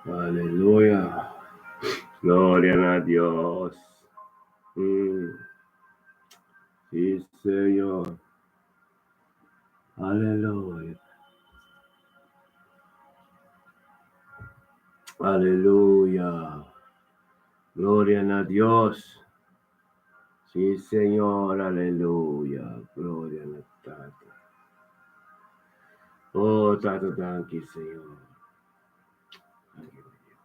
Aleluya. Gloria na Dios. Mm. Sí, Señor. Aleluya. Aleluya. Gloria na Dios. Sí, Señor. Aleluya. Gloria na Tata. Oh, Tata, danki, Señor. Danki, mi Dios.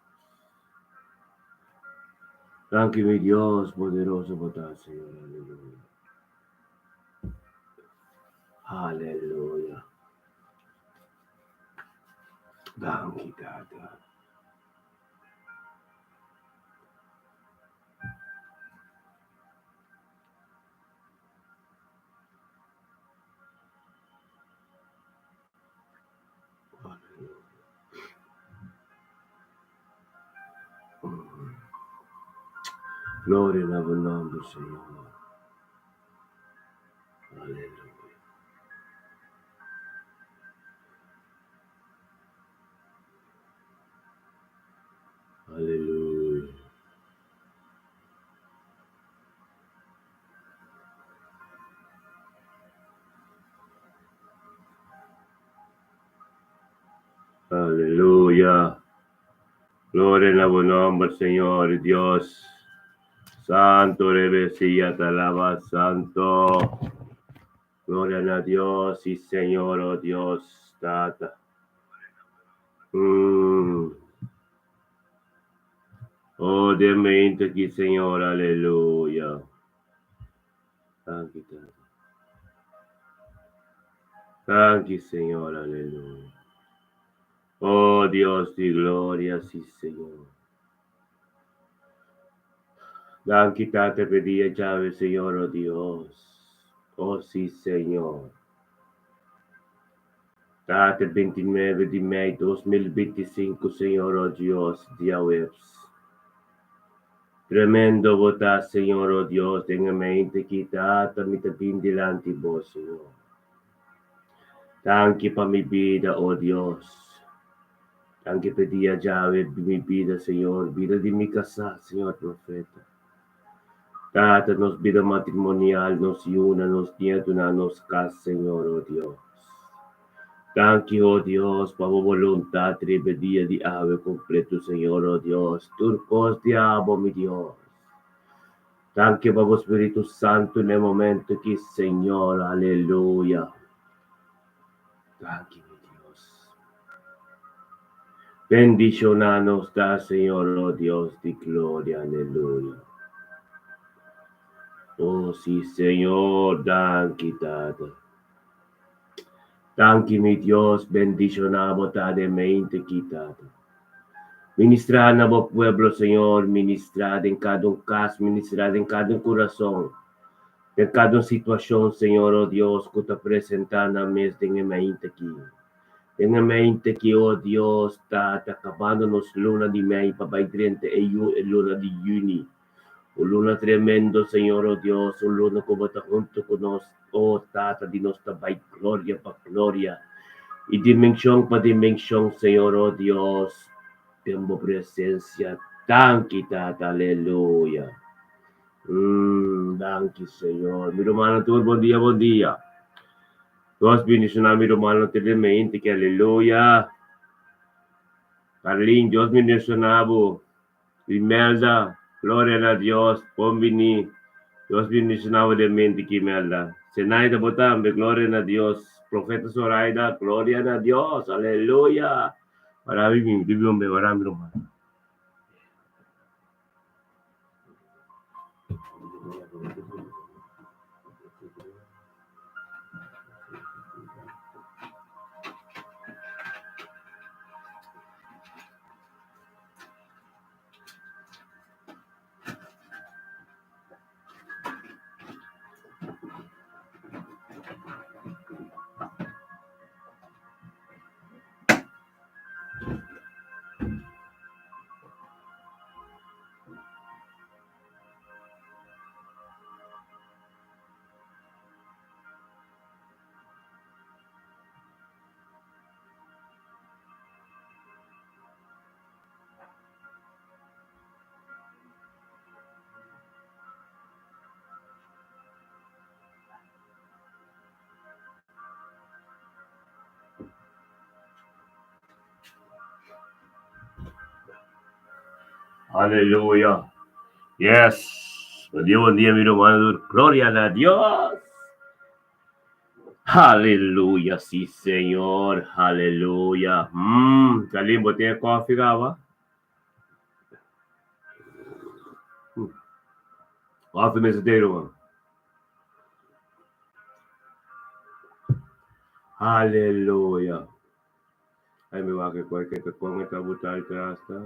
Danki, mi Dios, poderoso bo ta, Señor. Aleluya. Aleluya. Danki, Tata. Gloria na bo nomber, Señor. Aleluya. Aleluya. Aleluya. Gloria na bo nomber, Señor Dios. Santo Rebesia te alaba, Santo. Gloria na Dios y Señor, oh Dios, Tata. Mm. Oh, de mente aquí, Señor, aleluya. Danki, Tata. Danki, Señor, aleluya. Oh, Dios di gloria, sí, Señor. Danki, Tata, p'e dia djawe, Señor, oh Dios. Oh, sí, Señor. Tata, 29 di mei 2025, Señor, oh Dios, diahuebs. Tremendo bo ta, Señor, oh Dios, den e mente ki, Tata, mi ta bin dilanti bo, Señor. Danki pa mi bida, oh Dios. Danki p'e dia djawe di mi bida, Señor, bida di mi kasá, Señor Profeta. Tata, nos bida matrimonial, nos yunan, nos nietunan, nos kas, Señor, oh Dios. Danki, oh Dios, pa bo boluntat riba e dia di awe kompleto, Señor, oh Dios. Tur kos di abo, mi Dios. Danki pa bo Spiritu Santu na e momento aki, Señor. Aleluya. Danki, mi Dios. Bendiciona nos da, Señor, oh Dios di gloria. Aleluya. Oh, sí, Señor. Danki, Tata. Danki, mi Dios. Bendiciona bo ta den mente aki, Tata. Ministra na bo pueblo, Señor. Ministra den cada un cas, ministra den cada un curason, den cada un situacion, Señor, oh Dios, cu ta presenta nan mes den e mente aki. Den e mente aki, oh Dios, Tata, cabando nos luna di mei pa bay drenta e luna di juni. Un luna tremendo, Señor, oh Dios, un luna cu bo ta hunto cu nos, oh Tata di nos ta bay gloria pa gloria y dimension pa dimension, Señor, oh Dios, den bo presencia. Danki, Tata, aleluya. Mm, danki, Señor. Mi rumannan tur, bon dia, bon dia. Dios bendiciona mi rumannan tur den mente, que aleluya. Carlin, Dios bendiciona bo. Imelda, Gloria na Dios, bon bini. Dios bendiciona bo den mente ki Imelda. Zenaida bo tambe, gloria na Dios. Profeta Zoraida, gloria na Dios, aleluya. Wara mi mi mi wara mi ruman. Aleluya. Yes. Bon dia, bon dia, mi rumannan. Gloria na Dios. Aleluya, sí, Señor. Aleluya. Salim, bo tin e koffie kaba? Koffie mester tin, ruman. Aleluya. Ay, mi wak e koi ke kon e ta buta atras ta.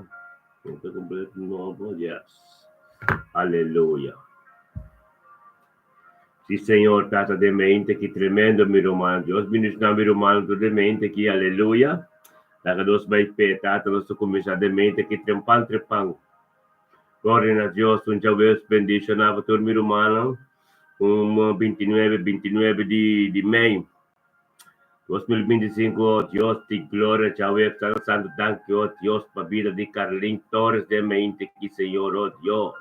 E ta completo nobo. Yes. Aleluya. Sí, Señor, Tata den mente ki tremendo, mi ruman. Dios bendiciona mi ruman tur den mente ki. Aleluya. Laga nos bai pe, Tata, nos ta cuminsa den mente ki trempan, trempan. Gloria na Dios, un djawees bendiciona pa tur mi rumannan. Un 29, 29 di mei. 2025, oh Dios di gloria, djawees Tata Santo, danki, oh Dios, pa bida di Carlin Torres den mente ki, Señor, oh Dios.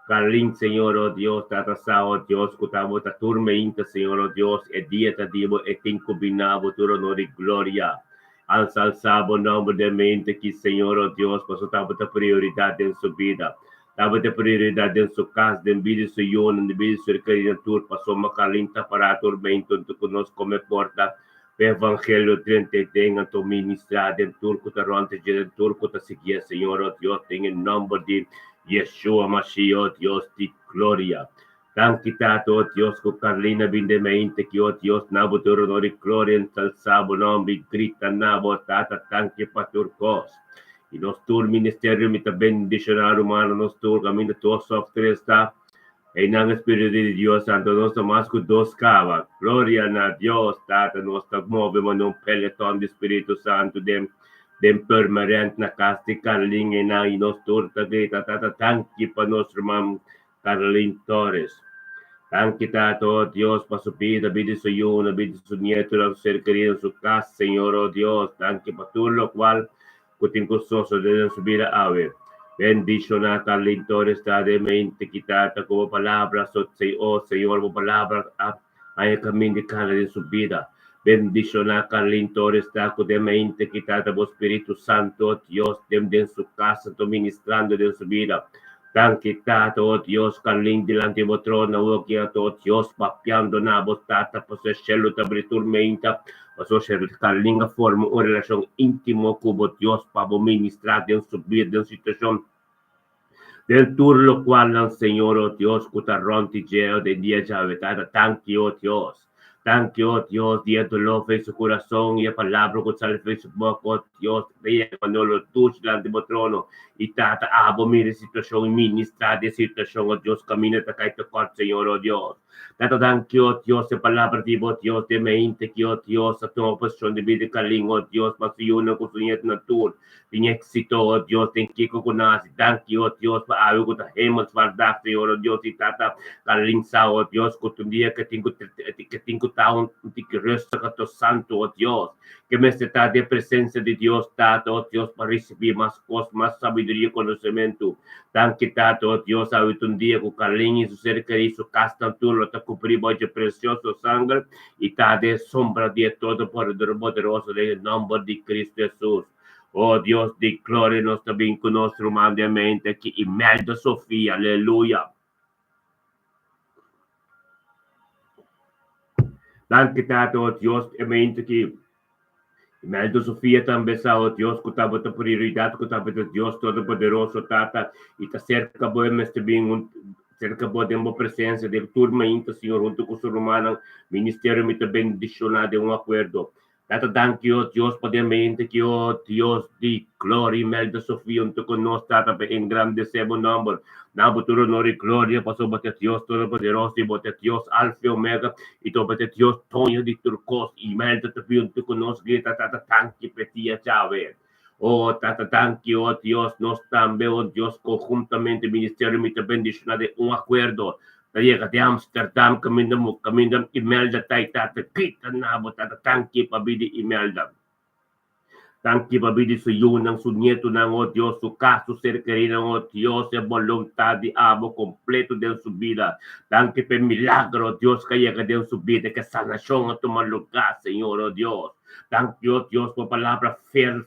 Carlin, Señor, oh Dios, Tata sa, oh Dios, ku ta bo ta tur meinta, Señor, oh Dios, e dia ta di bo, e tin ku bina bo tur honor i gloria. Alsa bo nomber den mente ki, Señor, oh Dios, paso ta bo ta prioridat den su bida. Ta bo ta prioridat den su kas, den bida di su yunan, den bida di su kerinan tur, pasobra Carlin ta pará tur mente huntu ku nos kome porta pa evangelio drenta i den, anto ministrá den tur ku ta rònt dje, den tur ku ta siguié, Señor, oh Dios, den e nomber di Yeshua Mashiach, oh Dios di gloria. Danki Tata, oh Dios, ku Carlin a bin den mente ki, oh Dios, na bo tur honor i gloria, ensalsá bo nomber i grita na bo, Tata, danki pa tur kos. I nos tur ministerio mi ta bendishoná rumannan, nos tur kaminda dos òf tres ta, einan e Spiritu di Dios, anto nos ta mas ku dos kaba. Gloria na Dios, Tata, nos ta move manera un peleton di Spiritu Santu den den Purmerend na kas di Carlin einan i nos tur ta grita, Tata, danki pa nos ruman Carlin Torres. Danki Tata, oh Dios, pa su bida, bida di su yunan, bida di su nietonan, su ser kerido, su kas, Señor, oh Dios, danki pa tur lokual ku tin ku sosode den su bida awe. Bendishoná Carlin Torres ta den mente ki Tata ku bo palabra so oh Señor bo palabra a haña kamin di kana den su bida. Bendishoná Carlin Torres ta ku den mente ki Tata bo Spiritu Santo, oh Dios, den den su kas anto ministrando den su bida. Danki Tata, oh Dios, Carlin dilanti bo trono awoki anto, oh Dios, papiando na bo Tata pasobra shelu ta bri tur meinta, pasobra shelu Carlin a forma un relashon intimo ku bo Dios pa bo ministra den su bida, den su situashon, den tur lokualnan Señor, oh Dios, ku ta rònt di dje den dia djawe Tata, danki, oh Dios. Danki, oh Dios, di e doló for su kurason i e palabra ku sali for su boka, oh Dios, ta yega Manolo dushi dilanti bo trono. I Tata, abo mira e situashon i ministrá di e situashon, oh Dios, kaminda ta kai tokòrt, Señor, oh Dios. Tata, danki, oh Dios, e palabra di bo, Dios, den mente ki, oh Dios, a tuma posishon di bida Kalin, oh Dios, pa su yunan ku su ñetunan tur tin éksito, oh Dios, den kiko ku nan hasi. Danki, oh Dios, pa awe ku ta Hemelsvaartdag, Señor, oh Dios, i Tata, Kalin sa, oh Dios, ku tur dia ke tin ku ke tin ku ta un tiki rustig anto santu, oh Dios, ke mester ta den presensia di Dios, Tata, oh Dios, pa risibí mas kos, mas sabiduria i konosementu. Danki, Tata, oh Dios, awe ta un dia ku Kalin i su ser kerí, su kasnan tur lo ta kubrí bo dje presioso sanger i ta den sombra di e Todopoderoso, den e nòmber di Kristu Hesus. Oh Dios di gloria, nos ta bin ku nos ruman den mente aki, Imelda Sofia, aleluya. Danki Tata, oh Dios, e mente aki. Imelda Sofia tambe sa, oh Dios, ku tabata prioridat, ku tabata Dios Todopoderoso, Tata, i ta serka bo e mester bin un serka bo den bo presensia den tur mainta, Señor, huntu ku su rumannan, ministerio mi ta bendishoná den un akuerdo. Tata danki o Dios pa den mente ki o Dios di gloria Imelda Sofia huntu ku nos Tata pa engrandesé bo nòmber. Na bo tur honor i gloria pasobra bo ta Dios Todopoderoso i bo ta Dios Alfa i Omega i bo ta Dios doño di tur kos. Imelda ta bin huntu ku nos grita Tata danki p'e dia djawe. O Tata danki o Dios nos tambe o Dios konhuntamente ministerio mi ta bendishoná den un akuerdo ta yega di Amsterdam kaminda kaminda Imelda ta i Tata grita na bo Tata danki pa bida Imelda danki pa bida su yunan su nietunan o Dios su kas su ser kerinan o Dios e boluntat di abo kompleto den su bida danki pa e milagro Dios ka yega den su bida ke sanashon a tuma lugá Señor o Dios. Danki, o Dios, bo palabra fer,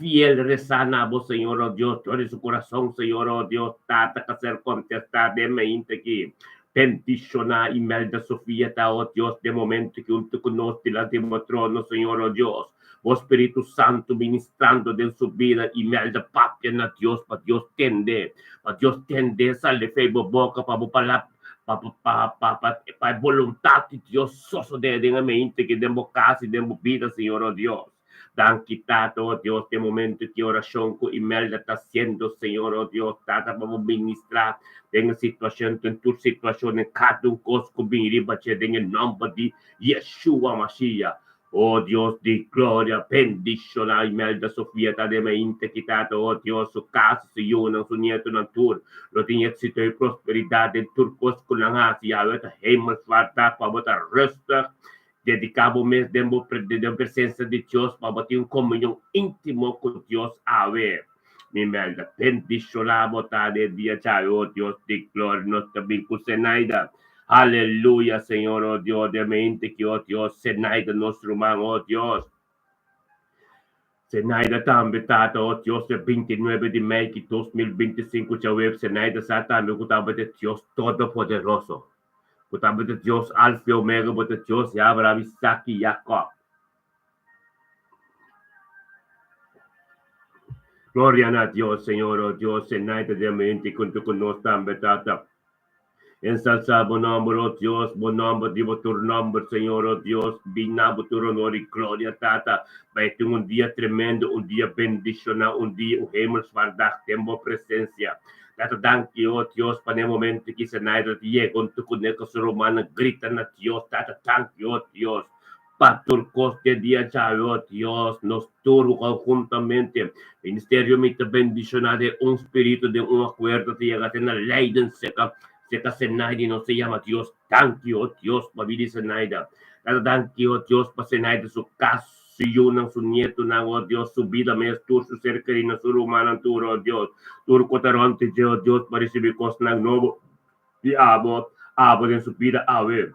fiel resa na bo, Señor, oh Dios, tur di su kurason, Señor, oh Dios, Tata, ka ser kontestá den mainta aki. Bendishoná Imelda Sofia ta, oh Dios, den momento aki huntu ku nos dilanti bo trono, Señor, oh Dios. Bo Spiritu Santu ministrando den su bida, Imelda papia na Dios pa Dios tende, pa Dios tende, sali fei bo boka pa bo palabra, pa pa pa pa pa e boluntat di Dios sosodé den e mente aki, den bo kas i den bo bida, Señor, oh Dios. Danki Tata, oh Dios, den momento ki orashon ku Imelda ta hasiendo, Señor, oh Dios, Tata, pa bo ministrá den e situashon, den tur situashon, den kada un kos ku bin riba dje, den e nòmber di Yeshua Mashiach. Oh Dios di gloria, bendishoná Imelda Sofia ta den mainta ki Tata, oh Dios, su kas, su yunan, su nietonan tur lo tin éksito i prosperidat den tur kos ku nan hasi. Yahweh ta hemelvaartdag pa bo ta rustig. Dediká bo mes den bo den presensia di Dios pa bo tin un komunion íntimo ku Dios awe. Mi Imelda, bendishoná bo ta den dia djawe, oh Dios di gloria, nos ta bin ku Zenaida. Aleluya, Señor, oh Dios, den mente ki, oh Dios, Zenaida nos ruman, oh Dios. Zenaida tambe, Tata, oh Dios, e 29 di mei ki 2025 djawe, Zenaida sa tambe ku tabata e Dios Todopoderoso, ku tabata Dios Alfa i Omega, bo ta Dios di Abraham, Isaac i Jacob. Gloria na Dios, Señor, oh Dios, Zenaida den mente kunto ku nos tambe, Tata. Ensalsá bo nòmber, o Dios, bo nòmber riba tur nòmber, Señor, o Dios, bin na bo tur honor i gloria, Tata. Bai tin un dia tremendo, un dia bendishoná, un dia, un hemelsvaartdag den bo presensia. Tata, danki, o Dios, pa n'e momento ki Zenaida ta yega huntu kuné ku su rumannan grita na Dios, Tata, danki, o Dios, pa tur kos di e dia djawe, o Dios, nos tur konhuntamente, Ministerio mi ta bendishoná den un spiritu, den un akuerdo ta yega te na Leiden seka, seka Zenaida i nos ta yama Dios danki, o Dios, pa bida di Zenaida. Tata danki, o Dios, pa Zenaida su kas, su yunan, su nietunan, o Dios, su bida mes, tur su ser kerinan, su rumannan tur, o Dios, tur ku ta rònt di dje, o Dios, pa risibí kosnan nobo di abo, abo den su bida awe.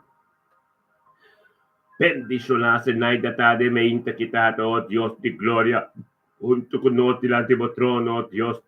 Bendishoná Zenaida ta den meinta ki Tata, o Dios di gloria, huntu ku nos dilanti bo trono, o Dios.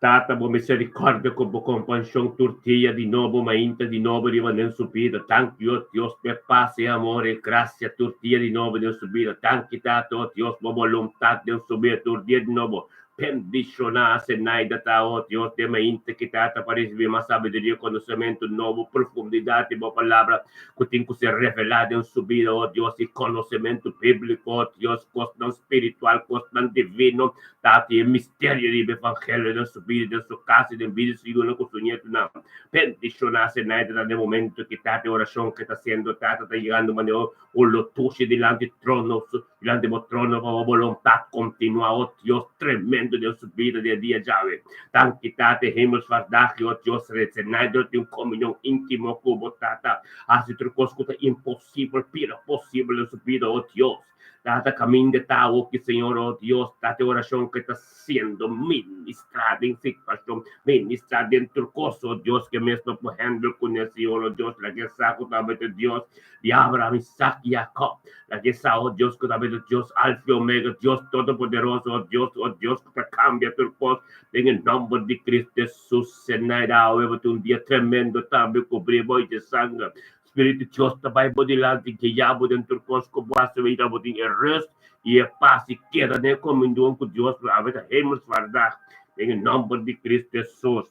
Tata, bo miserikòrdia ku bo kompanshon tur dia di nobo, mainta di nobo riba den su bida. Danki, o Dios, p'e pas, e amor, e grasia tur dia di nobo den su bida. Danki, Tata, o Dios, bo boluntat den su bida tur dia di nobo. Bendishoná Zenaida ta, o Dios, den mainta ki Tata pa risibí mas sabiduria, konosementu nobo, profundidat di bo Palabra ku tin ku ser revelá den su bida, o Dios, i konosementu bíbliko, o Dios, kosnan spiritual, kosnan divino, Tata, i e misterio di bo evangelio den su bida, den su kas i den bida di su yunan ku su nietunan. Bendishoná Zenaida ta den momento ki Tata e orashon ke ta hasiendo, Tata, ta yegando manera un lotushi dilanti trono, Dilanti bo trono pa bo boluntat kontinuá, o Dios tremendo den su bida di e dia djawe. Danki Tata e hemelsvaartdag, o Dios resenai dor di un komunion íntimo ku bo Tata. Hasi tur kos ku ta imposibel bira posibel den su bida, o Dios. Tata kaminda ta awoki Señor, o Dios, Tata e orashon ku e ta siendo ministrá den situashon, ministrá den tur kos, o Dios, ke mes no por handle kuné, Señor, o Dios, laga e sa ku ta bo ta Dios di Abraham, Isaac i Jacob. Laga e sa, o Dios, ku ta bo ta Dios Alfa i Omega, Dios Todopoderoso, o Dios, o Dios ku ta kambia tur kos, den e nòmber di Cristo Jesus. Senaida, awe bo tin un dia tremendo tambe, kubrí bo i dje sanger. Spiritu di Dios ta bai bo dilanti, guia bo den tur kos ku bo hasi, wega bo tin e rust i e pas i keda den e komunion ku Dios, awe ta hemelsvaartdag, den e nòmber di Cristo Jesus.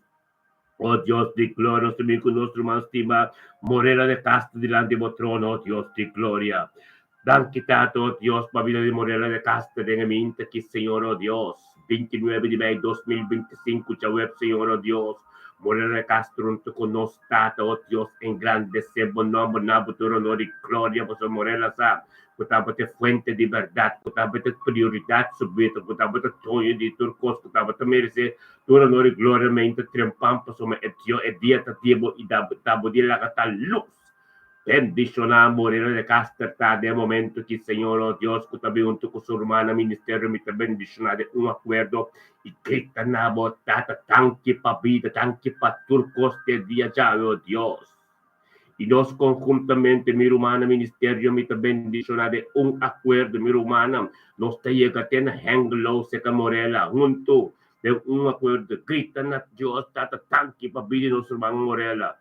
O Dios di gloria, nos ta bin ku nos ruman stima Morela de Castro dilanti bo trono, o Dios di gloria. Danki Tata, o Dios, pa bida di Morela de Castro den e minta aki, Señor, o Dios. 29 di mei 2025, djaweps, Señor, o Dios. Morela de Castro huntu ku nos, Tata, o Dios, engrandesé bo nòmber na bo tur honor i gloria, pasobra Morela sa ku tabata e fuente di bèrdat, ku tabata e prioridat su bida, ku tabata doño di tur kos, ku tabata meresé Tur honor i gloria mei ta trempan pasobra e Dios e dia ta di bo i ta bo di laga ta lus. Bendiciona Moreno de Caster ta den momento ki Señor o Dios ku ta bin hunto ku su rumannan ministerio mi ta bendiciona den un acuerdo i grita na bo Tata danki pa bida danki pa tur kos den dia djawe o Dios. I nos konhuntamente, mi rumannan, ministerio mi ta bendishoná den un akuerdo, mi rumannan, nos ta yega te na Hengelo, Seka Morela, huntu den un akuerdo, grita na Dios Tata tanki pa bida di nos ruman Morela.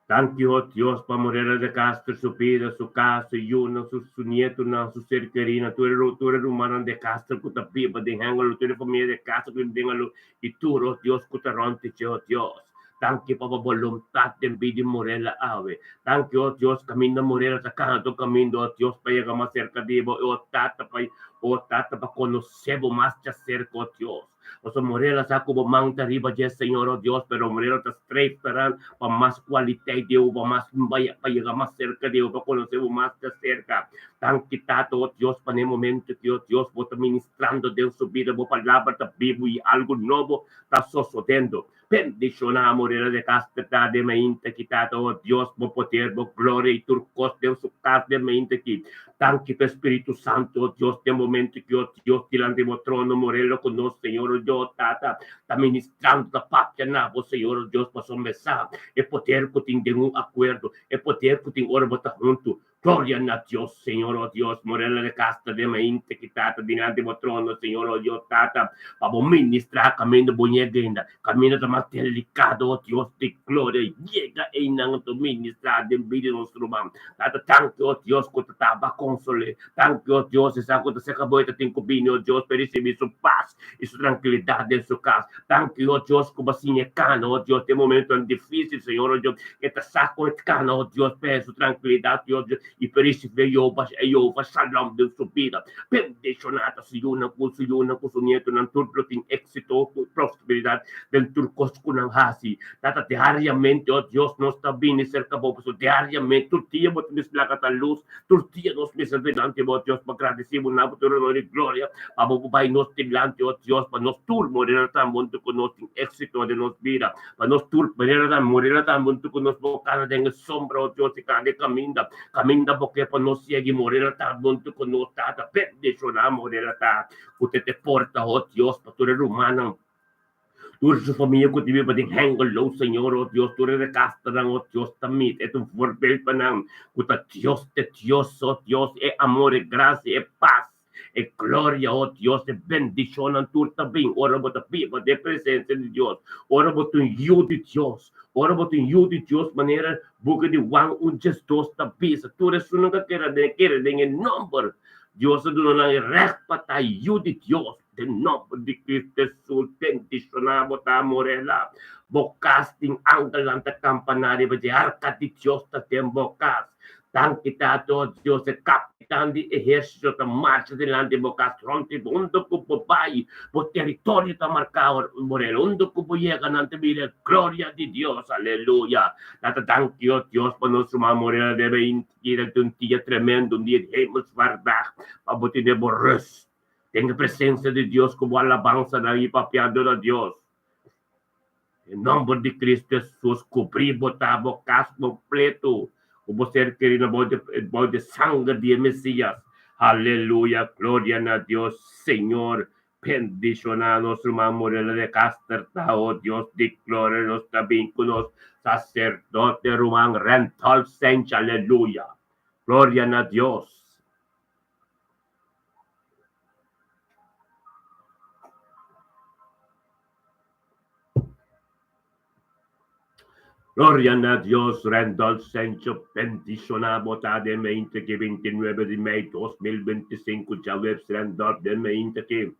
Danki ho Dios pa Morela de Castro, su bida, su kas, su yunan, su su nietunan, su ser kerinan, tur e tur e rumannan de Castro ku ta biba den Hengelo, tur e famia de Castro ku ta biba den Hengelo i tur ho Dios ku ta rònt dje ho Dios. Danki pa bo boluntat den bida di Morela awe. Danki ho Dios kaminda Morela ta kana tur kaminda ho Dios pa yega mas serka di bo i ho Tata pa ho Tata pa konosé bo mas djaserka ho Dios. Pasobra Morela sa ku bo man ta riba dje, Señor, o Dios, pero Morela ta streef taran pa mas kualiteit di bo, pa mas pa yega mas serka di bo, pa konosé bo mas di serka. Danki, Tata, o Dios, pa n'e momento aki, o Dios, bo ta ministrando den su bida, bo palabra ta bibu i algu nobo ta sosodendo. Bendishoná Morela de Castro ta den mainta aki, Tata, o Dios, bo poder, bo gloria i tur kos den su kas den mainta aki. Danki pa e Spiritu Santu, o Dios, den momento aki, o Dios, dilanti bo trono, Morela ku nos, Señor, o Dios, Tata, ta ministrando, ta papia na bo, Señor, o Dios, pasobra mi sa e poder ku tin den un akuerdo, e poder ku tin ora bo ta huntu. Gloria na Dios, Señor, oh Dios, Morela de Castro den mainta ki Tata dilanti bo trono, Señor, oh Dios, Tata, pa bo ministra kaminda bo yega ainda, kaminda ta mas delikado, oh Dios di gloria, yega einan to ministra den bida di nos ruman. Tata, danki, oh Dios, ku ta taba konsol'é. Danki, oh Dios, esaki ku ta seka bo e ta tin ku bini, oh Dios, pa e risibí su pas i su trankilidat den su kas. Danki, oh Dios, ku bo a siña e kana, oh Dios, den momentonan difísil, Señor, oh Dios, e ta sa kon e kana, oh Dios, pa su trankilidat, oh Dios, i pa risibí Jehová, Jehová Shalom den su bida. Bendishoná ta su yunan ku su yunan ku su nietonan, tur lo tin éksito ku prosperidat den tur kos ku nan hasi. Tata, diariamente, oh Dios, nos ta bini serka bo, pasobra diariamente, tur dia bo ta bisa laga ta lus, Tur dia nos mester dilanti bo, Dios, pa gradisí bo nan pa tur honor i gloria, pa bo por bai nos dilanti, o Dios, pa nos tur morena tan huntu ku nos tin éksito den nos bida, pa nos tur manera tan morena tan huntu ku nos por kana den e sombra, o Dios, i kana den kaminda, kaminda bo ke pa nos sigui morena tan huntu ku nos, Tata, bendishoná morena ta ku te te porta, o Dios, pa tur e rumannan. Tur su famia ku ta biba den Hengelo, Señor, o Dios, tur e rekastanan, o Dios, ta mira, e ta un voorbeeld pa nan, ku ta Dios ta Dios, o Dios, e amor, e grasia, e pas, e gloria, o Dios, e bendishonnan tur ta bin ora bo ta biba den presensia di Dios, ora bo ta un yu di Dios, ora bo ta un yu di Dios, manera buki di Juan un diesdos ta bisa, tur esunnan ku a kere den, kere den e nomber, Dios a duna nan e règt pa ta yu di Dios. Den nomber di Cristo Jesus bendiciona bo ta Morela. Bo cas tin angelnan ta campana riba dje arca di Dios ta den bo cas. Danki Tata oh Dios e capitan di ehercito ta marcha dilanti bo cas rond di bo unda cu bo bay bo territorio ta marca Morela unda cu bo yega nan ta mira e gloria di Dios aleluya Tata danki oh Dios pa nos ruman Morela debe inti un dia tremendo un dia di hemelsvaartdag pa bo tene bo rust. Den e presencia di Dios cu bo alabansanan y papiando na Dios. Den nomber di Cristo Jesus cubri bo ta bo cas completo cu bo ser keri na bou di bou di sanger di e Mesias. Aleluya gloria na Dios Señor bendiciona nos ruman Morela de Caster ta oh Dios di gloria nos ta bin cu nos sacerdote ruman Randolph Sench aleluya gloria na Dios. Gloria na Dios, Randolph Sancho bendiciona bo ta den mente ki 29 di mei 2025 djaweps Randolph den mente ki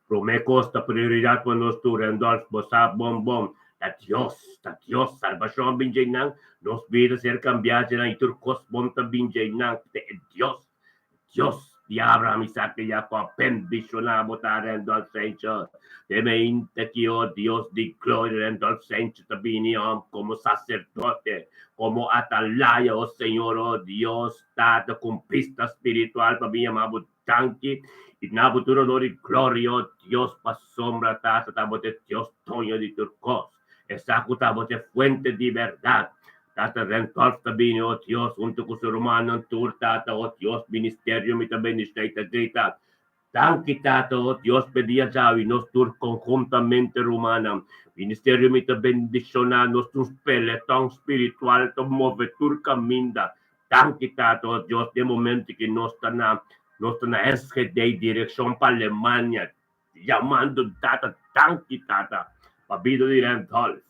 prome kos ta prioridad pa nos tur Randolph bo sa bon bon ta Dios ta Dios salbacion bin djeinan nos bida ser cambia djenan y tur kos bon ta bin djeinan te e Dios Dios di Abraham, Isaac i Jacob, bendishoná bo ta Randolph Sencho. Den mente ki o Dios di gloria Randolph Sencho ta bini om komo saserdote, komo atalaya, o Señor, o Dios Tata, ku un bista spiritual pa bin yama bo danki i duna bo tur honor i gloria, o Dios, pasobra Tata ta bo ta e Dios doño di tur kos, Esaku ta bo ta e fuente di bèrdat. Tata Randolph ta bini, o Dios, huntu ku su rumannan tur, Tata, o Dios, ministerio mi ta bendishoná i ta grita. Danki Tata, oh Dios, p'e dia djawi nos tur konhuntamente rumannan. Ministerio mi ta bendishoná nos tur peletòn spiritual ta move tur kaminda. Danki Tata, oh Dios, den momento ki nos ta na nos ta na Enschede direkshon pa Alemania yamando Tata danki Tata pa bida di Randolph.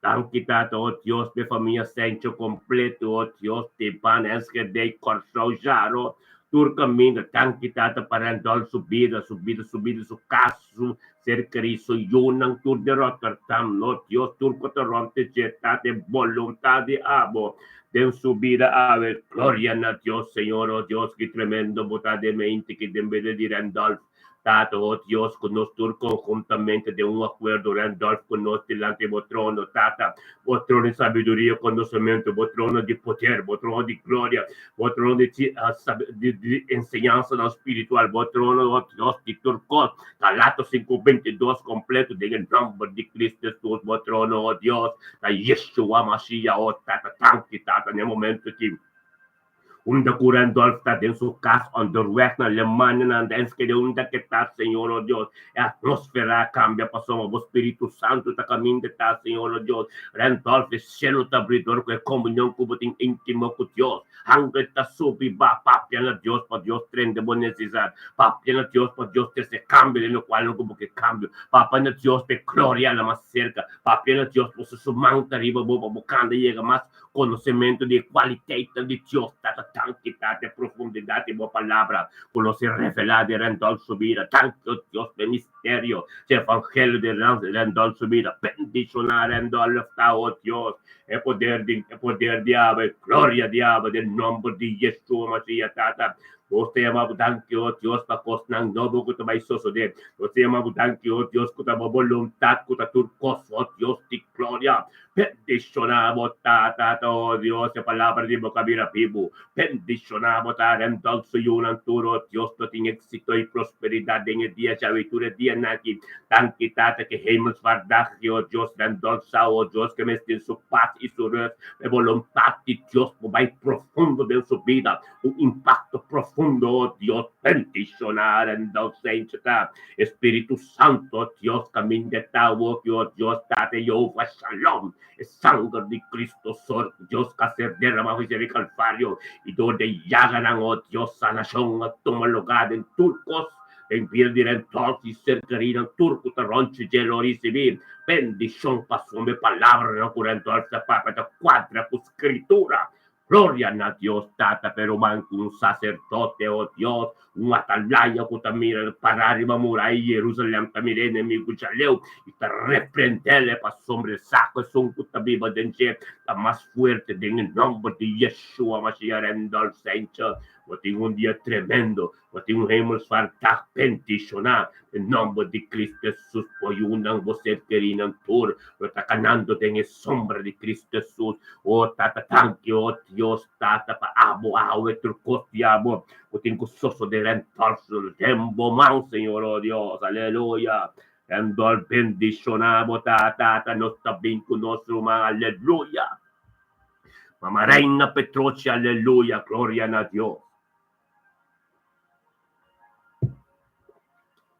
Danki Tata, oh Dios, p'e famia Sancho kompleto, oh Dios, Tiban, Enschede, Kòrsou, Jaro, tur kaminda. Danki Tata pa Randolph su bida, su bida, su bida, su kas, su ser kerí, su yunan, tur den Rotterdam, oh Dios, tur ku ta rònt di dje, Tata, e boluntat di abo den su bida awe. Gloria na Dios, Señor, oh Dios, ki tremendo bo ta den mente ki den bida di Randolph. Tata, oh Dios, ku nos tur konhuntamente den un akuerdo, Randolph ku nos dilanti bo trono, Tata, bo trono di sabiduria, konosementu, bo trono di poder, bo trono di gloria, bo trono di di enseñansanan spiritual, bo trono, oh Dios, di tur kos, Galatos sinku 22 kompleto den e nòmber di Kristu Hesus, bo trono, oh Dios, ta Yeshua Mashiach, oh Tata, danki, Tata, na e momento aki. Unda ku Randolph ta den su kas onderweg na Alemania na Enschede unda ke ta Señor oh Dios e atmosfera a kambia pasobra bo Spiritu Santu ta kaminda ta Señor oh Dios Randolph e shelu ta abri dor ku e komunion ku bo tin intimo ku Dios hangel ta subi ba papia na Dios pa Dios trende bo nesesidat papia na Dios pa Dios trese kambio den lokual ku bo ke kambio papia na Dios pa e gloria la mas serka papia na Dios pasobra su man ta riba bo pa bo kanda yega mas Konosementu di e kualiteitnan di Dios ta ta tanki ta te profundidat di bo palabra ku lo ser revelá den Randolph su bida. Danki, o Dios, p'e misterio dje evangelio di Randolph su bida. Bendishoná Randolph ta, o Dios, e poder di e poder di Abba, e gloria di Abba, den nomber di Yeshua Mashiach, Tata. Nos ta yama bo danki, o Dios, pa kosnan nobo ku ta bai sosodé. Nos ta yama bo danki, o Dios, ku ta bo boluntat ku ta tur kos, o Dios di gloria. Bendishoná bo Tata, oh Dios, e palabra di bo ka bira bibu. Bendishoná bo ta Randolph su yunan tur, oh Dios, lo tin éksito i prosperidat den e dia djawe i tur e dianan aki. Danki, Tata, ku e hemelsvaartdag aki, oh Dios, Randolph sa, oh Dios, ku e mester su pas i su rùst. E boluntat di Dios por bai profundo den su bida, un impakto profundo, oh Dios. Bendishoná Randolph Saintje ta. Espíritu Santo, Dios caminda ta awo ki, oh Dios Tata Jehová Shalom, e sanger di Cristo sor, Dios ka ser derama for di Calvario, y door de yaganan, oh Dios, sanacion a tuma lugar den tur cos, den bida di Randolph y ser kerinan tur cu ta rond dje lo ricibi bendicion pasobra e palabranan cu Randolph ta papia ta cuadra cu Scritura. Gloria na Dios Tata, pero man ku un saserdote, o Dios, un atalaya ku ta mira pará riba muraya di Jerusalèm ta mira e enemigu djaleu i ta reprendel e pasobra e sa ku esun ku ta biba den dje ta mas fuerte den e nòmber di Yeshua Mashiach Randolph Saintje bo tin un dia tremendo Bo tin un hemelsvaartdag bendishoná den nòmber di Kristu Hesus. Bo yunan, bo ser kerinan tur lo ta kanando den e sombra di Kristu Hesus. O Tata, danki, o Dios Tata, pa abo awe tur kos di abo ku tin ku sosodé rèntòlsel den bo man, Señor, o Dios. Aleluya. Rèntòl bendishoná bo ta, Tata. Nos ta bin ku nos ruman. Aleluya. Mama Reina Petrochi, aleluya. Gloria na Dios.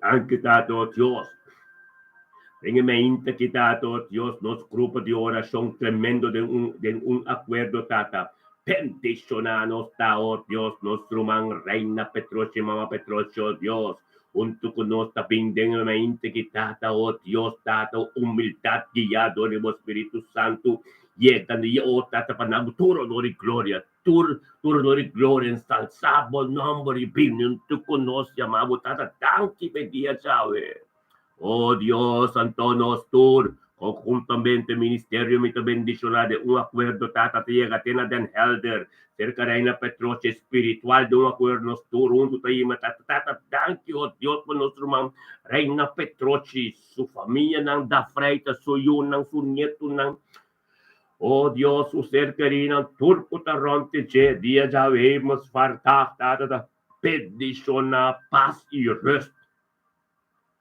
Danki Tata, oh Dios. Den e meinta ki Tata, oh Dios, nos grupo di orashon tremendo den un den un akuerdo Tata. Bendishoná nos ta, oh Dios, nos ruman Reina Petrochi, Mama Petrochi, oh Dios. Huntu ku nos ta bin den e meinta ki Tata, oh Dios, Tata, humildat guiá dor di bo Spiritu Santu yega di oh Tata pa nan tur honor i gloria. Tur tur honor i gloria ensalsá bo nòmber i bini huntu ku nos yama bo Tata danki p'e dia djawe. O Dios, anto nos tur konhuntamente ministerio mi ta bendishoná den un akuerdo Tata ta yega te na Den Helder serka Reina Petroche spiritual den un akuerdo nos tur huntu ta yima Tata Tata danki o Dios pa nos ruman Reina Petrochi su famianan da Freita su yunan su nietunan O Dios, su ser kerinan tur ku ta rònt di dje dia djawe hemelsvaartdag Tata ta bendishoná pas i rùst.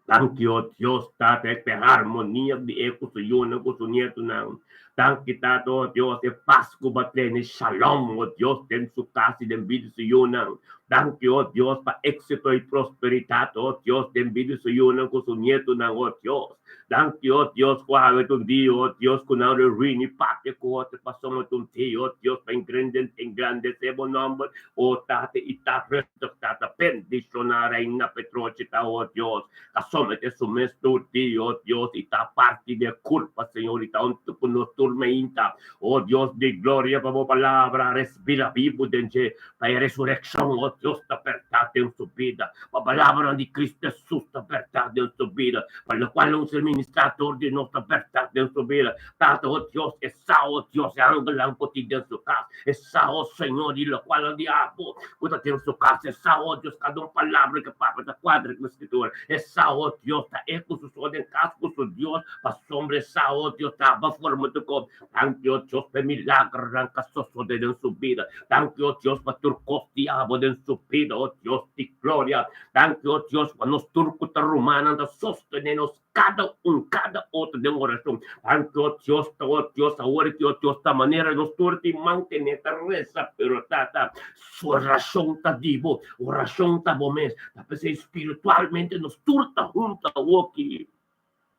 Danki, o Dios, Tata, e p'e harmonia di e ku su yunan ku su nietunan. Danki Tata, o Dios, e pas ku bo a trene, shalom, o Dios, den su kas i den bida di su yunan. Danki, o Dios, pa éksito i prosperidat, o Dios, den bida di su yunan ku su nietunan, o Dios. Danki, o Dios, ku awe ta un dia, o Dios, ku nan reuní i papia ku otro pasobra ta un dia, o Dios, pa engrandesé bo nòmber, o Tata, i ta rustig, Tata. Bendishoná Reina Petrochi ta, o Dios, ta someté su mes tur dia, o Dios, i ta parti di e kurpa, Señor, i ta huntu ku nos tur meinta, o Dios di gloria, pa bo palabra respira bibu den dje, pa e resurekshon, o Dios, ta bèrdat den su bida. Pa palabranan di Cristo Jesus ta berdad den su bida, pa locual un ser ministra dor di nos ta berdad den su bida. Tata, o Dios, e sa, o Dios, e angelnan cu tin den su cas, e sa, o Señor, di locualnan di abo cu ta den su cas, e sa, o Dios, cada un palabra cu papia ta cuadra cu e Scritura, e sa, o Dios, ta e cu su so den cas cu su Dios, pasobra e sa, o Dios, ta aba forma di cos. Danki, o Dios, pa e milagronan cu a sosode den su bida. Danki, o Dios, pa tur cos di abo den su bida, o Dios di gloria. Danki, o Dios, pa nos tur cu ta rumannan ta sostene nos cada un, cada otro den oracion. Danki, o Dios, ta, o Dios, awor ki, o Dios, ta manera nos tur tin mantene ta reza, pero Tata, su oracion ta di bo, oracion ta bo mes. Ta p'esey spiritualmente nos tur ta hunta awoki.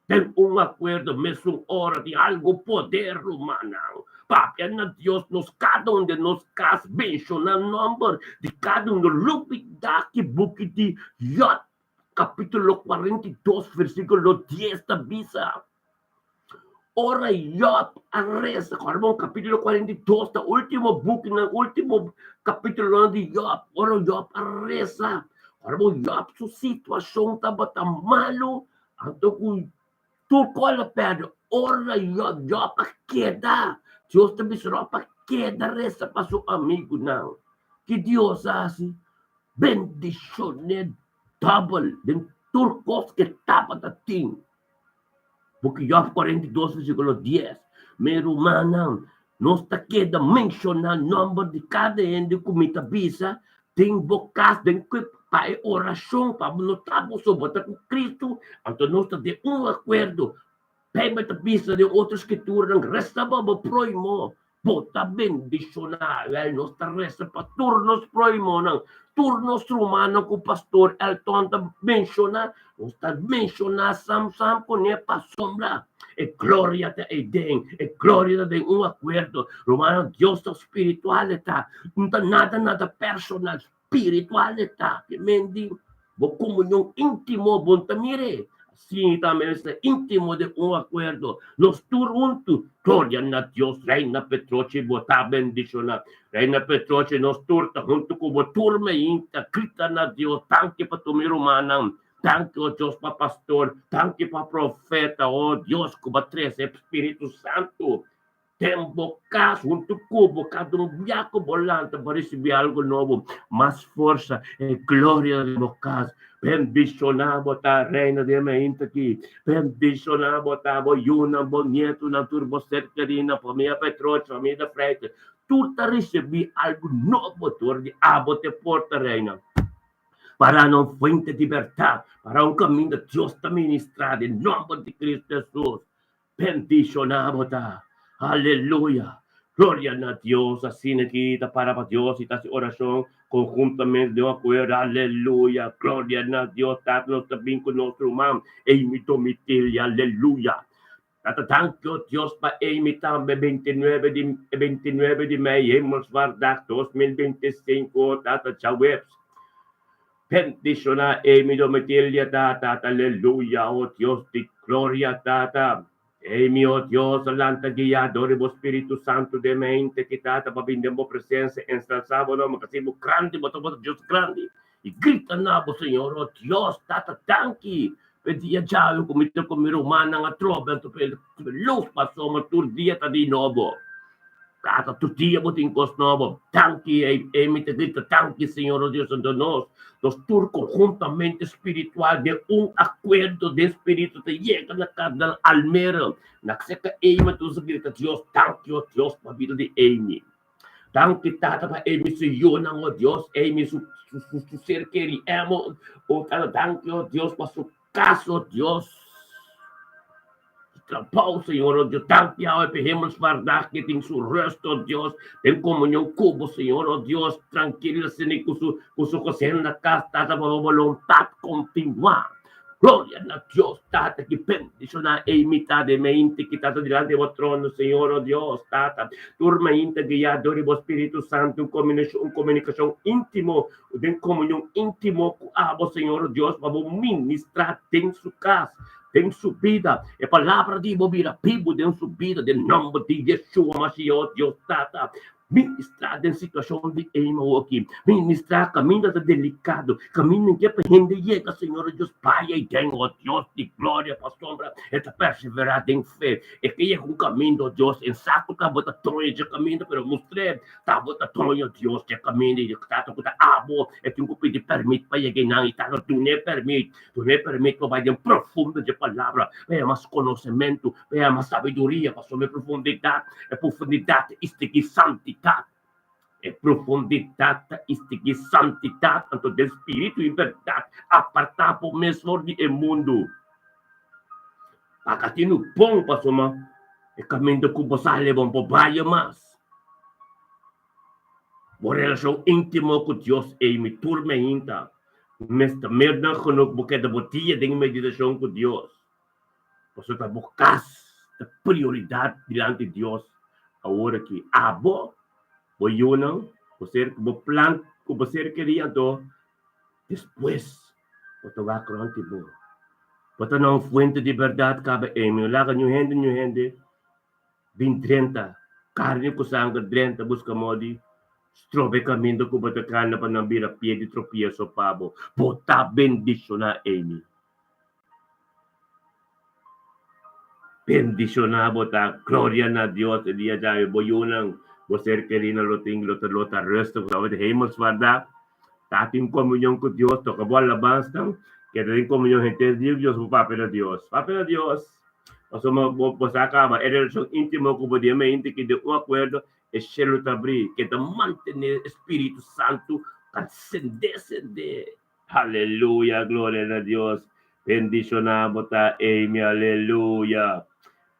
Den un akuerdo mesun ora di algu poder, rumannan. Papia na Dios nos kada un den nos kas, menshoná nòmber di kada un. No lubidá ki buki di Yòb kapítulo 42 versíkulo 10 ta bisa. Ora Yòb a resa, kòrda bon, kapítulo 42 ta último bukinan, último kapítulonan di Yòb. Ora Yòb a resa, kòrda bon, Yòb su situashon tabata malu. Anto ku tur kos a pèrdè, ora Jòb, Jòb a keda. Dios ta bisa Jòb pa keda resa pa su amigunan. Ki Dios a hasi? Bendishon'é dòbel den tur kos ku e tabata tin. Buki Jòb 42 versíkulo 10. Mi rumannan, nos ta keda menshoná nòmber di kada hende ku mi ta bisa Den bo kas, den ku pa e orashon, pa bo no ta bo so, bo ta ku Kristu, anto nos ta den un akuerdo. Beibel ta bisa den otro skrituranan, Resa pa bo próhimo, bo ta bendishoná. Wèl, nos ta resa pa tur nos próhimonan, tur nos rumannan ku pastor Elton ta menshoná, nos ta menshoná sam sam kuné pasobra e gloria ta eiden, e gloria ta den un akuerdo. Rumannan, Dios ta spiritual e ta. No ta nada nada personal, spiritual e ta. Ke men di bo komunion íntimo bo no ta mir'é. Asina tambe mester íntimo den un akuerdo. Nos tur huntu, gloria na Dios, Reina Petrochi bo ta bendishoná. Reina Petrochi nos tur ta huntu ku bo tur meinta grita na Dios, danki pa tur mi rumannan, danki o Dios pa pastor, danki pa profeta, o Dios ku bo a trese e Spiritu Santu. Den bo kas huntu ku bo, kada un bia ku bo lanta bo risibí algu nobo, mas forsa e gloria den bo kas. Bendishoná bo ta, Reina di e mainta aki. Bendishoná bo ta, bo yunan, bo nietunan, tur bo ser kerinan, famia Petrochi, famia de Freitas, tur ta risibí algu nobo dor di abo te porta, Reina. Para na un fuente di bèrdat, para un kaminda Dios ta ministrá den nòmber di Cristo Hesus. Bendishoná bo ta. Aleluya! Gloria na Dios! Asina ki ta para pa Dios i ta hasi orashon konhuntamente den un akuerdo. Aleluya! Gloria na Dios! Tata nos ta bin ku nos ruman Amy Domitilia. Aleluya! Tata danki o Dios pa Amy tambe 29 di 29 di mei Hemelsvaartdag 2025 Tata djaweps. Bendishoná Amy Domitilia Tata Aleluya o Dios di gloria Tata Amy o Dios a lanta guia dor di bo Spiritu Santu den mente ki Tata pa bin den bo presensia ensalsá bo nomber kasi bo grandi bo ta bo ta Dios grandi i grita na bo Señor o Dios Tata danki p'e dia djawe ku mi ta ku mi rumannan atrobe anto p'e lus pasobra tur dia ta di nobo. Tata, tur dia bo tin kos nobo. Danki, e mi ta grita, danki, Señor, o Dios, anto nos, nos tur konhuntamente spiritual den un akuerdo den spiritu ta yega na Kardinal Almero, na seka Amy, tur sa grita, Dios, danki, o Dios, pa bida di Amy. Danki, Tata, pa Amy su yunan, o Dios, Amy su, su, su, su ser keri, Emo, o Tata, danki, o Dios, pa su kas, o Dios. trabou, Señor, oh Dios. Danki Yahweh pa e hemelsvaardag ke tin su rust, oh Dios, den komunion ku bo, Señor, oh Dios. Trankil asina ku su ku su gezin na kas, Tata, pa bo boluntat kontinuá. Gloria na Dios, Tata, ki bendishoná ei mitá di mainta ki ta dilanti bo trono, Señor, oh Dios, Tata. Tur mainta guiá dor di bo Spiritu Santu, un komunikashon, un komunikashon íntimo, den komunion íntimo ku abo, Señor, oh Dios, pa bo ministrá den su kas, den su bida. E palabra di bo bira bibu den su bida, den nòmber di Yeshua Mashiach, oh Dios, Tata. Ministrá den situashon di eima awoki. Ministrá kaminda ta delikado, kaminda ke pa hende yega, Señor Dios, bai aden, o Dios di gloria, pasobra e ta perseverá den fe. E ke yega un kaminda, o Dios, en sa ku ta bo ta doño dje kaminda, pero mustr'é ta bo ta doño, Dios, dje kaminda, i Tata ku ta abo, e tin ku pidi pèrmit pa yega einan, i Tata dun'é pèrmit, dun'é pèrmit pa bai den profundo dje palabra, pa haña mas konosementu, pa haña mas sabiduria, pasobra e profundidat E profundidat ta istigí santidat. E profundidat ta istigí santidat, anto den spiritu i bèrdat apartá bo mes for di e mundu. Paga tinu bon pasobra e kaminda ku bo sali bon por baya mas. Bo relashon íntimo ku Dios ei mi tur meinta mester mer dan genuk bo keda bo dia den meditashon ku Dios. Pasobra ta bo kas ta prioridat dilanti Dios awor aki. Abo, bo yunan, bo ser ku bo plan ku bo ser kerí anto despues bo ta wak rònt di bo. Bo ta na un fuente di bèrdat kaba ei. Mi no laga niun hende niun hende bin drenta karni ku sanger drenta buska modi stroba e kaminda ku bo ta kana pa nan bira pie di tropieso pa bo. Bo ta bendishoná, Amy. Bendishoná bo ta, gloria na Dios e dia djawe bo yunan, bo ser kerinan lo tin lo ta lo ta rustig ku tabata hemelsvaardag, ta tin komunion ku Dios, toka bo alabansnan, keda den komunion henter dia ku Dios, bo papia na Dios, papia na Dios, pasobra bo bo sa kaba e relashon íntimo ku bo den mente ki den un akuerdo e shelu ta abrí, keda mantené e Spiritu Santu ta sendé sendé. Aleluya gloria na Dios bendiciona bo ta Amy aleluya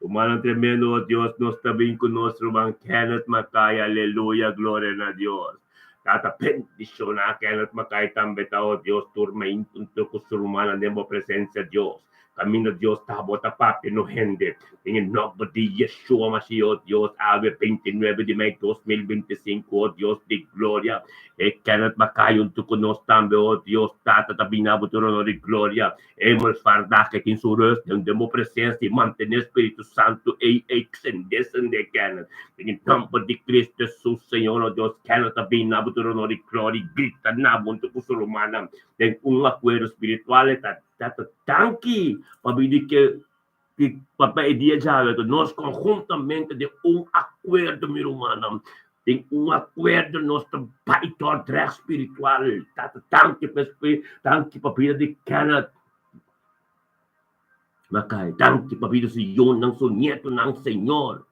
Rumannan tremendo oh Dios nos ta bin cu nos ruman Kenneth Mackay aleluya gloria na Dios Tata bendiciona Kenneth Mackay tambe ta oh Dios tur maintunto cu su rumannan den bo presencia Dios Caminda Dios ta bo ta papia no hende. Den e nomber di Yeshua Mashiach, oh Dios, awe 29 di mei 2025, oh Dios di gloria, e Kenneth Mackay hunto cu nos tambe, oh Dios Tata, ta bini bo trono di gloria. Hemel fardag e tin su rust den den bo presencia y mantene Spiritu Santo ey ey sende sende Kenneth. Den e nomber di Cristo Jesus, Señor, oh Dios, Kenneth ta bini bo trono di gloria y grita na bo hunto cu su rumannan den un acuerdo spiritual e ta Tata danki pa bini ke pa e dia djawe ku nos konhuntamente den un akuerdo mi rumannan den un akuerdo nos ta bai Dordrecht spiritual Tata danki pa danki pa bida di Kenneth Makai danki pa bida su yunan su nietonan Señor.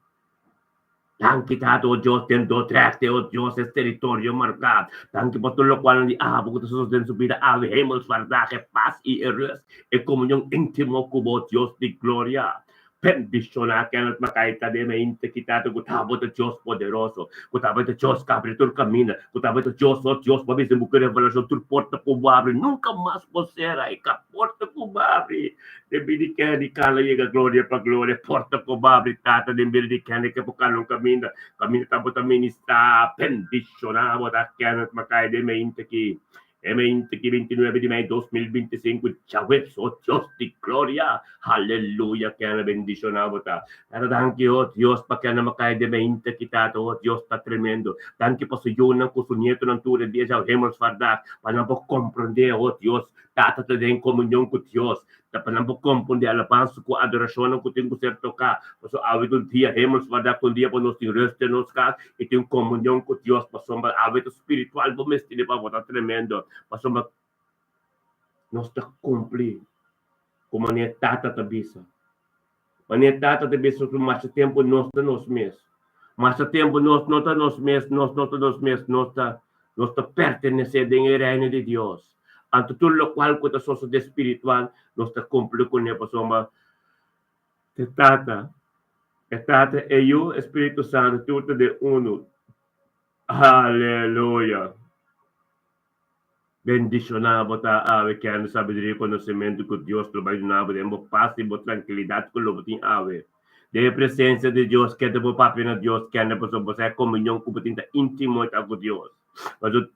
Danki Tata, o Dios, den Dordrecht, o Dios, es teritorio marká. Danki pa tur lokualnan di abo ku ta sosodé den su bida awe, hemelsvaardag, e pas i e rust, e komunion íntimo ku bo, Dios di gloria. Bendishoná Kenneth Mackay ta den mente ki Tata ku ta bo ta Dios poderoso, ku ta bo ta Dios ku abri tur kaminda, ku ta bo ta Dios, o Dios, bo a bisa den buki Revelashon tur porta ku bo abri nunka mas por sera, i ka porta ku bo abri Den bida di ken di kala yega gloria pa gloria porta ku bo abri tata den bida di ken di ke por kala un kaminda kaminda ta bo ta ministrá bendishoná bo ta Kenneth Mackay den meinta ki e meinta ki 29 di mei 2025 djaweps o Dios di gloria haleluya Kenneth bendishoná bo ta tata danki o Dios pa Kenneth Mackay den meinta ki tata o Dios ta tremendo danki pa su yunan ku su nietonan tur e dia djawe hemelsvaardag pa nan por komprondé o Dios Tata ta den komunion ku Dios, ta pa nan por kompondé alabansa ku adorashonnan ku tin ku ser toká. Pasobra awe ta un dia hemelsvaardag, ta un dia pa nos tin rust den nos kas i tin komunion ku Dios, pasobra awe ta spiritual bo mester di pa bo ta tremendo, pasobra nos ta kumpli ku manera Tata ta bisa. Manera Tata ta bisa ku masha tempu nos ta nos mes. Masha tempu nos no ta nos mes, nos no ta nos mes, nos ta nos ta pertenesé den e Reino di Dios. Anto tur lokual ku ta sosodé spiritual, nos ta kumpli kuné pasobra E Tata, e Tata, e Yu, e Spiritu Santu, tur ta den unu. Aleluya! Bendishoná bo ta awe, kende sabiduria i konosementu ku Dios lo bai duna bo den bo pas i bo trankilidat ku lo bo tin awe. Den e presensia di Dios, kende bo papia na Dios, kende pasobra bo sa e komunion ku bo tin ta íntimo i ta ku Dios. Pasobra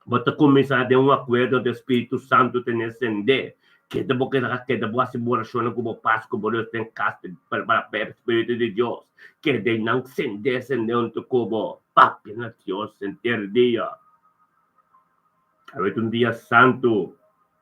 bo ta kuminsá den un akuerdo ku e Spiritu Santu tene sendé. Keda bo keda keda bo hasi bo orashonnan ku bo pas ku bo Dios den kas pa e Spiritu di Dios keda einan sendé sendé huntu ku bo. Papia na Dios henter dia. Awe ta un dia santu.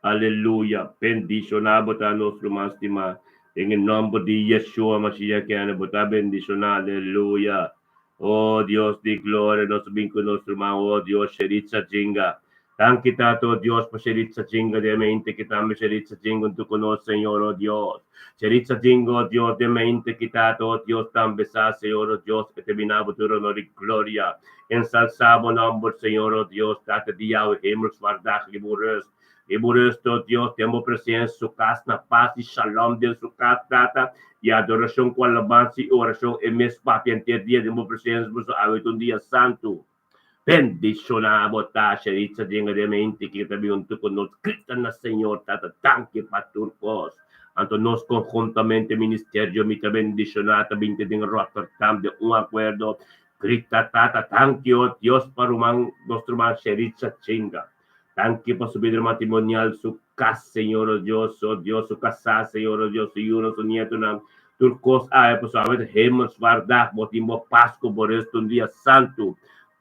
Aleluya! Bendishoná bo ta nos ruman stimá. Den e nòmber di Yeshua Mashiach kende bo ta bendishoná. Aleluya! Oh Dios di gloria, nos a bin ku nos ruman, oh Dios, Sheritza Jinga. Danki Tata, oh Dios, pa Sheritza Jinga den mente ki tambe Sheritza Jinga huntu ku nos, Señor, oh Dios. Sheritza Jinga, oh Dios, den mente ki Tata, oh Dios, tambe sa, Señor, oh Dios, e ta bina bo tur honor i gloria. Ensalsá bo nòmber, Señor, oh Dios, Tata di Yahweh, hemelsvaardag, riba un rust. I bo resto, Dios, den bo presensia, su kas na pas i shalom den su kas, Tata, i adorashon ku alabansa i orashon e mes papia henter dia den bo presensia, pasobra awe ta un dia santu. Bendishoná bo ta, Sheritza den e mente ki ta bin huntu ku nos. Grita na Señor, Tata, danki pa tur kos. Anto nos konhuntamente, ministerio, mi ta bendishoná, ta binti den Rotterdam den un akuerdo. Grita, Tata, danki, o Dios, pa ruman, nos ruman Sheritza Chinga. Danki pa su bida matrimonial, su kas, Señor, o Dios, o Dios, su kasá, Señor, o Dios, su yunan, su nietunan, tur kos awe, pasobra awe ta hemelsvaartdag, bo tin bo Pasku, bo restu un dia santu.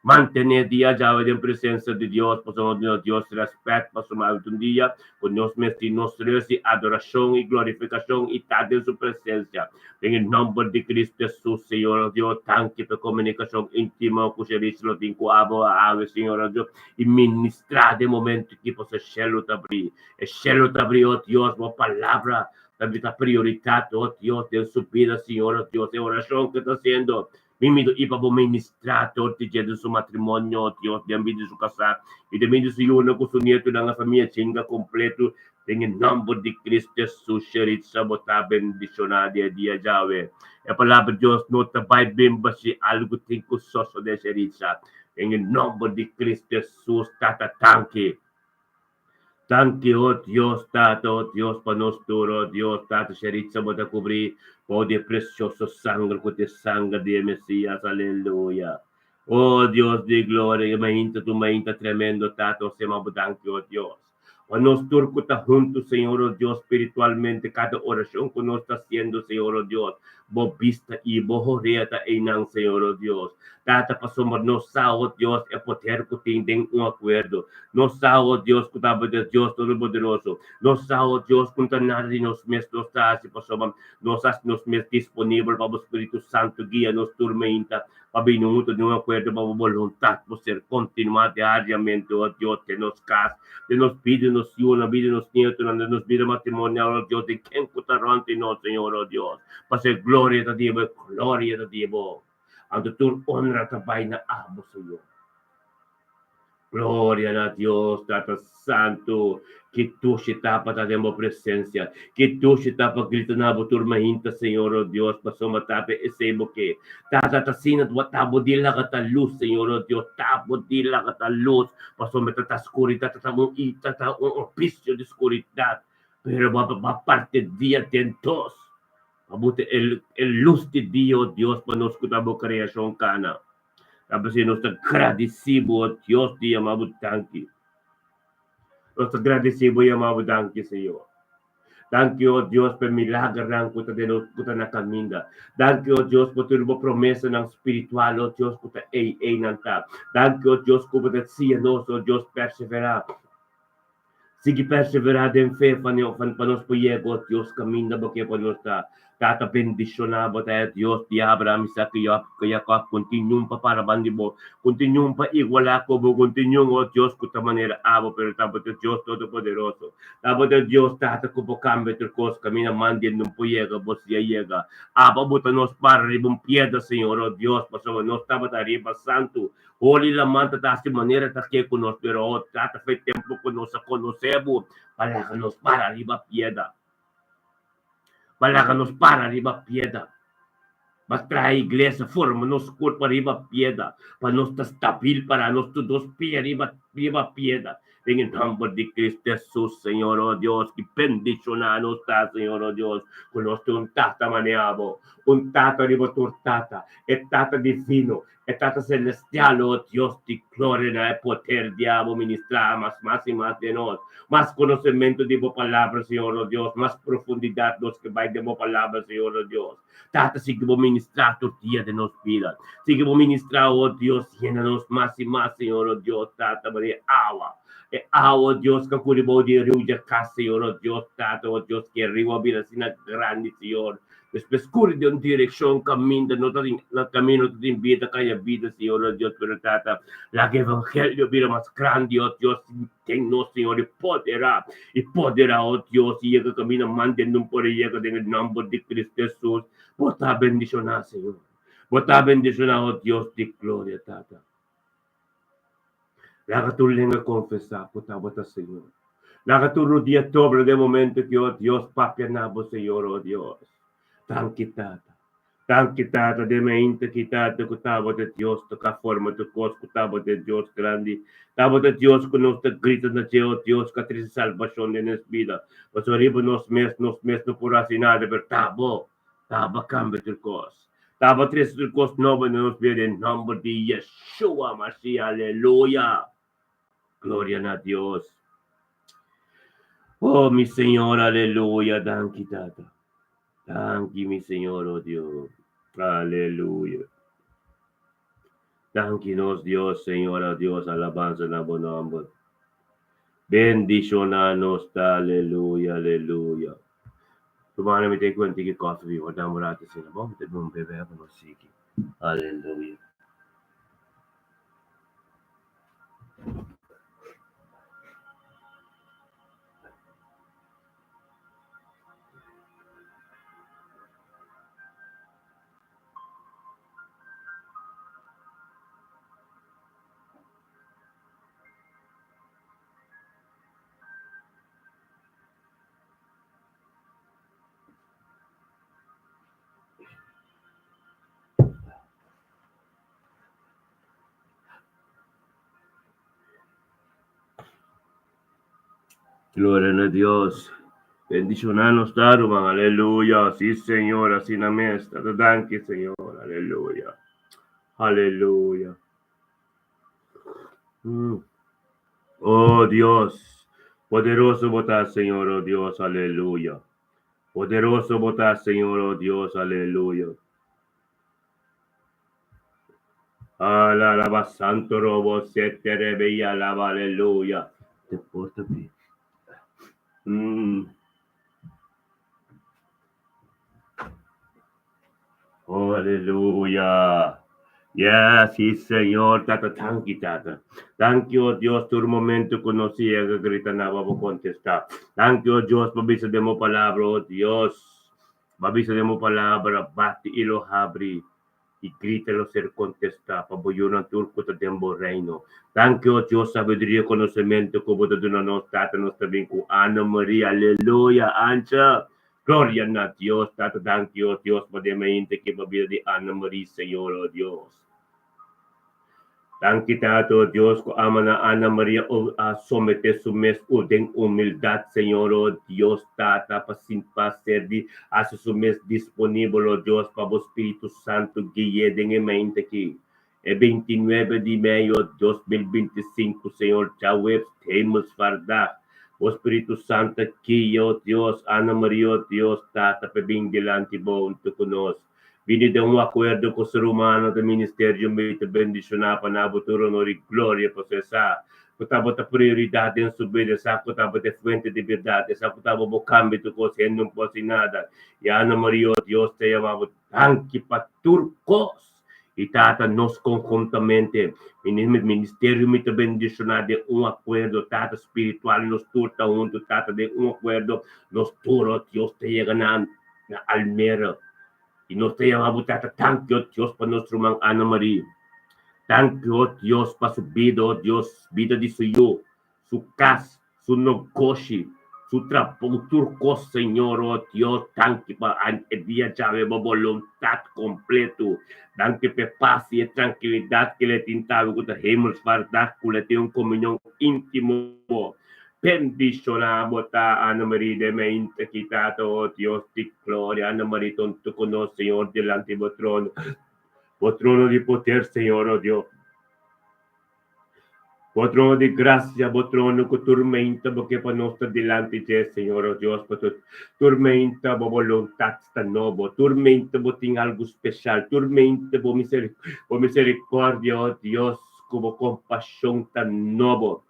Mantené dia djawe den presensia di Dios, pasobra nos duna Dios rèspèt, pasobra awe ta un dia ku nos mester nos rus di adorashon i glorifikashon i ta den su presensia. Den e nòmber di Cristo Hesus, Señor o Dios, danki pa e komunikashon íntimo ku Sherish lo tin ku abo awe, Señor o Dios. I ministrá den momento ki pasobra e shelu ta abrí. E shelu ta abrí, oh Dios, bo palabra ta bira prioritat, oh Dios, den su bida, Señor, oh Dios, e orashon ku e ta hasiendo, mi mido i pa bo ministrá dor di dje den su matrimonio, oh Dios, den bida di su kasá, i den bida di su yunan ku su nietunan, e famia chinga kompleto, den e nòmber di Cristo Hesus, Sheritza, bo ta bendishoná di e dia djawe. E palabra di Dios no ta bai bin bashí, algu tin ku sosodé, Sheritza. Den e nomber di Cristo Jesus, Tata, danki. Danki, oh Dios, Tata, oh Dios, pa nos tur, oh Dios, Tata, Sheritza bo ta cubri bou di e precioso sanger cu ta e sanger di e Mesias, aleluya. Oh Dios di gloria, e mainta ta un mainta tremendo, Tata, nos yama bo danki, oh Dios. Pa nos tur cu ta hunto, Señor, oh Dios, spiritualmente, cada oracion cu nos ta haciendo, Señor, oh Dios, Bo bista i Bo horea ta einan, Señor, oh Dios. Tata, pasobra nos sa, oh Dios, e poder cu tin den un acuerdo. Nos sa, oh Dios, cu ta Bo ta Dios Todopoderoso. Nos sa, oh Dios, cu no ta nada di nos mes nos ta haci, pasobra nos haci nos mes disponibel pa Bo Spiritu Santo guia nos tur meinta pa bini hunto den un akuerdo pa bo boluntat por ser kontinuá diariamente, o Dios, den nos kas, den nos bida, nos yunan, bida nos nietonan, den nos bida matrimonial, o Dios, den ken ku ta rònt di nos, Señor, o Dios, pasó e gloria ta di bo, e gloria ta di bo. Anto tur onra ta bai na abo, Señor. Gloria na Dios, Tata Santu, ki dushi ta pa ta den bo presencia, ki dushi ta pa grita na bo tur mainta, Señor, oh Dios, pasobra ta pa esey bo ke. Tata, ta asina bo ta bo di laga ta luz, Señor, oh Dios, ta bo di laga ta luz, pasobra ta ta scuridad, ta ta un ta ta un oficio di scuridad, pero bo a parti dia den dos, pa bo ta e luz di dia, oh Dios, pa nos cu ta bo creacion cana. Ta p'esei nos ta gradisí bo, o Dios di yama bo danki. Nos ta gradisí bo i yama bo danki, Señor. Danki, o Dios, pa e milagernan ku ta den nos, ku ta na kaminda. Danki, o Dios, pa tur bo promesanan spiritual, o Dios, ku ta ei, einan ta. Danki, o Dios, ku bo ta siña nos, o Dios, perseverá. Sigui perseverá den fe pa pa nos por yega, o Dios, kaminda bo ke pa nos ta. Tata bendishoná bo ta e Dios di Abraham, Isaac i Jacob, kontiñun pa para banda di bo, kontiñun pa igualá ku bo, kontiñun, o Dios, ku ta manera abo, pero ta bo ta Dios Todopoderoso. Ta bo ta Dios, Tata, ku por kambia tur kos, kaminda man di nun por yega, bo si a yega. Abo bo ta nos para riba un piedra, Señor, o Dios, pasobra nos tabata riba santu. Holi laman ta ta hasi manera ta ke ku nos, pero oh Tata fe tempu ku nos a konosé bo pa laga nos para riba piedra. B'a laga nos para riba pieda. B'a traha iglesia, forma nos kurpa riba pieda, pa nos ta stabil pará nos tur dos pia riba riba pieda. Den e nòmber di Cristo Hesus, Señor, o Dios, ki bendishoná nos ta, Señor, o Dios, ku nos tin un Tata manera Bo, un Tata riba tur tata, e Tata divino, E Tata Celestial, o Dios di gloria, na e poder di abo ministrá mas, mas i mas den nos. Mas konosementu di bo Palabra, Señor, o Dios, mas profundidat nos ke bai den bo Palabra, Señor, o Dios. Tata, sigui bo ministrá tur dia den nos bida. Sigui bo ministrá, o Dios, yena nos mas i mas, Señor, o Dios, Tata, manera e awa, e awa, o Dios, ka kuri bou di e riu dje kas, Señor, o Dios, Tata, o Dios, ke e riu a bira asina grandi, Señor. Despues kuri den un direkshon kaminda no ta tin na kaminda no ta tin bida kaya bida Señor oh Dios pero Tata laga evangelio bira mas grandi oh Dios den nos Señor i podera i podera oh Dios i yega kaminda mande nun por yega den e nomber di Cristo Jesus bo ta bendiciona Señor bo ta bendiciona oh Dios di gloria Tata. Laga tur lenga konfesá ku ta bo ta Señor. Laga tur rudia dobla den momento ki, o Dios, papia na bo, Señor, o Dios. Danki, Tata. Danki, Tata, den mainta ki, Tata, ku ta bo ta Dios toka forma tur kos, ku ta bo ta Dios grandi, ta bo ta Dios ku nos ta grita na dje, o Dios, ku a trese salbashon den nos bida. Pasobra riba nos mes, nos mes no por hasi nada, pero ta bo. Taba kambia tur kos. Taba trese tur kos nobo den nos bida den nomber di Yeshua Mashiach. Aleluya. Gloria na Dios. Oh mi Señor, aleluya. Danki Tata. Danki mi Señor, oh Dios. Aleluya. Danki nos Dios, Señor, oh Dios, alabanza na bo nomber. Bendiciona nos ta, aleluya, aleluya. Rumannan mi ta e cuenta ki coffee mi por dam un rato asina bon mi ta bin un bebe pa nos sigui. Aleluya. Gloria na Dios. Bendiciona nos ta, ruman. Aleluya. Sí, Señor, asina mes. Tata, danki, Señor. Aleluya. Aleluya. Mm. Oh Dios, poderoso bo ta, Señor, oh Dios, aleluya. Poderoso bo ta, Señor, oh Dios, aleluya. Alaba santo robo sete rebe y alaba, aleluya. Te porta bien. Mm. Oh, aleluya. Yes, sí, Señor. Tata, thank you, Tata. Thank you, oh Dios, tur momento ku nos yega grita na bo kontestá. Thank you, oh Dios, pa bisa den bo palabra, oh Dios. Pa bisa den bo palabra, bati i lo habri, i grita lo ser kontestá pa bo yunan tur ku ta den bo reino. Thank you, oh Dios, sabiduria i konosementu ku bo ta duna nos, Tata. Nos ta bin ku Ana Maria. Aleluya, ancha. Gloria na Dios, Tata danki oh Dios pa den mainta ki pa bida di Ana Marie Señor oh Dios. Danki Tata oh Dios ku ama na Ana Maria oh a somete su mes oh den humildad Señor oh Dios Tata pa sin pa ser di hasi su mes disponibel oh Dios pa bo Spiritu Santo gui'e den e mainta ki e 29 di mayo 2025 Señor djaweps Hemelsvaartdag Bo Spiritu Santo guia o Dios Ana Maria o Dios Tata pa bin dilanti Bo hunto cu nos bini den un acuerdo cu ser humano ta ministerio mi ta bendiciona pa na Bo tur honor y gloria pasobra e sa cu ta Bo ta prioridad den su bida e sa cu ta Bo ta e fuente di berdad e sa cu ta Bo bo cambia tur cos hende no por haci nada y Ana Maria o Dios ta yama Bo danki pa tur cos. I Tata, nos konhuntamente, ministerio mi ta bendishoná den un akuerdo, Tata, spiritual, nos tur ta huntu, Tata, den un akuerdo, nos tur, oh Dios, ta yega na na Almere. I nos ta yama bo, Tata, danki, oh Dios, pa nos ruman Ana Marie. Danki, oh Dios, pa su bida, oh Dios, bida di su yu, su kas, su nogoshi. Su trabou tur kos Señor oh Dios danki pa e dia djawe bo boluntat kompleto danki pa e pas i e trankilidat ke le tin tawe ku ta hemelsvaartdag ku le tin un komunion intimo bo bendishona bo ta Ana Marie de mente ki tata oh Dios di gloria Ana Marie tonto ku nos Señor dilanti bo trono bo trono di poder Señor oh Dios. Bo trono di gracia, bo trono cu turmenta bo ke pa nos ta dilanti dje, Señor, o Dios, pasobra turmenta bo boluntad sta nobo, turmenta bo tin algu special, turmenta bo bo misericordia, o Dios, cu bo compasion ta nobo.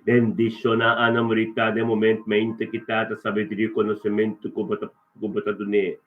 Bendiciona Ana Murita den moment mente ki Tata sabiduria y conocemento cu bo ta cu bo ta dun'é.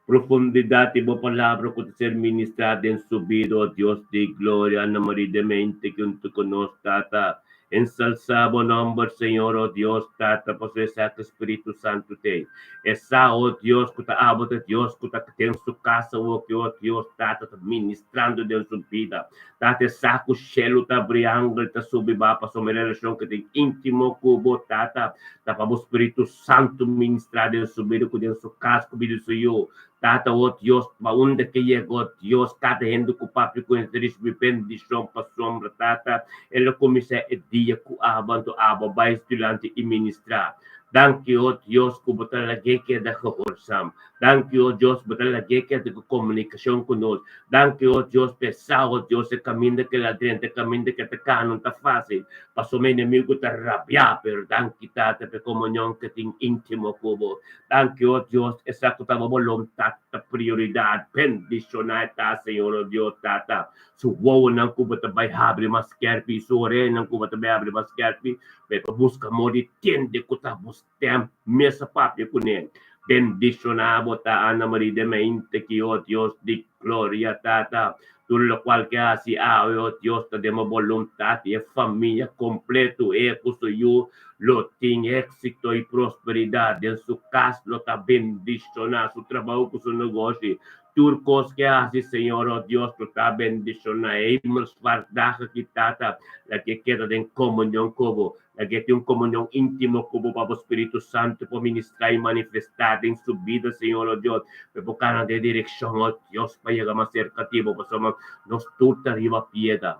Profundidad di bo palabra cu ta ser ministrá den su bida, oh Dios di gloria, na maridemente junto cu nos, Tata. Ensalsá bo nomber, Señor, oh Dios, Tata, pasobra esaki Spiritu Santu t'ei. E sa, oh Dios, cu ta abo ta Dios cu ta den su cas awoki, oh Dios, Tata, ta ministrando den su bida. Tata, e sa cu shelu ta abri, angel ta subi ba, pasobra e relacion cu tin intimo cu bo, Tata, ta pa bo Spiritu Santu ministrá den su bida ku den su kas ku bida di su yu. Tata, o Dios, pa unda ke yega, o Dios, kada hende ku papia ku hende ta risibí bendishon pasobra, Tata, e lo kuminsá e dia ku abo, anto abo bai dilanti i ministrá. Danki, o Dios, ku bo ta lag'é keda gehoorzaam. Danki, o Dios, bo ta lag'é keda ku komunikashon ku nos. Danki, o Dios, p'esá, o Dios, e kaminda ke la drenta, e kaminda ke ta kana no ta fásil. Pasobra mi enemigu ta rabiá, pero danki, Tata, p'e komunion ke tin íntimo ku bo. Danki, o Dios, esaki ku ta bo boluntat ta prioridat. Bendishoná e ta, Señor, o Dios, Tata. Su wowonan ku bo ta bai habri mas skèrpi i su oreyanan ku bo ta bai habri mas skèrpi, pa e por buska amor di tende ku ta bo stèm mes a papia kuné. Bendishoná bo ta, Ana Maria de Meinte, ki, o Dios di gloria, Tata, Tur lokual ke hasi awe, o Dios, ta den bo boluntat i e famia kompletu, e ku su yu, lo tin éksito i prosperidat den su kas, lo ta bendishoná su trabou ku su negoshi. Tur kos ke hasi, Señor, o Dios, lo ta bendishoná. E hemelsvaartdag aki, Tata, laga e keda den komunion ku bo. Laga tin un komunion íntimo ku bo pa bo Spiritu Santu por ministrá i manifestá den su bida, Señor, o Dios, pa e por kana den e direkshon, o Dios, pa yega mas serka di bo, pasobra nos tur ta riba piedra.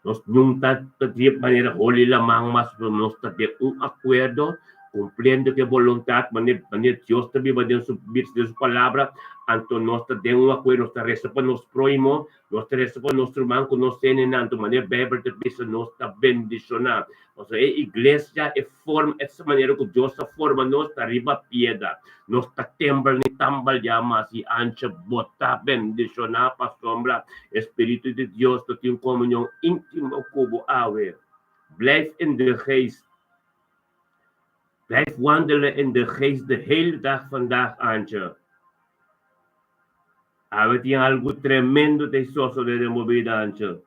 Nos niun ta di manera holi laman mas, pero nos ta den un akuerdo, kumpliendo ku e boluntat, manera manera Dios ta biba den su den su palabra, anto nos ta den un akuerdo, nos ta resa pa nos próhimo, Nos ta resa pa nos ruman ku nos tene nan tur manera Beibel ta bisa nos ta bendishoná. Pasobra e iglesia e forma esa manera ku Dios a forma nos ta riba piedra. Nos ta tembla ni tambaleá mas i ancha bo ta bendishoná pasobra e Spiritu di Dios ta tin komunion íntimo ku bo awe. Blijf in de geest. Blijf wandelen in de geest de hele dag vandaag Antje. Awe tin algu tremendo ta sosodé den bo bida, ancho.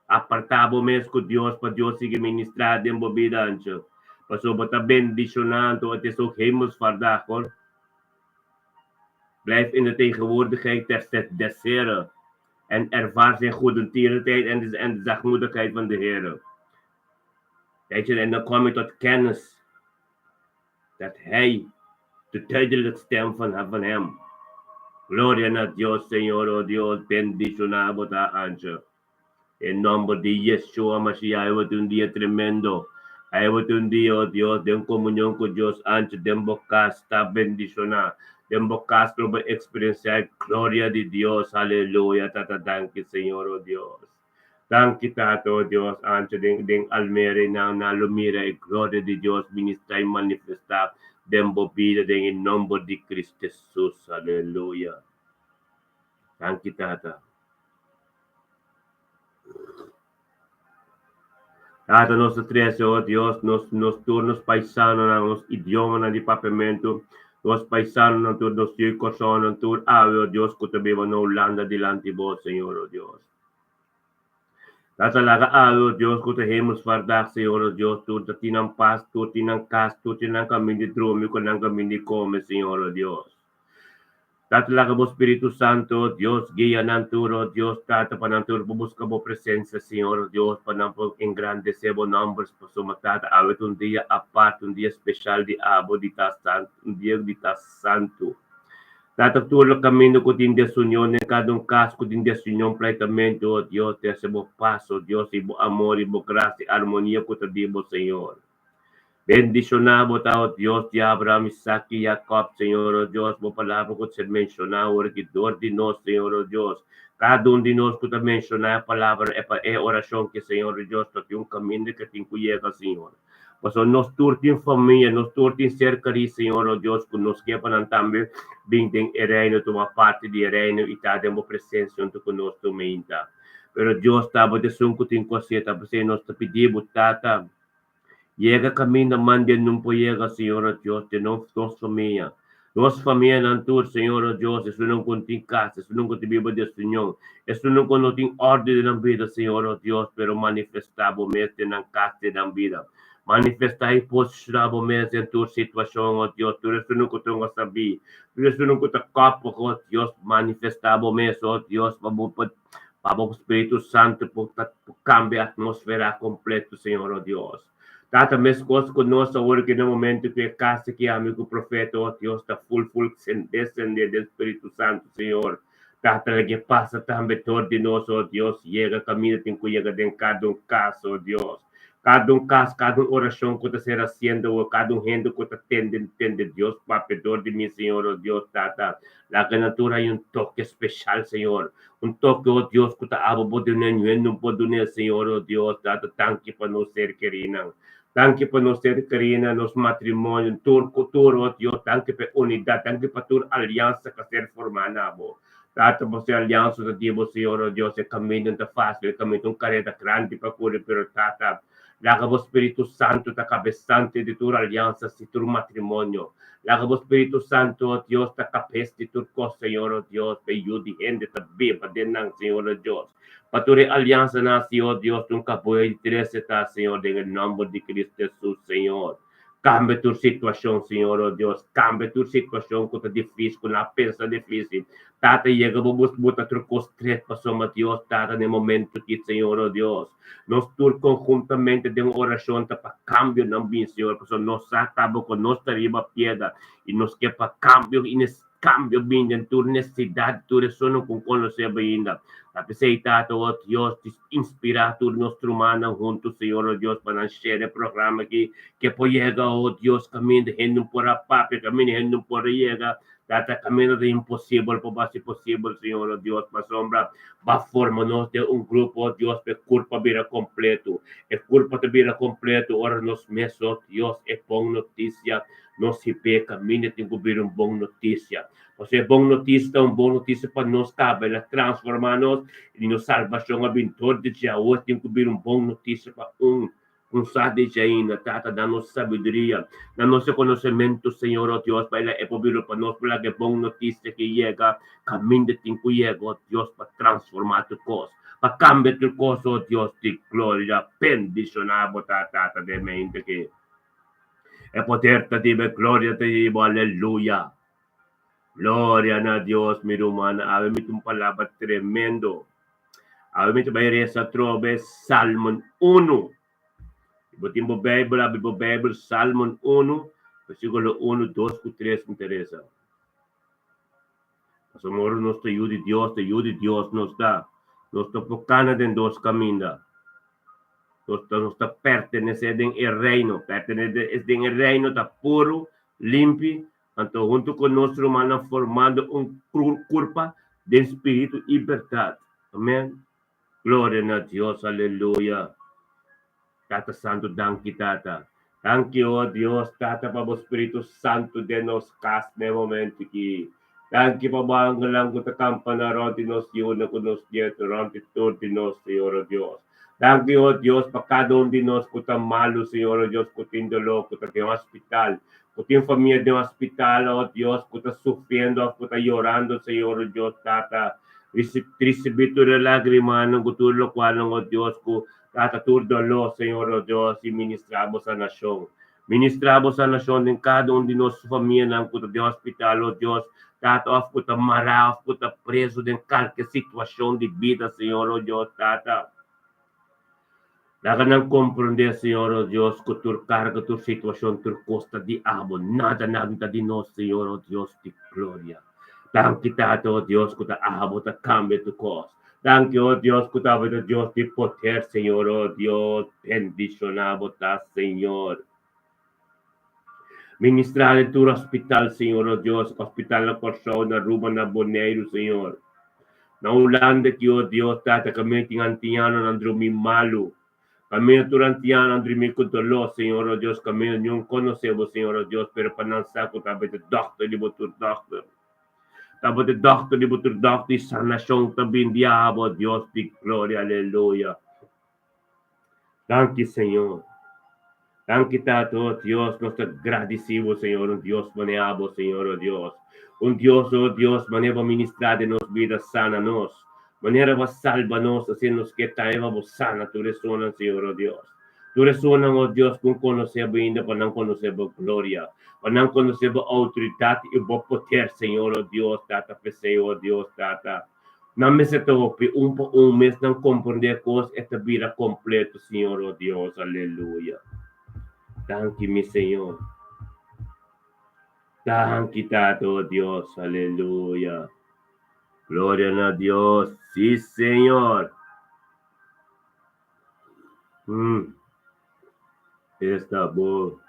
Apartá bo mes ku Dios pa Dios sigui ministrá den bo bida, ancho. Pasobra bo ta bendishoná, anto het is ook hemelsvaartdag, hoor. Blijf in de tegenwoordigheid der des Heren en ervaar zijn goedertierenheid en de, en de zachtmoedigheid van de Heer. Weet je, en dan kom je tot kennis dat Hij de duidelijke stem van, van Hem. Gloria na Dios, Señor, oh Dios, bendishoná bo ta, Antje. En nomber di Yeshua Mashiach, awe ta un dia tremendo. Awe ta un dia, oh Dios, den komunion ku Dios, Antje, den bo kas ta bendishoná. Den bo kas lo bo eksperensiá e gloria di Dios. Aleluya, Tata, danki, Señor, oh Dios. Danki Tata, oh Dios, ancha den den Almere nan nan lo mira e gloria di Dios ministra y manifesta den bo bida den e nomber di Cristo Jesus. Aleluya. Danki Tata. Tata, nos ta trece, oh Dios, nos nos tur nos paisanonan, nos idiomanan di papiamentu, nos paisanonan tur, nos yu y Kòrsounan tur awe, oh Dios, ku ta biba na Hulanda dilanti bo, Señor, oh Dios. Tata, laga awe, oh Dios, ku ta hemelsvaartdag, Señor, oh Dios, tur ta tin nan pas, tur tin nan kas, tur tin nan kaminda di drumi ku nan kaminda di kome, Señor, oh Dios. Tata, laga bo Spiritu Santo, Dios, guia nan tur, oh Dios, Tata, pa nan tur por busca bo presencia, Señor, oh Dios, pa nan por engrandece bo nomber, pasobra, Tata, awe ta un dia apart, un dia special di abo di ta santo, un dia di ta santo. Tata, tur lo caminda cu tin desunion den cada un cas cu tin desunion, pleitamento, oh Dios, trece bo paz, oh Dios, y bo amor y bo gracia y armonia cu ta di bo, Señor. Bendishoná bo ta, o Dios di Abraham, Isaac i Jacob, Señor, o Dios, bo palabra ku ta ser menshoná awor aki dor di nos, Señor, o Dios. Kada un di nos ku ta menshoná e palabra e pa e orashon ki, Señor, o Dios, ta tin un kaminda ke tin ku yega, Señor. Pasobra nos tur tin famia, nos tur tin ser kerí, Señor, o Dios, ku nos ke pa nan tambe bin den e Reino, tuma parti di e Reino i ta den bo presensia huntu ku nos tur meinta. Pero Dios ta bo esun ku tin ku hasié, ta p'esei nos ta pidi bo, Tata, Yega kaminda mande nun por yega, Señor o Dios, den nos nos famia. Nos famianan tur, Señor o Dios, esunnan ku no tin kas, esunnan ku ta biba desunion, esunnan ku no tin orde den nan bida, Señor o Dios, pero manifestá Bo mes den nan kas, den nan bida. Manifestá i posishoná Bo mes den tur situashon, o Dios, tur esunnan ku ta un sabí, tur esunnan ku ta kòp, o Dios, manifestá Bo mes, o Dios, pa Bo por Pa bo Spiritu Santu por ta cambia atmosfera completo, Señor, oh Dios. Tata, mescos cu nos awor cu na momento cu e casa ki ami cu profeta, oh Dios, ta full full descende den Spiritu Santu, Señor. Tata, lege pasa tambe dor di nos, oh Dios, yega caminda tin cu yega den cada un casa, oh Dios. Kada un kas, kada un orashon ku ta ser hasiendo awor, kada un hende ku ta tende, tende Dios papia dor di mi, Señor, oh Dios, Tata. Laga nan tur haña un toke speshal, Señor. Un toke, oh Dios, ku ta abo bo dun'é, niun no por dun'é, Señor, oh Dios, Tata. Danki pa nos ser kerinan. Danki pa nos ser kerinan, nos matrimonio, tur ku tur, oh Dios. Danki pa e unidat, danki pa tur aliansa ku a ser formá na bo. Tata, bo se aliansa ta di bo, Señor, oh Dios, e kaminda no ta fásil, e kaminda ta un kareda grandi pa kuri, pero Tata, laga bo Spiritu Santu ta kabesante di tur aliansa si tur matrimonio. Laga bo Spiritu Santu, oh Dios, ta kabes di tur kos, Señor, oh Dios, pa e yu di hende ta biba den nan, Señor, oh Dios. Pa tur e aliansanan asi, oh Dios, un kabuya di trese ta, Señor, den e nòmber di Cristo Jesus, Señor. Cambia tur situacion, Señor, oh Dios. Cambia tur situacion cu ta dificil, cu nan a pensa dificil. Tata, yega bo bus buta tur cos stret pasobra, Dios, Tata, na e momento aki, Señor, oh Dios. Nos tur conhuntamente den oracion ta pa cambionan bin, Señor, pasobra nos sa caba cu nos ta riba piedra y nos ke pa cambio y Cambio bin den tur necesidad, tur esunnan cu conoce bo ainda. Ta p'esey, Tata, o Dios, di inspira tur nos trumannan hunto, Señor, o Dios, pa nan share e programa aki, ke por yega, o Dios, caminda hende no por a papia, caminda hende no por a yega. Tata, caminda ta imposibel pa bo haci posibel, Señor, o Dios, pasobra Bo a forma nos den un grupo, o Dios, pa e curpa bira completo. E curpa ta bira completo ora nos mes, o Dios, e bon noticia Nos hipé kaminda tin ku bira un bon notisia. Pasobra e bon notisia ta un bon notisia pa nos kaba, el a transformá nos i nos salbashon a bin dor di dje. Awor tin ku bira un bon notisia pa un ku sa di dje ainda. Tata, da nos sabiduria, da nos e konosementu, Señor, o Dios, pa el a e por bira pa nos por laga e bon notisia ki yega kaminda tin ku yega, o Dios, pa transformá tur kos, pa kambia tur kos, o Dios di gloria. Bendishoná bo ta, Tata, den mente aki. E poder ta di bo, e gloria ta di bo, aleluya. Gloria na Dios, mi ruman. Awe mi tin un palabra tremendo. Awe mi ta bai resa atrobe Salmon 1. Si bo tin bo Bijbel, abri bo Bijbel, Salmon 1, versículo 1, 2 ku 3 mi ta resa. Pasobra ora nos ta yu di Dios, ta yu di Dios nos ta. Nos ta por kana den dos kaminda. Nos ta, nos ta pertenesé den e reino. Pertenesé den e reino ta puru, limpi, anto huntu ku nos rumannan formando un kurpa den spiritu i bèrdat. Amèn. Gloria na Dios, aleluya. Tata Santu, danki Tata. Danki, o Dios, Tata, pa bo Spiritu Santu den nos kas na e momento aki. Danki pa bo angelnan ku ta kampana rònt di nos yunan ku nos nietu, rònt di tur di nos, Señor, o Dios. Danki, o Dios, pa kada un di nos ku ta malu, Señor, o Dios, ku tin doló, ku ta den hospital, ku tin famia den hospital, o Dios, ku ta sufriendo òf ku ta yorando, Señor, o Dios, Tata. Risibí tur e lágrimanan ku tur lokualnan, o Dios, ku Tata tur doló, Señor, o Dios, i ministrá bo sanashon. Ministrá bo sanashon den kada un di nos famianan ku ta den hospital, o Dios, Tata, òf ku ta mará òf ku ta prezu den kalke situashon di bida, Señor, o Dios, Tata. Laga nan komprondé, Señor, o Dios, ku tur karga, tur situashon, tur kos ta di abo. Nada, nada ta di nos, Señor, o Dios di gloria. Danki, Tata, o Dios, ku ta abo ta kambia tur kos. Danki, o Dios, ku ta abo ta Dios di poder, Señor, o Dios. Bendishoná bo ta, Señor. Ministrá den tur hospital, Señor, o Dios, hospital na Kòrsou, na Aruba, na Boneiru, Señor. Na Hulanda ki, o Dios, Tata, kaminda tin antianonan drumí malu. Kaminda tur antianonan drumí ku doló, Señor, o Dios, kaminda niun konosé bo, Señor, o Dios, pero pa nan sa ku ta bo ta dòkter di bo tur dòkter. Ta bo ta dòkter di bo tur dòkter i sanashon ta bin di abo, Dios di gloria, aleluya. Danki Señor. Danki Tata, oh Dios, nos ta gradisí bo, Señor, un Dios manera bo, Señor, oh Dios. Un Dios, oh Dios, manera bo ministrá den nos bida, sana nos. Manera bo a salba nos, asina nos ke tambe pa bo sana tur esunnan, Señor, oh Dios. Tur esunnan, oh Dios, ku konosé bo ainda, pa nan konosé bo gloria, pa nan konosé bo outoridat i bo poder, Señor, oh Dios, Tata, p'esei, oh Dios, Tata. Nan mester ta hopi un pa un mes nan comprende cos e ta bira completo Señor oh Dios aleluya danki mi Señor danki Tata oh Dios aleluya gloria na Dios si Señor mm esta bo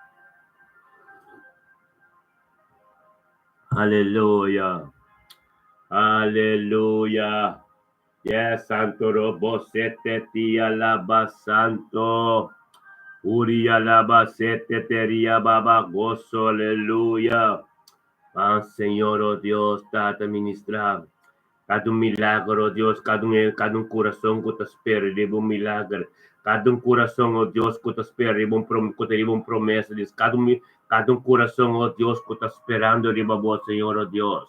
Aleluya. Aleluya. Yes, Santo Robo sete ti alaba Santo. Uri alaba sete teria baba gozo. Aleluya. Ah, Señor, oh Dios, Tata ministra. Kada un milager, oh Dios, kada un, kada un kurason ku ta spera riba un milager. Kada un kurason, oh Dios, ku ta spera riba un prom, ku ta riba un promesa, Dios. Kada un, kada un kurason, oh Dios, ku ta sperando riba bo, Señor, oh Dios.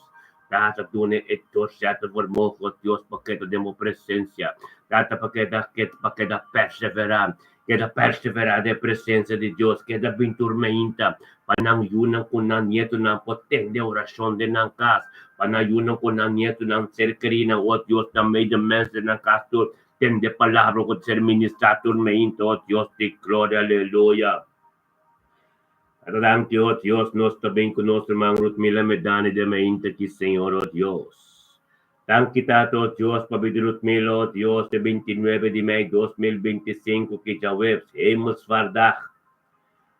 Tata, duna e doorzettervermogen, oh Dios, pa keda den bo presensia. Tata, pa keda, pa keda perseverá. Keda perseverá den presensia di Dios, keda bin tur meinta, pa nan yunan ku nan nietonan por tende orashon den nan kas, pa nan yunan ku nan nietonan ser kerínan, o Dios, nan medemens den nan kas tur tende palabra ku ta ser ministrá tur meinta, o Dios di gloria, aleluya. Danki, o Dios, nos ta bin ku nos ruman Ruthmila Medani den meinta aki, Señor, o Dios. Danki Tata o Dios pa bida Ruthmila o Dios e 29 di mei 2025 ki djaweps Hemelsvaartdag.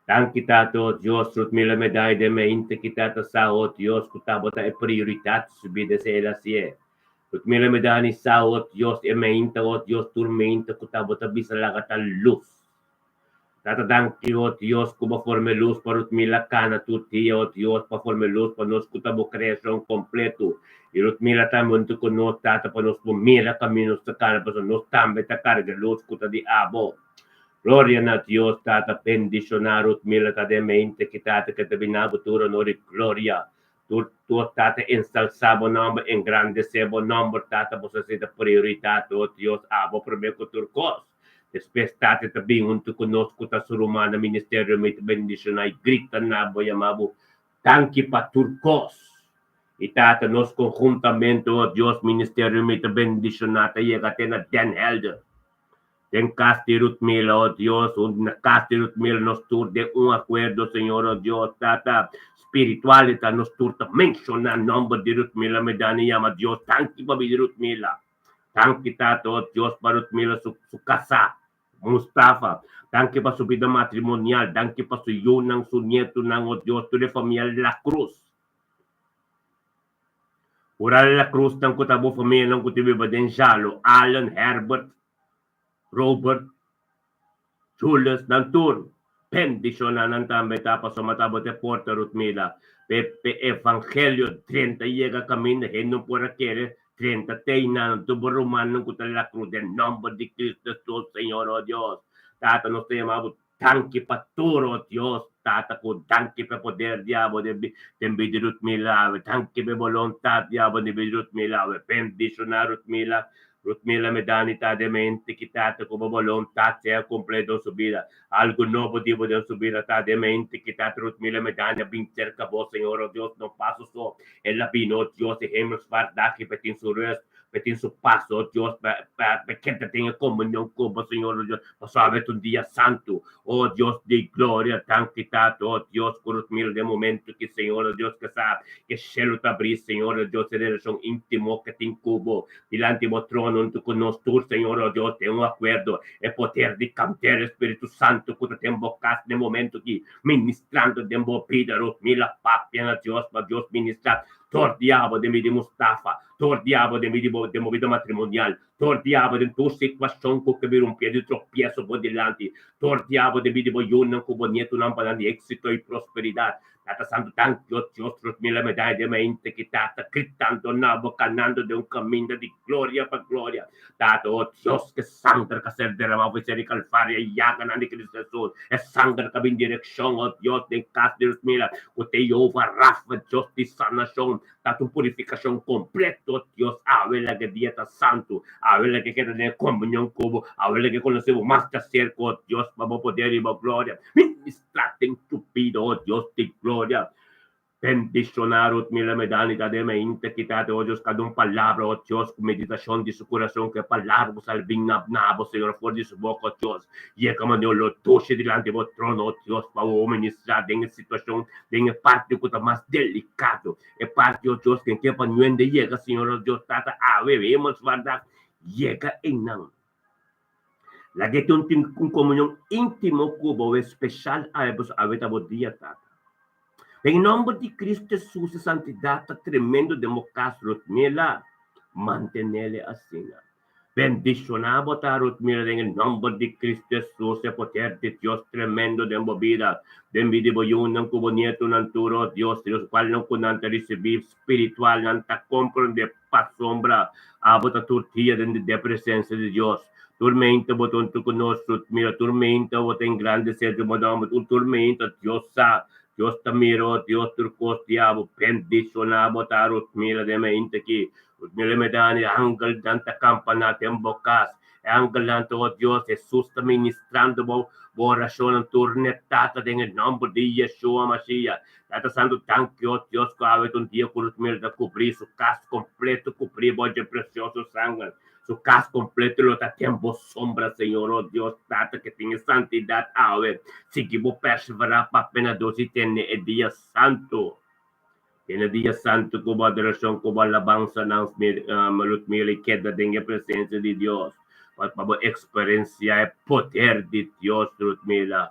Danki Tata o Dios Ruthmila Medai den meinta ki Tata sa o Dios ku tabata e prioridat su bida si el hasié. Ruthmila Medani sa o Dios e meinta o Dios tur meinta ku tabata bisa laga ta lus. Tata danki o Dios ku bo forma e lus pa Rutmila kana tur dia o Dios pa forma e lus pa nos ku ta bo kreashon kompletu i Rutmila tambe huntu ku nos Tata pa nos por mira kaminda nos ta kana pasobra nos tambe ta karga e lus ku ta di abo. Gloria na Dios Tata bendishona Rutmila ta den mente ki Tata ke ta bini abo tur honor i gloria tur tur Tata ensalsa bo nomber engrandese bo nomber Tata bo sa si ta prioridat o Dios abo prome ku tur kos. Despues Tata ta bin huntu ku nos ku ta su ruman na ministerio mi ta bendishoná i grita na bo yama bo danki pa tur kos. I Tata nos konhuntamentu o Dios ministerio mi ta bendishoná ta yega te na Den Helder den kas di Ruthmila o Dios un na kas di Ruthmila nos tur den un akuerdo Señor o Dios Tata spiritual i ta nos tur ta menshoná nomber di Ruthmila Medani yama Dios danki pa bida Ruthmila. Danki Tata o Dios pa Rutmila su su kasá, Mustafa. Danki pa su bida matrimonial. Danki pa su yunan, su nietunan, o Dios, tur e famia La Cruz. Oral La Cruznan ku ta bo famianan ku ta biba den Jalo, Allen, Herbert, Robert, Julius, nan tur. Bendiciona nan tambe ta pasobra tabata e porta Rutmila p'e p'e evangelio drenta yega caminda hende no por a kere drenta te einan tur bo rumannan cu ta la cruz den nomber di Cristo Jesus Señor oh Dios Tata nos ta yama bo danki pa tur oh Dios Tata cu danki p'e poder di abo den den bida Rutmila awe danki p'e boluntad di abo den bida Rutmila awe bendiciona Rutmila. Rutmila Medani ta den mente ki Tata ku bo boluntat sea kumplí den su bida. Algu nobo di bo den su bida ta den mente ki Tata Rutmila Medani a bin serka bo, Señor, o Dios, no paso so. El a bin, o Dios, e hemelsvaart aki pa tin su rust, pa tin su pas, o Dios, pa pa pa keda den e komunion ku bo, Señor, o Dios, pasobra awe ta un dia santu. O Dios di gloria, danki Tata, o Dios, ku Rutmila den momento ki, Señor, o Dios, ke sa ke shelu ta abrí, Señor, o Dios, e relashon íntimo ke tin ku bo, Dilanti bo trono huntu ku nos tur, Señor, o Dios, den un akuerdo, e poder di kandela Spiritu Santu ku ta den bo kas den momentu aki, ministrando den bo bida, Rosmila, papia na Dios pa Dios ministra tur diabo den bida di Mustafa, tur diabo den bida di bo, den bo bida matrimonial, tur diabo den tur situashon ku ke bira un pia di tropieso bo dilanti, tur diabo den bida di bo yunan ku bo nietunan pa nan di éksito i prosperidat. Tata Santu danki o Dios Rosmila Medalla de mente ki Tata gritando na bo kanando den un kaminda di gloria pa gloria Tata o Dios ke sanger ka ser derama for ser di Kalvario e yaganan di Cristo Jesus e sanger ka bin direkshon o Dios den kas di Rosmila ku te Jehovah Rafa Dios di sanashon Tata un purifikashon kompleto o Dios awe laga dia ta santu awe laga keda den e komunion ku bo awe laga konosé bo mas ta serka o Dios pa bo poder i bo gloria. Traten tu bida, oh Dios di gloria. Bendiciona Ruth Miller Medani ta den mente kita oh Dios cada un palabra, oh Dios, cu meditacion di su curason, cu e palabra cu sali bin na na bo, Señor, for di su boca, oh Dios. Yega manera lo dushi dilanti bo trono, oh Dios, pa bo ministra den e situacion, den e parti cu ta mas delicado, e parti, oh Dios, ken ke pa nuende yega, Señor, oh Dios, Tata, awe, hemelsvaardag, yega eynan. Laga e tin un komunion íntimo ku bo speshal awe pasobra awe ta bo dia, Tata. Den nòmber di Kristu Hesus e santidat ta tremendo den bo kas, Rutmila. Mantenele asina. Bendishoná bo ta, Rutmila, den e nòmber di Kristu Hesus, e poder di Dios tremendo den bo bida, den bida di bo yunan ku bo nietonan tur, o Dios, Dios, kualnan ku nan ta risibí spiritual, nan ta komprondé Pasobra abo ta tur dia den de presencia di Dios. Tur meinta bo ta huntu cu nos, mira, tur meinta bo ta engrandece su nomber, tur meinta Dios sa, Dios ta mira, oh Dios, tur cos di abo bendiciona bo ta, Ruth mira den meinta aki, Ruth mira medani, angelnan ta campana den bo cas, e angelnan ta, oh Dios, Jesus ta ministrando bo, bo oracionnan tur ne Tata den e nomber di Yeshua Mashiach. Tata Santu, danki, oh Dios, ku awe ta un dia ku Rutmil ta kubrí su kas kompleto, kubrí bo dje presioso sanger. Su kas kompleto lo ta den bo sombra, Señor, oh Dios, Tata, ke tin e santidat awe. Sigui bo perseverá pa pena dos i tene e dia santu. Tene dia santu ku bo adorashon, ku bo alabansanan, Rutmil, i keda den e presensia di Dios, pa bo eksperensiá e poder di Dios, Rutmila.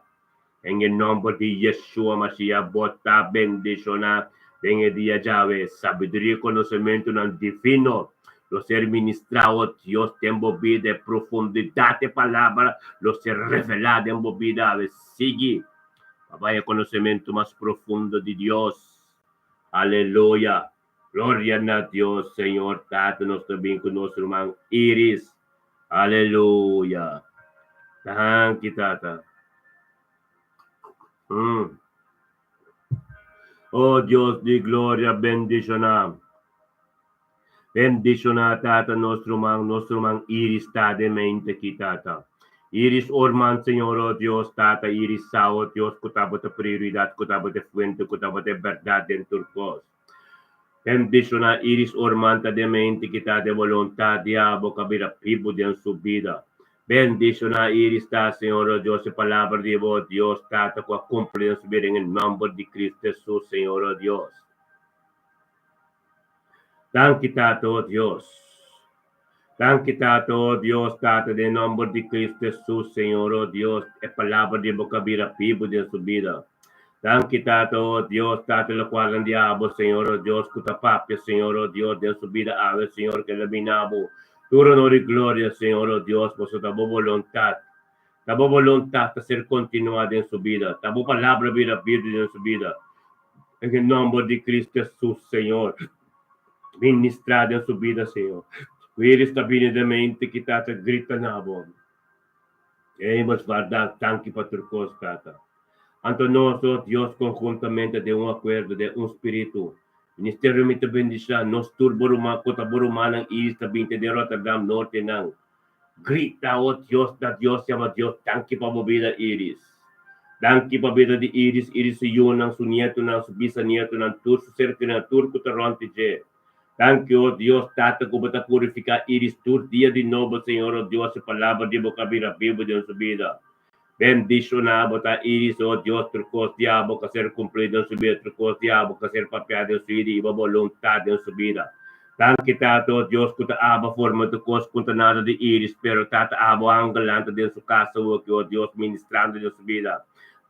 En e nomber di Yeshua Mashiach bo ta bendiciona den e dia djawe. Sabiduria y conocementonan divino lo ser ministra, oh Dios, den bo bida. E profundidad e palabra lo ser revela den bo bida awe. Sigui pa bay e conocemento mas profundo di Dios. Aleluya. Gloria na Dios, Señor Tata, nos ta bin cu nos ruman Iris. Aleluya. Danki, Tata. Oh Dios di gloria, bendiciona. Bendiciona, Tata, nos ruman, nos ruman Iris ta den mente aki, Tata. Iris Orman, Señor, oh Dios, Tata, Iris sa, oh Dios, cu tabata prioridad, cu tabata e fuente, cu tabata e berdad den tur cos. Bendiciona Iris Orman ta den mente ki ta den boluntad di abo ka bira bibu den su bida. Bendiciona Iris ta, Señor, oh Dios, e palabra di bo, Dios, Tata, cu a cumpli den su bida en e nomber di Cristo Jesus, Señor, oh Dios. Danki, Tata, oh Dios. Danki, Tata, oh Dios, Tata, den nomber di Cristo Jesus, Señor, oh Dios, e palabra di bo ka bira bibu den su bida. Danki, Tata, oh Dios, Tata, locual nan di abo, Señor, oh Dios, cu ta papia, Señor, oh Dios, den su bida awe, Señor, ke lo bina bo. Tur honor y gloria, Señor, oh Dios, pasobra ta bo boluntad. Ta bo boluntad ta ser continua den su bida. Ta bo palabra bira bibu den su bida. En e nomber di Cristo Jesus, Señor. Ministra den su bida, Señor. Ku elis ta bini den mente ki Tata grita na bo. Hemels guarda, danki pa tur kos, Tata. Anto nos, oh Dios, konhuntamente den un akuerdo, den un spiritu. Ministerio mi ta bendishoná nos tur bo ruman ku ta bo rumannan Iris ta binti den Rotterdam Norte nan. Grita o Dios na Dios yama Dios danki pa bo bida Iris. Danki pa bida di Iris, Iris su yunan, su nietunan, su bisanietonan, tur su ser kerinan, tur ku ta rònt di dje. Danki o Dios Tata ku bo ta purifiká Iris tur dia di nobo Señor o Dios e palabra di bo ka bira bibu den su bida. Bendishoná bo ta Iris o Dios tur kos di abo ka ser kumplí den su bida tur kos di abo ka ser papiá den su ida i bo boluntat den su bida. Danki Tata o Dios ku ta abo forma tur kos ku ta nada di Iris pero Tata abo angelnan ta den su kas awoki o Dios ministrando den su bida.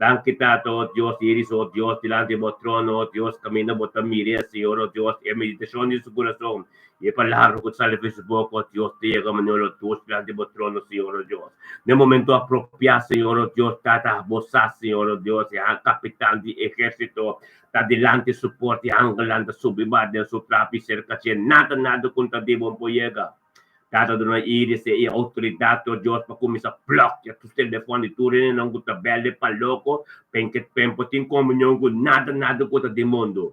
Danki Tata o Dios Iris o Dios dilanti bo trono o Dios kaminda bo ta mir'é Señor o Dios e meditashon di su kurason i e palabra ku ta sali for su boka o Dios ta yega manera lo dushi dilanti bo trono Señor o Dios na e momento apropiá Señor o Dios Tata bo sa Señor o Dios e kapitan di ehérsito ta dilanti su porta i angelnan ta subi ba den su trapi serka dje nada nada ku ta di bo por yega. Tata duna Iris e outoridat o Dios pa kuminsá blòkia tur telefòn di tur hendenan ku ta bèlde pa loko penke pen por tin komunion ku nada nada ku ta di mundu.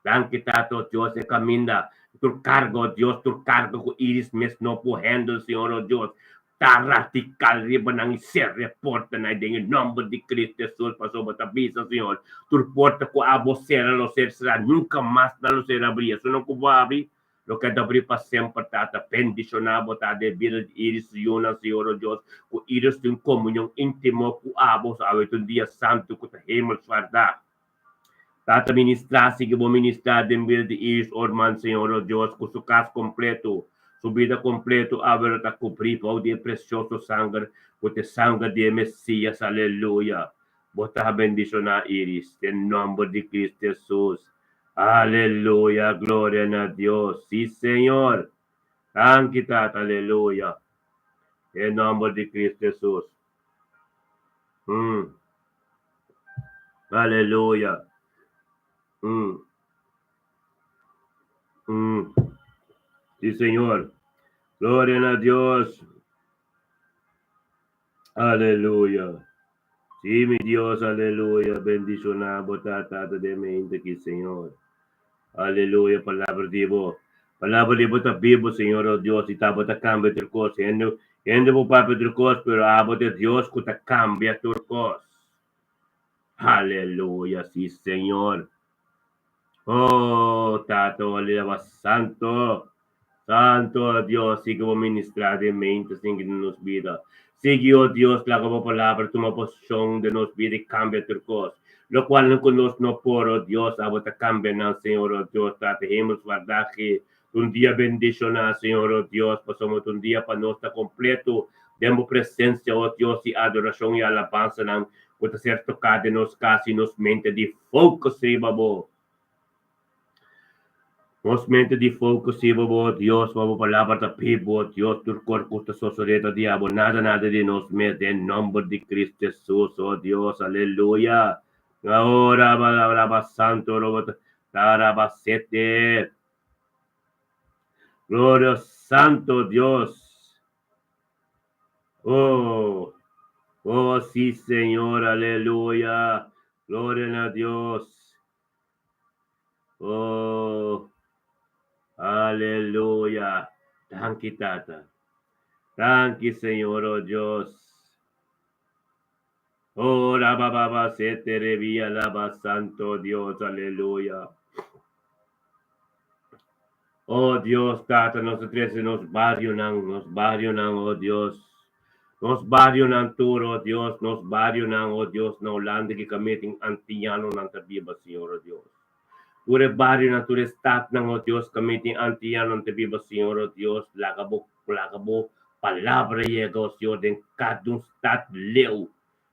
Danki Tata o Dios e kaminda tur karga o Dios tur karga ku Iris mes no por handle Señor o Dios ta radikal riba nan i sera e portanan den e nòmber di Cristo Hesus pasobra bo ta bisa Señor tur porta ku abo sera lo ser sera nunka mas nan lo ser abri esunnan ku bo abri Lo keda abrí pa semper, Tata. Bendishoná bo ta den bida di Iris su yunan, Señor o Dios, ku Iris tin komunion íntimo ku abo, so awe ta un dia santu ku ta Hemelsvaartdag. Tata, ministrá, sigui bo ministrá den bida di Iris Orman, Señor o Dios, ku su kas kompletu, su bida kompletu awe lo ta kubrí bou di e presioso sanger ku ta e sanger di e Mesías. Aleluya! Bo ta bendishoná Iris, den nòmber di Cristo Hesus. Aleluya gloria na Dios si Señor danki tata aleluya den nomber di Cristo Jesus mm aleluya mm mm si Señor gloria na Dios Aleluya. Sí, mi Dios, aleluya. Bendiciona bo ta, Tata den mente aki, Señor. Aleluya, palabra di bo. Palabra di bo ta bibo, Señor, oh Dios, y ta bo ta cambia tur cos. Hende, hende por papia tur cos, pero abo ta Dios cu ta cambia tur cos. Aleluya, sí, Señor. Oh, Tata, oh, aleluya, santo. Santo Dios, sigui bo ministrá den mente, sigui den nos bida. Sigui, oh Dios, laga bo palabra tuma posishon den nos bida i kambia tur kos. Lokualnan ku nos no por, oh Dios, abo ta kambia nan, Señor, oh Dios, Tata Hemelsvaardag, ta un dia bendishoná, Señor, oh Dios, pasobra ta un dia pa nos ta kompleto den bo presensia, oh Dios, i adorashon i alabansanan ku ta ser toká den nos kas i nos mente di focus riba bo. Nos mente di focus riba bo, Dios, pa bo palabra ta bibo, Dios, tur cos cu ta sosode ta di abo, nada, nada di nos mes, den nomber di Cristo Jesus, oh Dios, aleluya. Ora, raba, santo, roba, taraba, sete. Gloria, santo Dios. Oh, oh, sí, Señor, aleluya. Gloria na Dios. Oh, aleluya. Danki, Tata. Danki, Señor, oh Dios. Oh, la baba se te revía la santo Dios, aleluya. Oh Dios, Tata, nos trese nos barionan, nos barionan, oh Dios. Nos barionan tur, oh Dios, nos barionan, oh Dios, na Holanda ki kaminda tin antianonan ta biba, Señor, oh Dios. Tur e barionan, tur e stadnan, oh Dios, kaminda tin antianonan ta biba, Señor, oh Dios, laga bo, laga bo palabra yega, oh Señor, den kada un stad leu,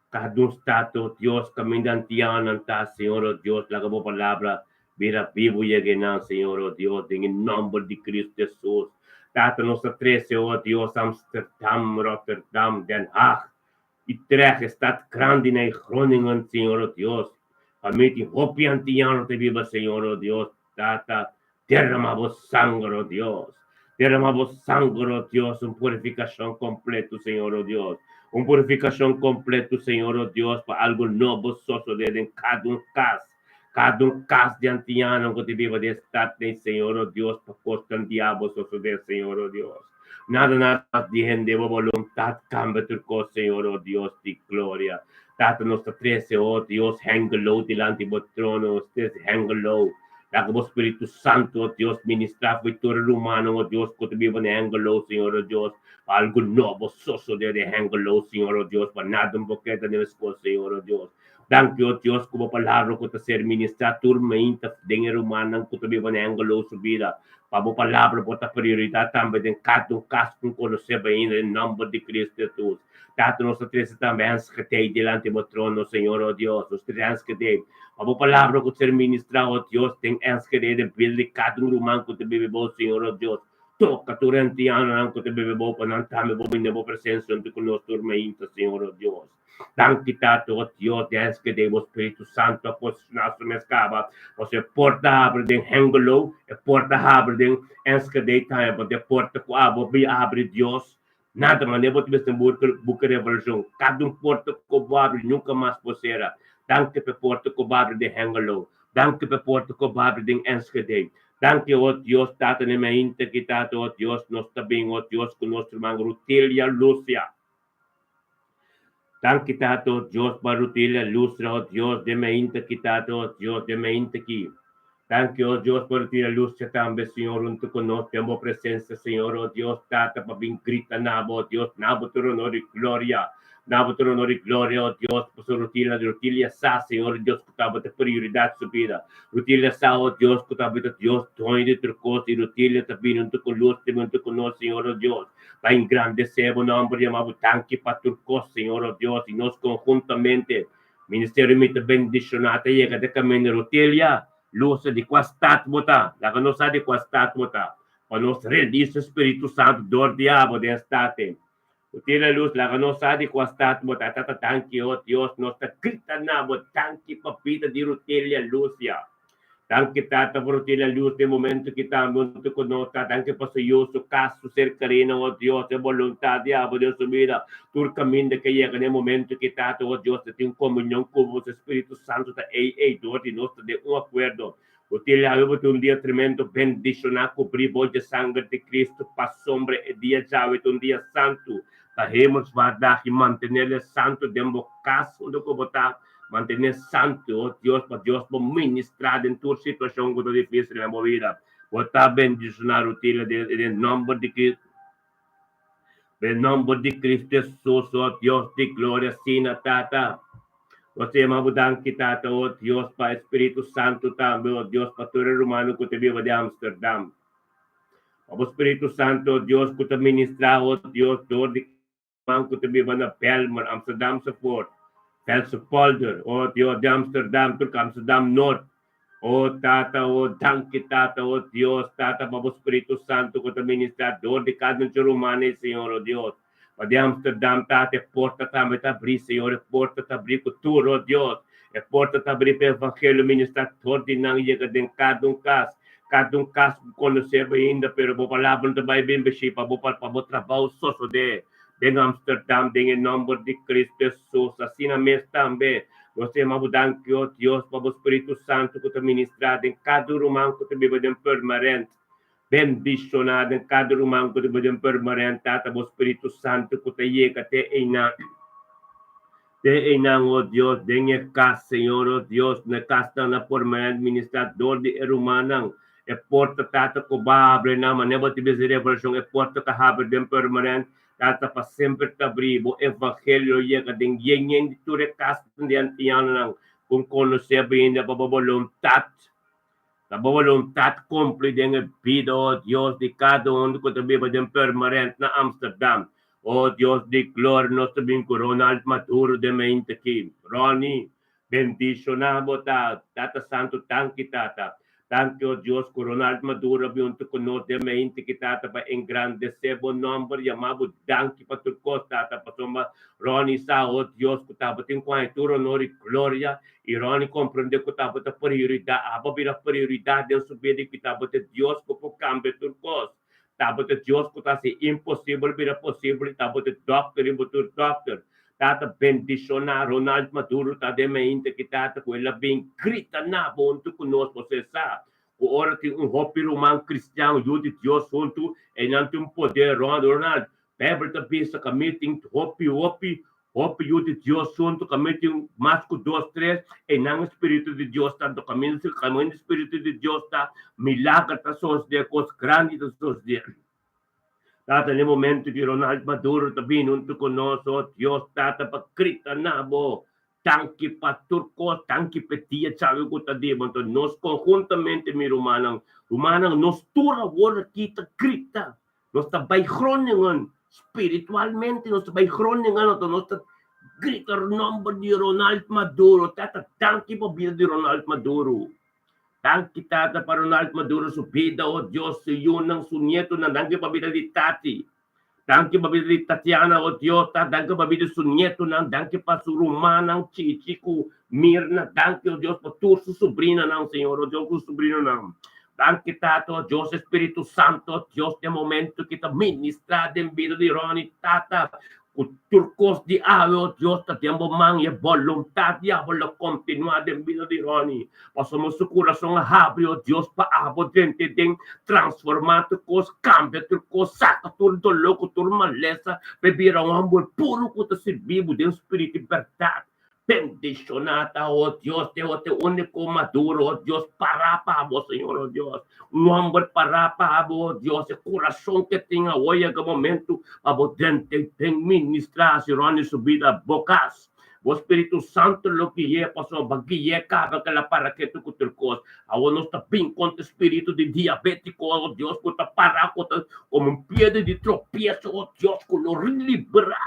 kada un stad, oh Dios, kaminda antianonan ta, Señor, oh Dios, laga bo palabra bira bibu yega einan, Señor, oh Dios, den e nòmber di Cristo Jesus. Tata, nos ta trese, oh Dios, Amsterdam, Rotterdam, Den Haag, Utrecht, e stad grandi na e Groningen, Señor, oh Dios. Pa mi tin hopi antiano ta biba, Señor, oh Dios. Tata, derama bo sanger, oh Dios. Derama bo sanger, oh Dios, un purifikashon kompleto, Señor, oh Dios. Un purifikashon kompleto, Señor, oh Dios, pa algu nobo sosodé den kada un kas. Kada un kas di antiano ku ta biba den stat den Señor o Dios pa kosnan diabel sosodé Señor o Dios. Nada nada di hende bo boluntat kambia tur kos Señor o Dios di gloria. Tata nos ta trese o Dios Hengelo dilanti bo trono nos trese Hengelo. Laga bo Spiritu Santu o Dios ministrá for tur e rumannan o Dios ku ta biba na Hengelo Señor o Dios pa algu nobo sosodé den Hengelo Señor o Dios pa nada no por keda den meskos Señor o Dios. Danki, o Dios, ku bo palabra ku ta ser ministrá tur mainta den e rumannan ku ta biba na Hengelo su bida. Pa bo palabra bo ta prioridat tambe den kada un kas ku konosé bo ainda den nòmber di Kristu Hesus. Tata, nos ta trese tambe Enschede dilanti bo trono, Señor, o Dios. Nos trese Enschede. Pa bo palabra ku ta ser ministrá, o Dios, den Enschede, den bida di kada un ruman ku ta biba bo, Señor, o Dios. Toka tur antianonan ku ta biba bo pa nan tambe bo bini den bo presensia huntu ku nos tur mainta, Señor, o Dios. Danki Tata, o Dios, di Enschede, bo Spiritu Santu a posishoná su mes kaba, pasobra e porta habri den Hengelo, e porta habri den Enschede tambe, pasobra e porta ku abo a habri Dios, nada manera bo ta bisa den buki Revelashon, kada un porta ku bo habri nunka mas por sera. Danki pa e porta ku bo habri den Hengelo, danki pa e porta ku bo habri den Enschede. Danki, o Dios, Tata, na e mainta aki, Tata, o Dios, nos ta bin, o Dios, ku nos ruman Rutilia Lucia. Danki Tata o Dios pa Rutilia Lustra o Dios den mainta ki Tata o Dios den mainta ki. Danki o Dios pa Rutilia Lustra tambe Señor hunto ku nos den bo presencia Señor o Dios Tata pa bin grita na bo o Dios na bo tur honor y gloria na bo tur honor y gloria o Dios pasobra Rutilia Rutilia sa Señor o Dios ku tabata prioridad su bida Rutilia sa o Dios ku tabata Dios doño di tur kos y Rutilia ta bini hunto ku lus ta bini hunto ku nos Señor o Dios Pa engrandesé bo nòmber yama bo danki pa tur kos, Señor o Dios, i nos konhuntamente, Ministerio Mi Ta Bendishoná ta yega den kaminda Rotelia, Lusa di kua stat bo ta? Laga nos sa di kua stat bo ta, pa nos release Spiritu Santu dor di abo den stat ei. Rotelia Luz, laga nos sa di kua stat bo ta. Tata danki, o Dios, nos ta grita na bo danki pa bida di Rotelia Lucia. Danki Tata por tira luz den momento ki tambe huntu ku nos ta. Danki pa su yu, su kas, su ser kerina, oh Dios, e boluntat di abo den su bida. Tur kaminda ke yega den momento ki Tata, oh Dios, ta tin komunion ku bo, su Spiritu Santu ta ei ei dor di nos ta den un akuerdo. Bo tin labi bo tin un dia tremendo bendishoná kubrí bo dje sanger di Kristu pasobra e dia djawe ta un dia santu. Pa Hemelsvaartdag i mantenele santu den bo kas unda ku bo ta. Mantené santu, o Dios, pa Dios por ministrá den tur situashon ku ta difísil na bo bida. Bo ta bendishoná Rutila den e nòmber di Cristo, den nòmber di Cristo Hesus, o Dios di gloria, asina, Tata. Nos ta yama bo danki, Tata, o Dios, pa e Spiritu Santu tambe, o Dios, pa tur e rumannan ku ta biba di Amsterdam. Pa bo Spiritu Santu, o Dios, ku ta ministrá, o Dios, dor di. Ruman ku ta biba na Bijlmer, Amsterdamse Poort, Velse Polder, o Dios di Amsterdam, tur Amsterdam Noord. O Tata, o danki Tata, o Dios, Tata, pa bo Spiritu Santu ku ta ministrá dor di kada un ruman ei, Señor, o Dios. Pa di Amsterdam, Tata, e porta tambe ta abrí, Señor, e porta ta abrí ku tur, o Dios. E porta ta abrí pa e Evangelio ministrá dor di nan yega den kada un kas, kada un kas ku konosé bo ainda, pero bo palabra no ta bai bin bishí pa bo pa bo trabou sosodé den Amsterdam den e nòmber di Kristu Hesus. Asina mes tambe nos ta yama bo danki, o Dios, pa bo Spiritu Santu ku ta ministrá den kada un ruman ku ta biba den Purmerend. Bendishoná den kada ruman ku ta biba den Purmerend, Tata, bo Spiritu Santu ku ta yega te einan. Te einan, o Dios, den e kas, Señor, o Dios, na e kasnan na Purmerend ministrá dor di e rumannan. E porta, Tata, ku bo a habri nan, manera bo ta bisa den Revelashon, e porta ku a habri den Purmerend, Tata, pa semper ta abrí. Bo evangelio lo yega den yen yen di tur e kasnan di antianonan ku N konosé bo ainda pa bo boluntat. Ta bo boluntat kumpli den e bida, o Dios, di kada un ku ta biba den Purmerend na Amsterdam. O Dios di gloria, nos ta bin ku Ronald Maduro den mente aki. Ronnie, bendishoná bo ta. Tata Santu, danki Tata. Danki, o Dios, ku Ronald Maduro a bin huntu ku nos den mente aki, Tata, pa engrandesé bo nòmber. Yama bo danki pa tur kos, Tata, pasobra Ronnie sa, o Dios, ku tabatin ku haña tur honor i gloria. I Ronnie komprendé ku tabata prioridat, abo bira prioridat den su bida i ku tabata Dios ku por kambia tur kos. Tabata Dios ku ta hasi imposibel bira posibel i tabata dòkter riba tur dòkter. Tata bendishoná Ronald Maduro ta den mente ki Tata ku el a bin grita na bo huntu ku nos. Bo sa ku ora tin un hopi ruman kristian yu di Dios huntu einan tin un poder. Ronald, Beibel ta bisa ku mi tin hopi hopi hopi yu di Dios huntu, ku mi tin mas ku dos tres, einan e spiritu di Dios ta. Anto kaminda kaminda e spiritu di Dios ta, milager ta sosodé, kos grandi ta sosodé. Tata, n'e momento ki Ronald Maduro ta bini huntu ku nos, oh Dios Tata, pa grita na bo, Danki pa tur kos, danki p'e dia djawe ku ta di bo. Anto nos konhuntamente, mi rumannan, rumannan, nos tur awor aki ta grita, nos ta bai Groningen, spiritualmente nos ta bai Groningen, anto nos ta grita nomber di Ronald Maduro. Tata, danki pa bida di Ronald Maduro. Danki Tata pa Ronald Maduro su bida, oh Dios, su yunan, su nietonan, danki pa bida di Tati, danki pa bida di Tatiana, oh Dios, ta danki pa bida di su nietonan, danki pa su rumannan Chichi ku Mirna, danki oh Dios pa tur su subrinanan, Señor, oh Dios, ku su subrinonan. Danki Tata, oh Dios, Espiritu Santo, oh Dios, den momento ki ta ministra den bida di Ronnie, Tata, Ku tur kos di awe, o Dios, ta den bo man, i e boluntat di abo lo kontinuá den bida di Ronnie. Pasobra su kurason a habri, o Dios, pa abo drenta den, transformá tur kos, kambia tur kos, saka tur doló ku tur malesa, pa e bira un hòmber puru ku ta sirbi bo den spiritu i bèrdat. Bendiciona ta, oh Dios, te o te unico maduro, oh Dios, para pa bo, Señor, oh Dios. Un homber para pa bo, oh Dios, e corazon que tin awo yega momento pa bo drenta y den ministra si Ronnie su bida bo cas. Bo Spiritu Santo lo gui'e pasobra bo gui'e caba ke la para ketu cu tur cos. Awo nos ta bin contra spiritu di diabetico, oh Dios, cu ta para cu ta como un piedra di tropiezo, oh Dios, cu lo libra.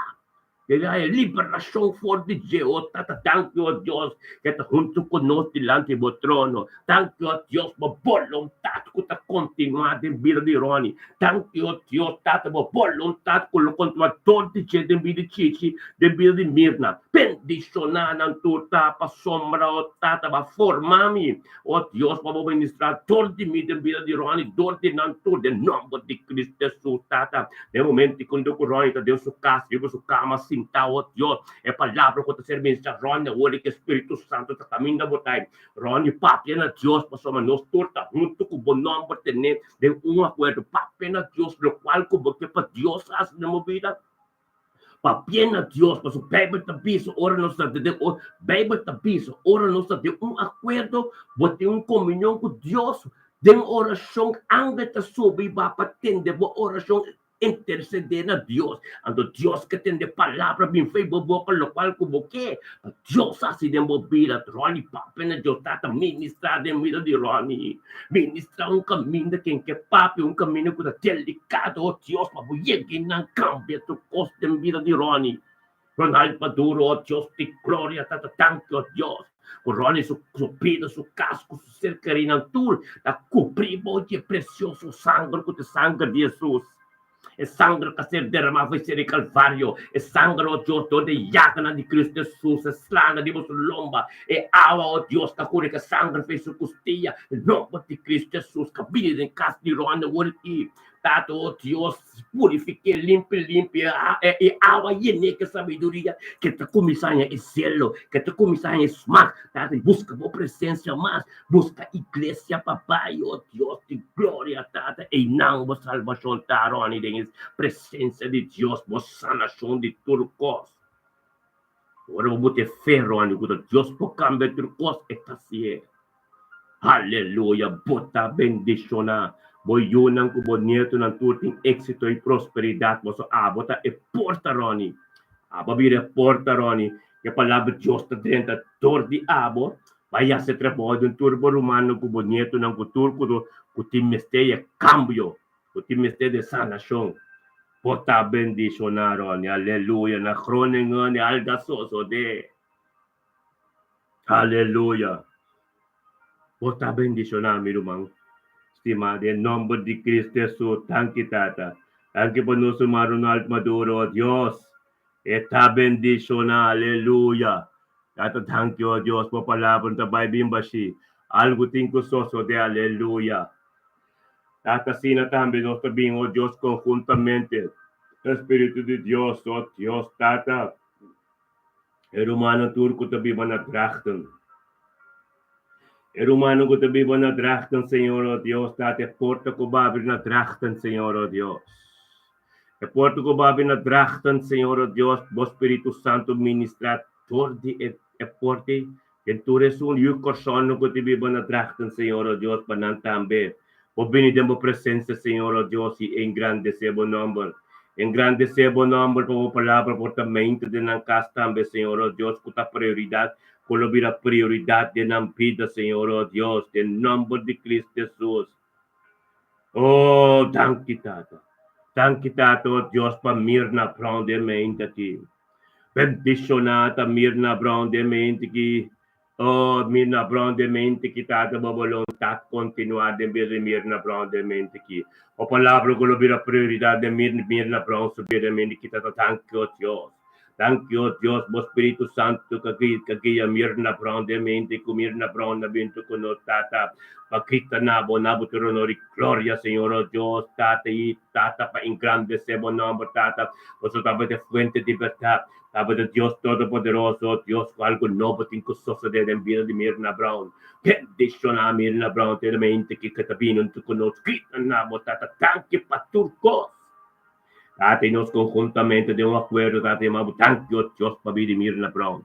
E haña liberashon for di dje. O Tata, danki, o Dios, ke ta huntu ku nos dilanti bo trono. Danki, o Dios, bo boluntat ku ta kontinuá den bida di Ronnie. Danki, o Dios, Tata, bo boluntat ku lo kontinuá dor di dje den bida di Chichi, den bida di Mirna. Bendishoná nan tur, ta pasobra, o Tata, bo a forma mi, o Dios, pa bo ministrá dor di mi den bida di Ronnie, dor di nan tur, den nòmber di Cristo Hesus, Tata. Den momento ku ku Ronnie ta den su kas, riba su kama, sintá, oh Dios, e palabra ku ta ser ministrá, Ronnie, awor ku e Spiritu Santu ta kaminda bo tai. Ronnie, papia na Dios, pasobra nos tur ta huntu ku bo nòmber ten'é den un akuerdo. Papia na Dios lokual ku bo ke pa Dios hasi den bo bida. Papia na Dios, pasobra Beibel ta bisa ora nos ta den Beibel ta bisa ora nos ta den un akuerdo, bo tin un komunion ku Dios. Den orashon, angel ta subi ba pa tende bo orashon, intersedé na Dios. Anto Dios ke tende palabra bin fei bo boka lokual ku bo ke pa Dios hasi den bo bida. Ronnie, papia na Dios. Tata, ministrá den bida di Ronnie. Ministrá un kaminda ken ke papia, un kaminda ku ta delikado, oh Dios, pa bo yega einan kambia tur kos den bida di Ronnie. Ronald Maduro, oh Dios di gloria, Tata danki, oh Dios, ku Ronnie su su bida, su kas ku su ser kerinan tur ta kubrí bo di e presioso sanger ku ta e sanger di Hesus. E sanger ku a ser deramá for ser di Kalvario, e sanger, oh Dios, dor di e yaganan di Kristu Hesus, e slana di boso lomba, e awa, oh Dios, ku a kore ku e sanger for su kustia, e nomber di Kristu Hesus ku a bini den kas di Ronnie awor aki. Tata, oh Dios, purifiké, limpi, limpi e awa yené ku sabiduria, ke ta kuminsá haña e selo, ke ta kuminsá haña e smak. Tata, buska bo presensia mas, buska iglesia pa bai, oh Dios di gloria, Tata, einan bo salbashon ta, Ronnie, den e presensia di Dios, bo sanashon di tur kos. Ora bo bota e fe, Ronnie, ku ta Dios por kambia tur kos, e ta hasié. Aleluya! Bo ta bendishoná. Bo yunan ku bo nietonan tur tin éksito i prosperidat. Boso abo ta e porta, Ronnie. Abo a bira e porta, Ronnie. E palabra Dios ta drenta dor di abo. Bai hasi e trabou den tur bo rumannan ku bo nietonan ku tur ku ku tin mester di e kambio, ku tin mester di sanashon. Bo ta bendishoná, Ronnie. Aleluya! Na Groningen, alga sosodé. Aleluya! Bo ta bendishoná, mi ruman stimá, den nòmber di Cristo Hesus. Danki, Tata. Danki pa nos ruman Ronald Maduro. O Dios, e ta bendishoná. Aleluya! Tata, danki, o Dios, bo palabra no ta bai bin bashí. Algu tin ku sosodé. Aleluya! Tata, asina tambe nos ta bin, o Dios, konhuntamente. Spiritu di Dios, o Dios, Tata. E rumannan tur ku ta biba na Drachten. E rumannan ku ta biba na Drachten, Señor, o Dios, Tata, e porta ku bo abri na Drachten, Señor, o Dios. E porta ku bo abri na Drachten, Señor, o Dios, bo Spiritu Santu ministrá dor di e e porta ei den tur esun yu kòrsònnan ku ta biba na Drachten, Señor, o Dios, pa nan tambe Bo bini den bo presensia, Señor, o Dios, i engrandesé bo nòmber. Engrandesé bo nòmber pa bo palabra por ta mente den nan kas tambe, Señor, o Dios, ku ta prioridat, ku lo bira prioridat den nan bida, Señor, o Dios, den nòmber di Cristo Jesus. O, danki, Tata. Danki, Tata, o Dios, pa Mirna Brown den mente aki. Bendishoná ta Mirna Brown den mente aki. Oh, Mirna Brown den mente ki Tata bo boluntat kontinuá den bida di Mirna Brown den mente ki. Bo palabra ku lo bira prioridat den Mirna Brown su bida den mente ki Tata danki o Dios. Danki o Dios bo Spiritu Santu ka ka guia Mirna Brown den mente ku Mirna Brown na bintu ku nos Tata pa grita na bo na bo tur honor i gloria Señor o Dios Tata i Tata pa engrandesé bo nòmber Tata pasobra tabata e fuente di bèrdat Tabata Dios Todopoderoso, Dios ku algu nobo tin ku sosodé den bida di Mirna Brown. Bendishoná Mirna Brown te mente ki ka ta bini huntu ku nos. Grita na bo Tata danki pa tur kos. Tata i nos konhuntamente den un akuerdo Tata yama bo danki o Dios pa bida di Mirna Brown.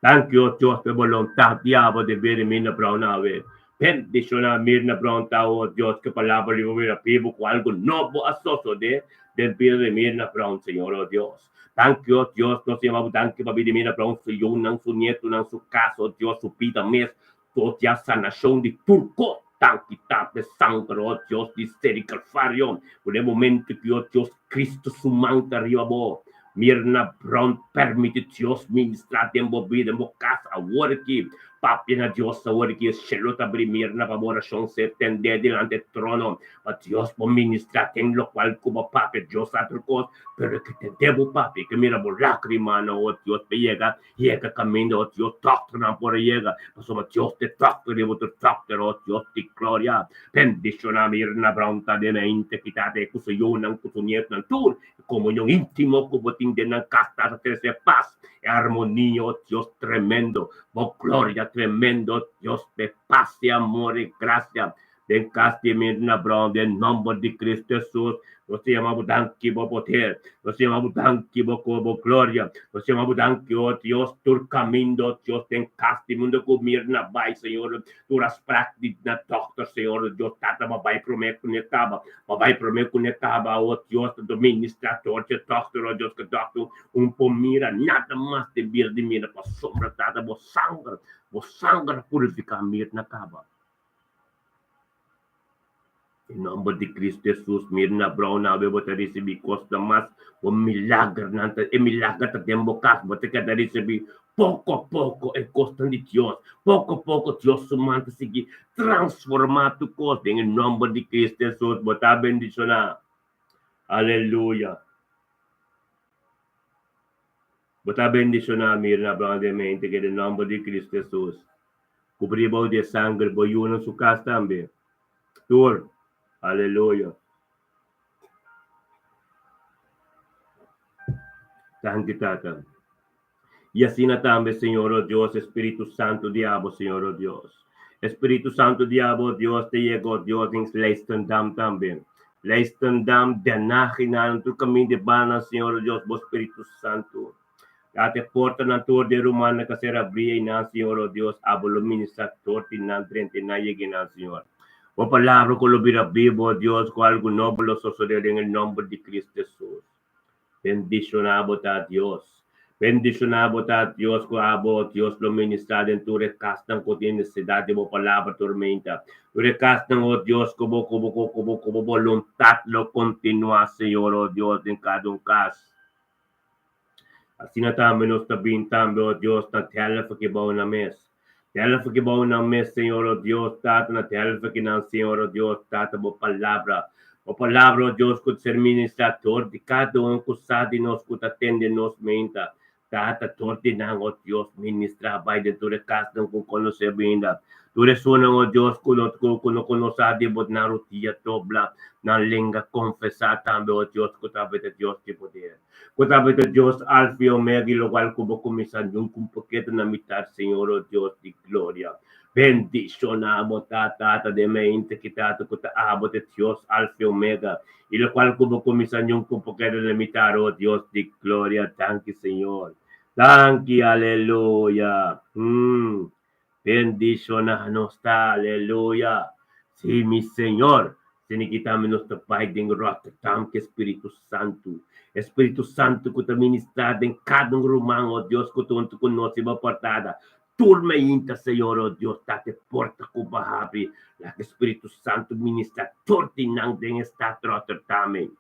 Danki o Dios pa e boluntat di abo den bida di Mirna Brown awe. Bendishoná Mirna Brown ta o Dios ku e palabra di bo bira bibu ku algu nobo a sosodé den bida di Mirna Brown Señor o Dios. Danki, oh Dios, nos ta yama bo danki pabia di mira Abraham, su yunan, su nietunan, su kas, oh Dios, su bida mes, tot ya sanashon di tur kos. Danki, Tata, sanger, oh Dios, di seri Kalvario, ku na e momento ki, oh Dios, Kristu su man ta riba bo. Mirna Brown, permiti Dios ministra den bo bida, den bo kas, awor aki. Papia na Dios awor aki, e shelu ta abri, Mirna, pa bo orashon ser tendé dilanti e trono, pa Dios por ministra den lokual ku bo papia. Dios sa tur kos. Pero ke te debo papia ke mira bo lágrimanan, oh Dios, pa yega, yega kaminda, oh Dios, dòkternan por a yega, pasobra Dios ta e dòkter i bo ta e dòkter, oh Dios di gloria. Bendishoná Mirna Brown ta den mente kita te ku su yunan, ku su nietunan, tur e komunion íntimo ku bo tin den nan kas ta trese pas i armonia, oh Dios tremendo, bo gloria tremendo, Dios, p'e pas i amor i grasia Den kas di Mirna Brown, den nomber di Cristo Jesus, nos ta yama bo danki bo poder, nos ta yama bo danki bo ku bo gloria, nos ta yama bo danki, oh Dios, tur kaminda, oh Dios, den kas di mundo ku Mirna bai, Señor, tur afsprak di na dokter, Señor, Dios Tata, bo bai prome ku ne kaba, bo bai prome ku ne kaba, oh Dios, ta ministra tur dje dokter, oh Dios, ku dokter un por mira nada mas den bida di Mirna, pasobra Tata, bo sanger, bo sanger a purifiká Mirna kaba. Den nomber di Cristo Jesus, Mirna Brown awe bo ta ricibi cosnan mas, bo milagernan ta, e milager ta den bo cas, bo ta keda ricibi poco a poco e cosnan di Dios, poco a poco Dios su man ta sigui transforma tur cos, den e nomber di Cristo Jesus bo ta bendiciona. Aleluya. Bo ta bendiciona Mirna Brown den mente ke den nomber di Cristo Jesus. Kubrí bou di e sanger, bo yunan su kas tambe. Tur. Aleluya. Danki, Tata. I asina tambe, Señor, o Dios, e Spiritu Santu di abo, Señor, o Dios. E Spiritu Santu di abo, o Dios, ta yega, o Dios, den Leidschendam tambe. Leidschendam, Den Haag i nan tur kaminda e banda, Señor, o Dios, bo Spiritu Santu. Date portanan tur di e rumannan ka ser abrí einan, Señor, o Dios, abo lo ministrá tur di nan drenta i nan yega einan, Señor. Bo palabra ku lo bira bibu, o Dios, ku algu nobo lo sosodé den e nòmber di Cristo Hesus. Bendishoná bo ta, Dios. Bendishoná bo ta, Dios, ku abo, o Dios, lo ministrá den tur e kasnan ku tin nesesidat di bo palabra tormenta. Tur e kasnan, o Dios, ku bo, ku bo, ku bo, ku bo boluntat lo kontinuá, Señor, o Dios, den kada un kas. Asina tambe nos ta bin tambe, o Dios, na tèlefon ki bou nan mes. Tèlefon ki bou nan mes, Señor, o Dios, Tata, na tèlefon ki nan, Señor, o Dios, Tata, bo palabra, bo palabra, o Dios, ku ta ser ministrá dor di kada un ku sa di nos, ku ta tende nos meinta. Tata, dor di nan, o Dios, ministrá bai den tur e kasnan ku konosé bo ainda. Tur esunnan, o Dios, ku no ku no konosá di bo, nan rutia dobla, nan lenga konfesá tambe, o Dios, ku ta ta Dios di poder, ku ta ta Dios Alfa i Omega, i lokual ku bo kuminsá nunka un poketo na mitar, Señor, o Dios di gloria. Bendishoná bo ta, Tata, den mente ki Tata ku ta abo ta Dios Alfa i Omega, i lokual ku bo kuminsá nunka un poketo na mitar, o Dios di gloria. Danki, Señor. Danki, aleluya. Bendishoná nos ta, aleluya. Sí, mi Señor. Sini kita nos ta bai den Rotterdam ku Spiritu Santu. Spiritu Santu ku ta ministrá den kada un ruman, o Dios, ku ta huntu ku nos riba portada. Tur mainta, Señor, o Dios, ta te porta ku bo habri. Laga Spiritu Santu ministrá tur di nan den e stat Rotterdam.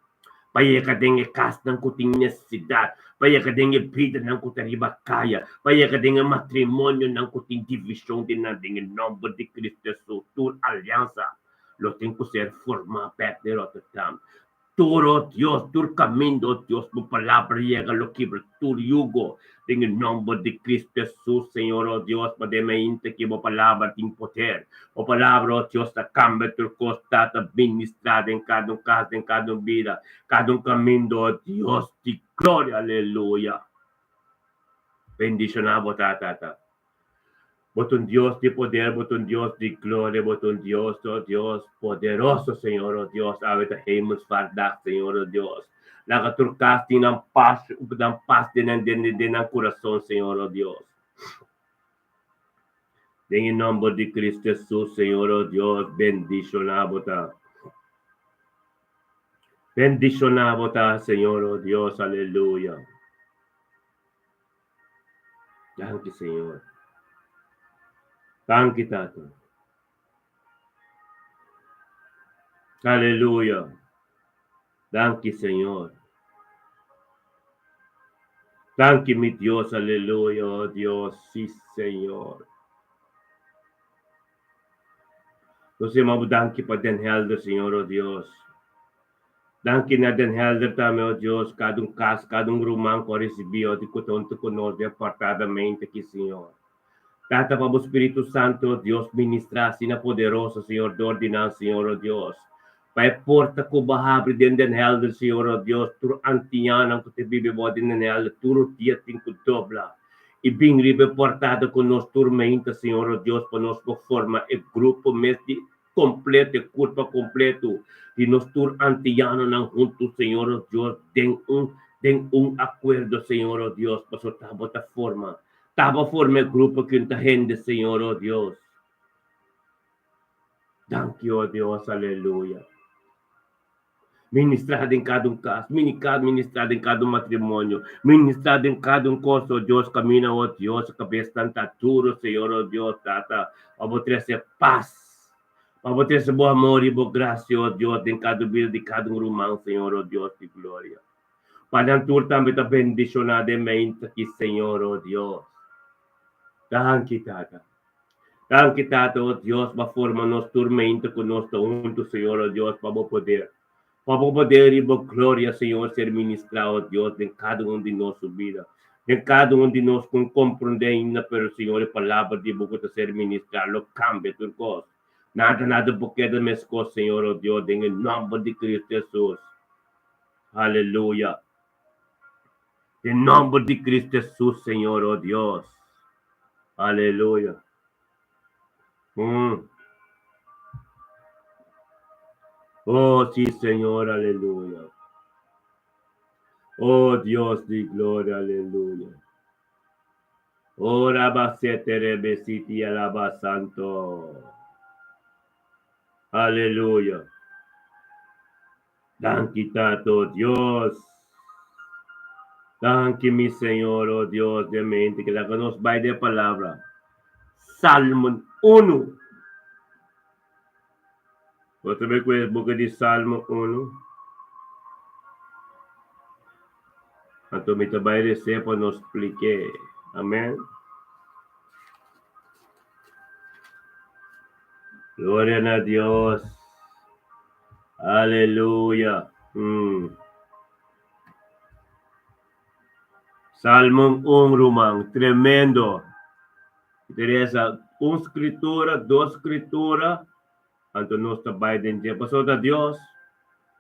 Pa yega den e kasnan ku tin nesesidat, pa yega den e bidanan ku ta riba kaya, pa yega den e matrimonionan ku tin divishon den nan, den e nòmber di Kristu Hesus, tur aliansa lo tin ku ser formá bèk den Rotterdam. Tur, o Dios, tur kaminda, o Dios, bo palabra yega lo kibra tur yugo den e nòmber di Kristu Hesus, Señor, o Dios, pa den mainta ki bo palabra tin poder. Bo palabra, o Dios, ta kambia tur kos, Tata, ministrá den kada un kas, den kada un bida, kada un kaminda, o Dios di gloria, aleluya. Bendishoná bo ta, Tata. Bo ta un Dios di poder, bo ta un Dios di gloria, bo ta un Dios, o Dios, poderoso, Señor, o Dios. Awe ta Hemelsvaartdag, Señor, o Dios. Laga tur kas tin nan pas, nan pas den nan, den, den nan kurason, Señor, o Dios. Den e nòmber di Kristu Hesus, Señor, o Dios, bendishoná bo ta. Bendishoná bo ta, Señor, o Dios, aleluya. Danki, Señor. Danki, Tata. Aleluya. Danki, Señor. Danki, mi Dios, aleluya, oh Dios, sí, Señor. Nos yama bo danki pa Den Helder, Señor, oh Dios. Danki na Den Helder tambe, oh Dios, kada un kas, kada un ruman ku a risibí, oh, di ku ta huntu ku nos departadamente aki, Señor. Tata, pa bo Spiritu Santu, oh Dios, ministrá asina poderoso, Señor, dor di nan, Señor, oh Dios. Pa e porta ku bo habri den Den Helder, Señor, oh Dios, tur antianan ku ta biba bo den Den Helder, tur dia tin ku dobla i bin riba e portada ku nos tur meinta, Señor, oh Dios, pa nos por forma e grupo mes di kompleto, e kurpa kompleto di nos tur antianonan huntu, Señor, oh Dios, den un den un akuerdo, Señor, oh Dios, pasobra ta bo ta forma, ta bo forma e grupo ku ta hende, Señor, oh Dios. Danki, oh Dios, aleluya. Ministrá den kada un kas, ministrá den kada un matrimonio, ministrá den kada un kos, oh Dios, kamina, oh Dios, kabesnan ta duro, Señor, oh Dios, Tata, pa bo trese pas, pa bo trese bo amor i bo grasia, oh Dios, den kada bida di kada un ruman, Señor, oh Dios di gloria. Pa nan tur tambe ta bendishoná den mente aki, Señor, oh Dios. Danki, Tata. Danki, Tata, oh Dios, pa forma nos tur mente ku nos ta huntu, Señor, oh Dios, pa bo poder. Pa bo poder i bo gloria, Señor, ser ministrá, oh Dios, den kada un di nos su bida. Den kada un di nos ku no komprondé ainda, pero, Señor, e palabra di bo ku ta ser ministrá lo kambia tur kos. Nada, nada por keda meskos, Señor, oh Dios, den e nòmber di Kristu Hesus. Aleluya. Den nòmber di Kristu Hesus, Señor, oh Dios. Aleluya. Oh, sí, Señor, aleluya. Oh, Dios di gloria, aleluya. Oh, rabasete rebesiti alaba santo. Aleluya. Danki, Tato, Dios. Danki, mi Señor, oh Dios de mente, que laga nos bai de palabra. Salmo 1. Otra vez ku e buki di Salmo 1. Anto mi ta bai resé pa nos spliké. Amèn. Gloria na Dios. Aleluya. Salmo 1, ruman. Tremendo. Teresa, Un scritura, dos scritura, anto nos ta bai den dje. Pasobra ta Dios,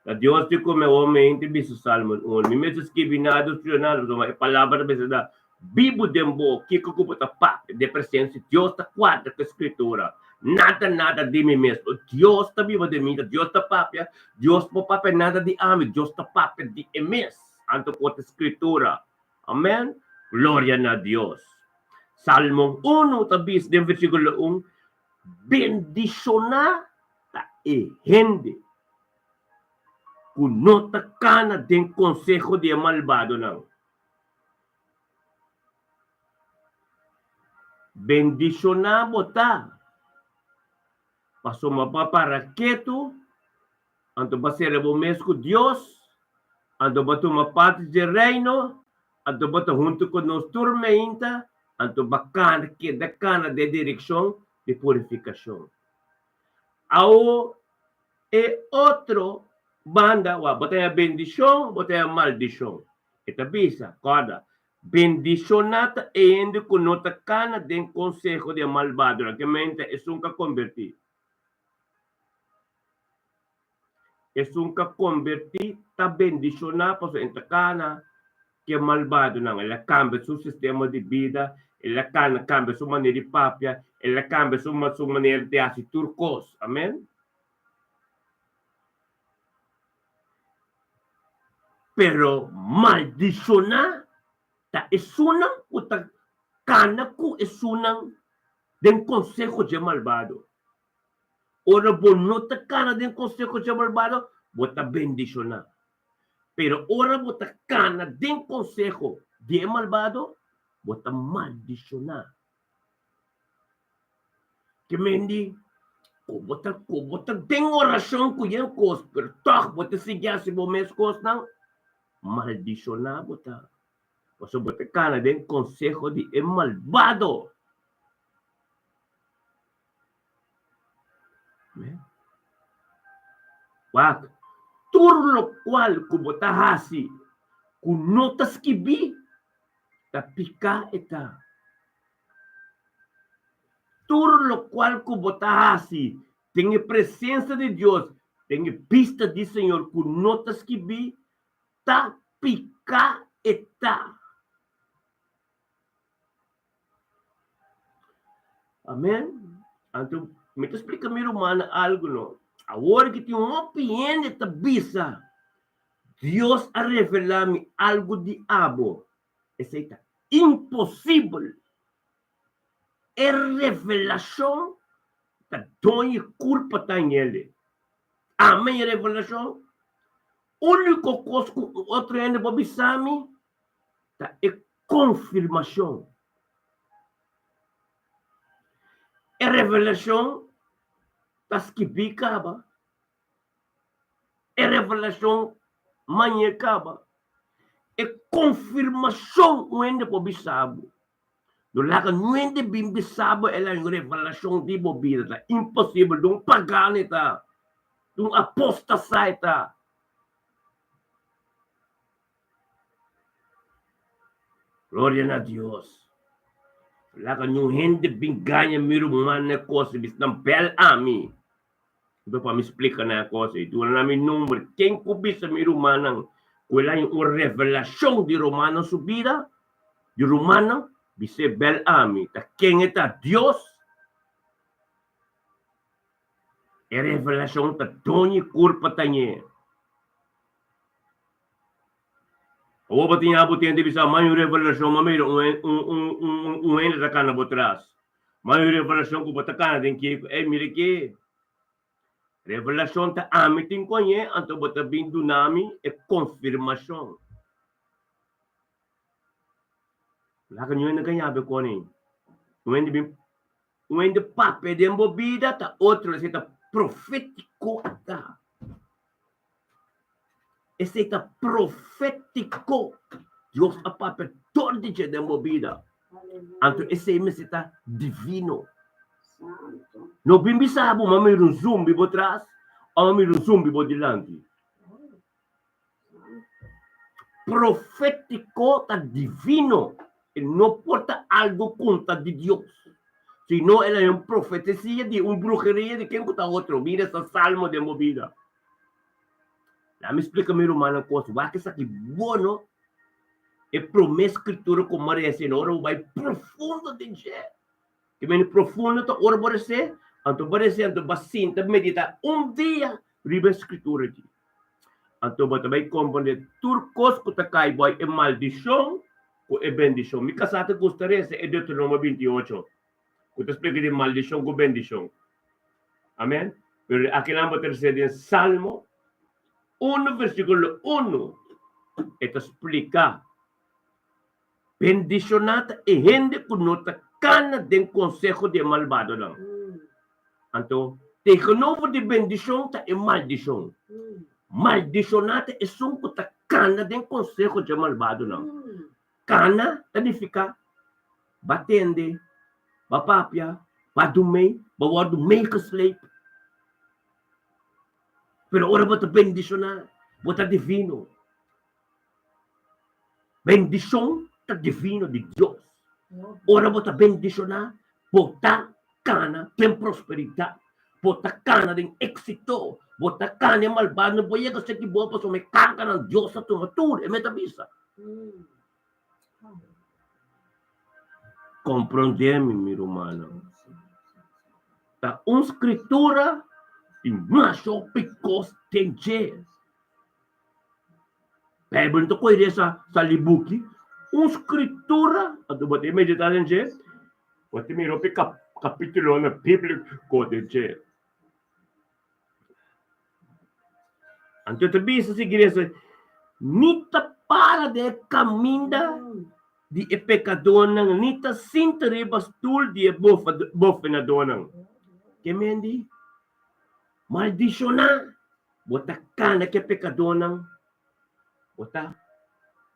ta Dios di come awor mente bisa Salmon un. Mi mester skibi nada o studia nada, pasobra e palabra ta mester ta bibu den bo, kiko ku bo ta papia den presensia di Dios ta kuadra ku e scritura. Nada, nada di mi mes. Dios ta biba den mi, ta Dios ta papia, Dios por papia nada di ami, Dios ta papia di e mes. Anto ku ta scritura. Amen. Gloria na Dios. Salmo unu ta bisa den versíkulo un, Bendishoná ta e hende ku no ta kana den konseho di e malbadonan. Bendishoná bo ta, pasobra bo a para ketu, anto bo a sera bo mes ku Dios, anto bo a tuma parti dje Reino, anto bo ta huntu ku nos tur meinta, anto bo a kana, keda kana den direkshon di purifikashon. Awo e otro banda, wak, bo ta haña bendishon, bo ta haña maldishon. E ta bisa, Kòrda, bendishoná ta e hende ku no ta kana den konseho di e malbadonan, ke menta esun ku a kombertí. Esun ku a kombertí ta bendishoná pasobra e ta kana ku e malbadonan. El a kambia su sistema di bida, el a kana kambia su manera di papia, el a kambia su su manera di hasi tur kos. Amen. Pero maldishoná ta esunnan ku ta kana ku esunnan den konseho dje malbado. Ora bo no ta kana den konseho dje malbado, bo ta bendishoná. Pero ora bo ta kana den konseho di e malbado, bo ta maldishoná. Ke men di ku bo ta ku bo ta den orashon ku yen kos, pero tòg bo ta sigui hasi bo mes kosnan, maldishoná bo ta, pasobra bo ta kana den konseho di e malbado. Wak, tur lokual ku bo ta hasi ku no ta skibí, ta piká e ta. Tur lokual ku bo ta hasi den e presensia di Dios, den e bista di Señor ku no ta skibí, ta piká e ta. Amen. Anto mi ta splika mi rumannan algu no. Awor ki tin hopi hende ta bisa, Dios a revelá mi algu di abo. Esei ta imposibel. E revelashon ta doño e kurpa ta en ele. Amen e revelashon. Úniko kos ku un otro hende por bisa mi ta e konfirmashon. E revelashon ta skibí kaba. E revelashon mañe kaba. E konfirmashon un hende por bisa bo. No laga niun hende bin bisa bo el a un revelashon di bo bida. Ta imposibel. Di un pagano e ta. Di un apostasa e ta. Gloria na Dios. Laga niun hende bin gaña mi ruman na e kos ei, bisa nan bèl ami. Anto pa mi splika nan e kos ei, duna nan mi number. Ken ku bisa mi rumannan ku el haña un revelashon di rumannan su bida, di rumannan, bis'é bèl ami. Ta ken e ta? Dios? E revelashon ta doña e kurpa ta ñe. Awor bo tin abo tende bisa, Mai un revelashon, ma mira un un un un un hende ta kana bo tras. Mai un revelashon ku bo ta kana den kiko. Ey, mira ki revelashon ta ami tin koñe, anto bo ta bin duna mi e konfirmashon. Laga niun hende gaña bo koni. Un hende bin Un hende papia den bo bida ta otro, esei ta profétiko ata. Esei ta profétiko. Dios a papia dor di dje den bo bida. Anto esei mester ta divino. No bin bisa bo, m'a mira un zumbi bo tras o m'a mira un zumbi bo dilanti. Profétiko ta divino, e no por ta algu konta di Dios. Si no, el a un profetesia di un bruheria di ken ku ta otro. Mira esta salmo den bo bida. Laat mi splika mi rumannan kos. Wak esaki bono. E promé skritura ku mi a resa i ora bo bai profundo den dje. Ke meni profundo ta ora bo res'é, anto bo res'é anto bo a sinta meditá un dia riba e skritura aki. Anto bo ta bai komprendé tur kos ku ta kai bo e maldishon ku e bendishon. Mi kasá ta gusta resa e Deuteronomio 28 ku ta splika di maldishon ku bendishon. Amen. Pero akinan bo ta res'é den Salmo 1 versíkulo 1 e ta splika Bendishoná ta e hende ku no ta kana den konseho di e malbadonan. Anto, tegenover di bendishon ta e maldishon. Maldishoná ta esun ku ta kana den konseho dje malbadonan. Kana ta nifiká ba tende, ba papia, ba dumei, ba wòrdu meegesleep. Pero ora bo ta bendishoná, bo ta divino. Bendishon ta divino di Dios. Ora bo ta bendishoná, bo ta kana den prosperidat, bo ta kana den éksito, bo ta kana e malbado no por yega seki bo pasobra e karganan Dios a tuma tur, e meta bisa. Komprondé mi, mi rumannan. Ta un skritura di masha hopi kos den dje. Bijbel no ta kohe resa sali buki. Un scritura, anto bo ta medita den dje, bo ta mira hopi capitulonan biblico den dje. Anto ta bisa si iglesia, ni ta para den e caminda di e pecadornan, ni ta sinta riba stoel di e bofenadornan. Ke mendi? Maldiciona! Bo ta kana ku e pekadónan, bo ta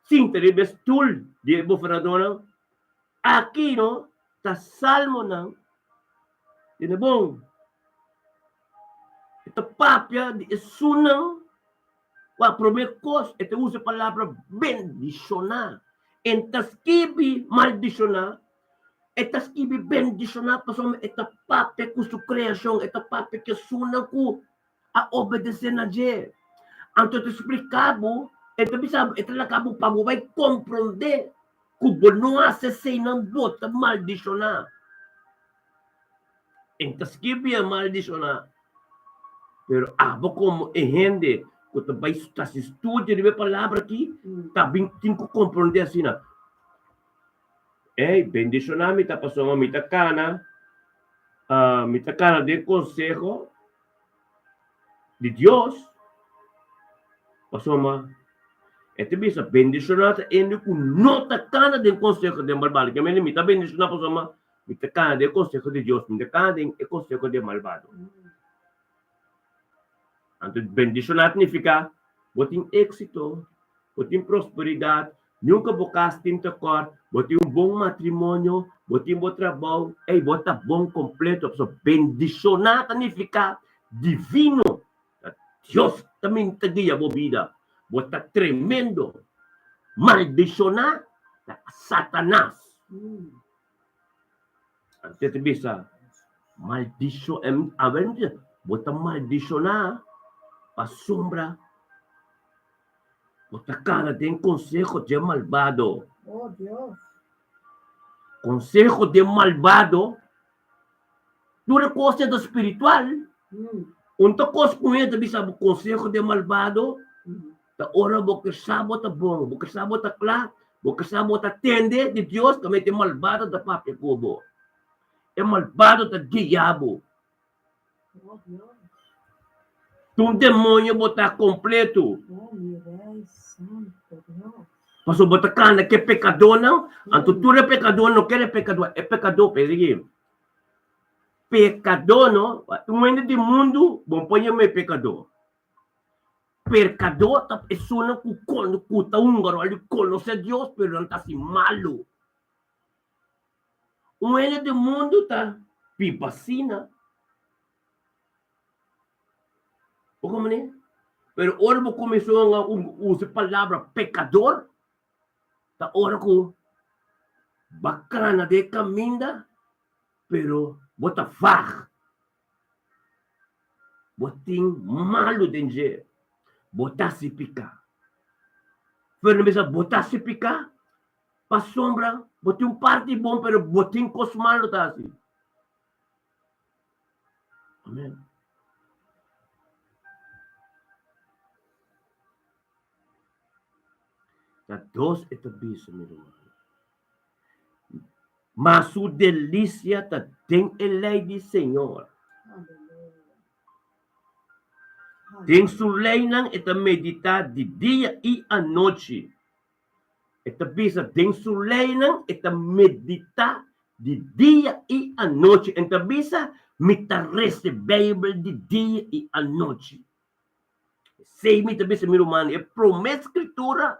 sinta riba e stul di e gobernadónan. Aki no ta salmonan tene bon. E ta papia di esunnan ku a promé kos e ta usa e palabra bendishoná. E no ta skibi maldishoná, e ta skibi bendishoná pasobra e ta papia ku su kreashon, e ta papia ku esunnan ku a obedesé na dje. Anto e ta spliká bo, e ta bisa bo, e ta laga bo pa bo bai komprondé ku bo no hasi eseinan bo ta maldishoná. E ta skibi e maldishoná, pero abo komo e hende ku ta bai hasi studio riba e palabra aki ta bin tin ku komprondé asina. Ey, bendishoná mi ta pasobra mi ta kana, mi ta kana den konseho di Dios, pasobra e ta bisa bendishoná ta hende ku no ta kana den konseho den malbado. Ke mende mi ta bendishoná pasobra mi ta kana den konseho di Dios, mi ta kana den e konseho di e malbado. Anto bendishoná ta nifiká bo tin éksito, bo tin prosperidat, nunka bo kas tin tekòrt, bo tin un bon matrimonio, bo tin bo trabou, ey bo ta bon kompleto. Pasobra bendishoná ta nifiká divino, ta Dios ta bin ta guia bo bida, bo ta tremendo. Maldishoná ta Satanas. Anto e ta bisa, Maldisho, awe bo ta maldishoná pasobra bo ta kana den konseho dje malbado. Oh, Dios. Konseho den malbado, tur e kos ta spiritual. Un ta kos ku hende ta bisa bo konseho den malbado, Ta ora bo ke sa bo ta bon, bo ke sa bo ta kla, bo ke sa bo ta tende di Dios, kaminda e malbado ta papia ku bo. E malbado ta guia bo. Tur demonio bo ta kompleto. Pasobra bo ta kanda ku e pekadónan, anto tur e pekadónan no kere pekadó, e pekadó, pensa aki, pekadó no, un hende di mundu bo no por yama e pekadó. Perkadó ta esunnan ku ku ta hunga ròl di konosé Dios pero nan ta hasi malu. Un hende di mundu ta biba asina. Bo komprendé? Pero ora bo kuminsá usa e palabra pekador, ta ora ku bo a kana den e kaminda. Pero bo ta vag. Bo tin malu den dje. Bo ta hasi piká. Pero no bisa bo ta hasi piká pasobra bo tin un parti bon pero bo tin kos malu ta hasi. Amen. Ta dos e ta bisa, mi ruman. Ma su delisia ta den e lei di Señor. Den su leinan e ta meditá di dia i anochi. E ta bisa den su leinan e ta meditá di dia i anochi. En ta bisa, Mi ta resa e Beibel di dia i anochi. Esei mi ta bisa mi rumannan, e promé skritura,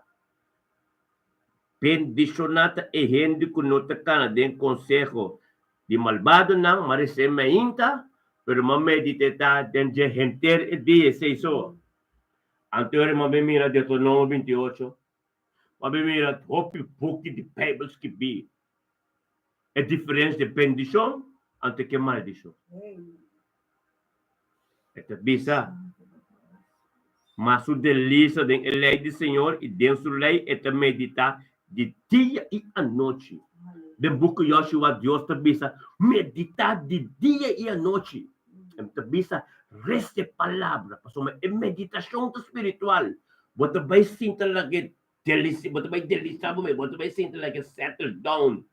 Bendishoná ta e hende ku no ta kana den konseho di malbadonan, ma resa mainta, pero ma meditá den dje henter e dia. Esei so. Anto ora mi a bin mira Deuteronomio 28, mi a bin mira hopi buki di Bijbel skibí e diferensia di bendishon anto ke maldishon. E ta bisa, Ma su delisa den e lei di Señor i den su lei e ta meditá di dia i anochi. Den buki Joshua Dios ta bisa, Meditá di dia i anochi. E ta bisa, Resta e palabra, pasobra e meditashon ta spiritual. Bo ta bai sinta lag'e delisi, bo ta bai delisa bo mes, bo ta bai sinta lag'e settle down.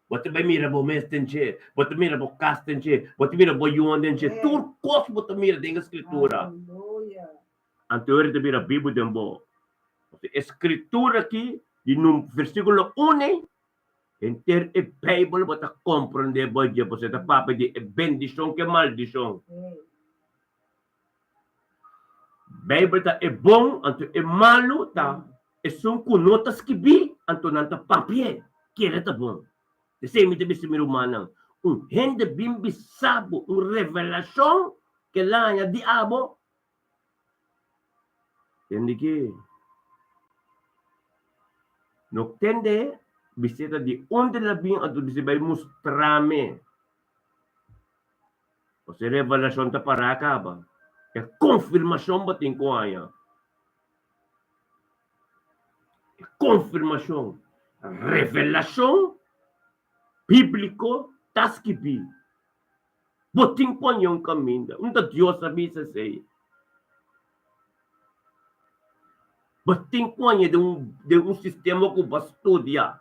Bo ta bai mira bo mes den dje, bo ta mira bo kas den dje, bo ta mira bo yunan den dje, tur kos bo ta mira den e Skritura. Anto ora ta bira bibu den bo. E Skritura aki di num versíkulo unu Henter e Bijbel bo ta komprondé bo dje pasobra e ta papia di e bendishon ku e maldishon. Bijbel ta e bon anto e malu ta esun ku no ta skibí anto nan ta papi'é kere ta bon. P'esei mi ta bisa mi rumannan, un hende bin bisa bo un revelashon ke laña di abo, Tende ki no tende bisita di unda el a bin anto bisa bai mustrame. Pasobra e revelashon ta pará kaba. E konfirmashon bo tin ku haña. E konfirmashon, revelashon bíbliko ta skibí. Bo tin pone un kaminda. Unda Dios a bisa esei? Bo tin pone den un den un sistema ku bo a studia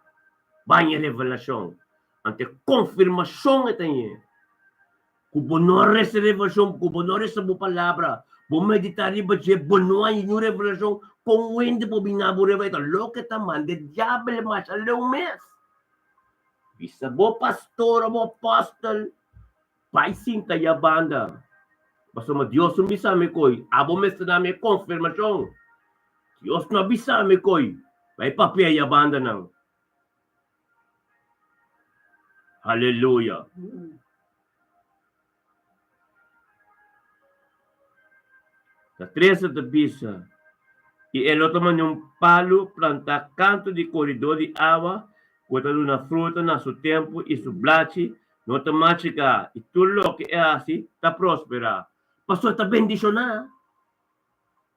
baña revelashon. Anto e konfirmashon e ta ñe. Ku bo no a resa revelashon, ku bo no a resa bo palabra, bo meditá riba dje, bo no a haña niun revelashon, kon wende bo bin na bo revelashon? E ta loke ta manda e diabel masha leu mes. Bisa bo pastor o bo apostel, bai sinta ya banda, pasobra Dios no bisa mi koi, abo mester na mi e konfirmashon. Dios no a bisa mi koi, bai papia ya bandanan. Haleluya. Ta trese ta bisa, I e lo ta manda un palu plantá kantu di koridó di awa ku ta duna fruta na su tempu i su blachi no ta machiká, i tur loke e hasi ta prosperá. Pasobra ta bendishoná.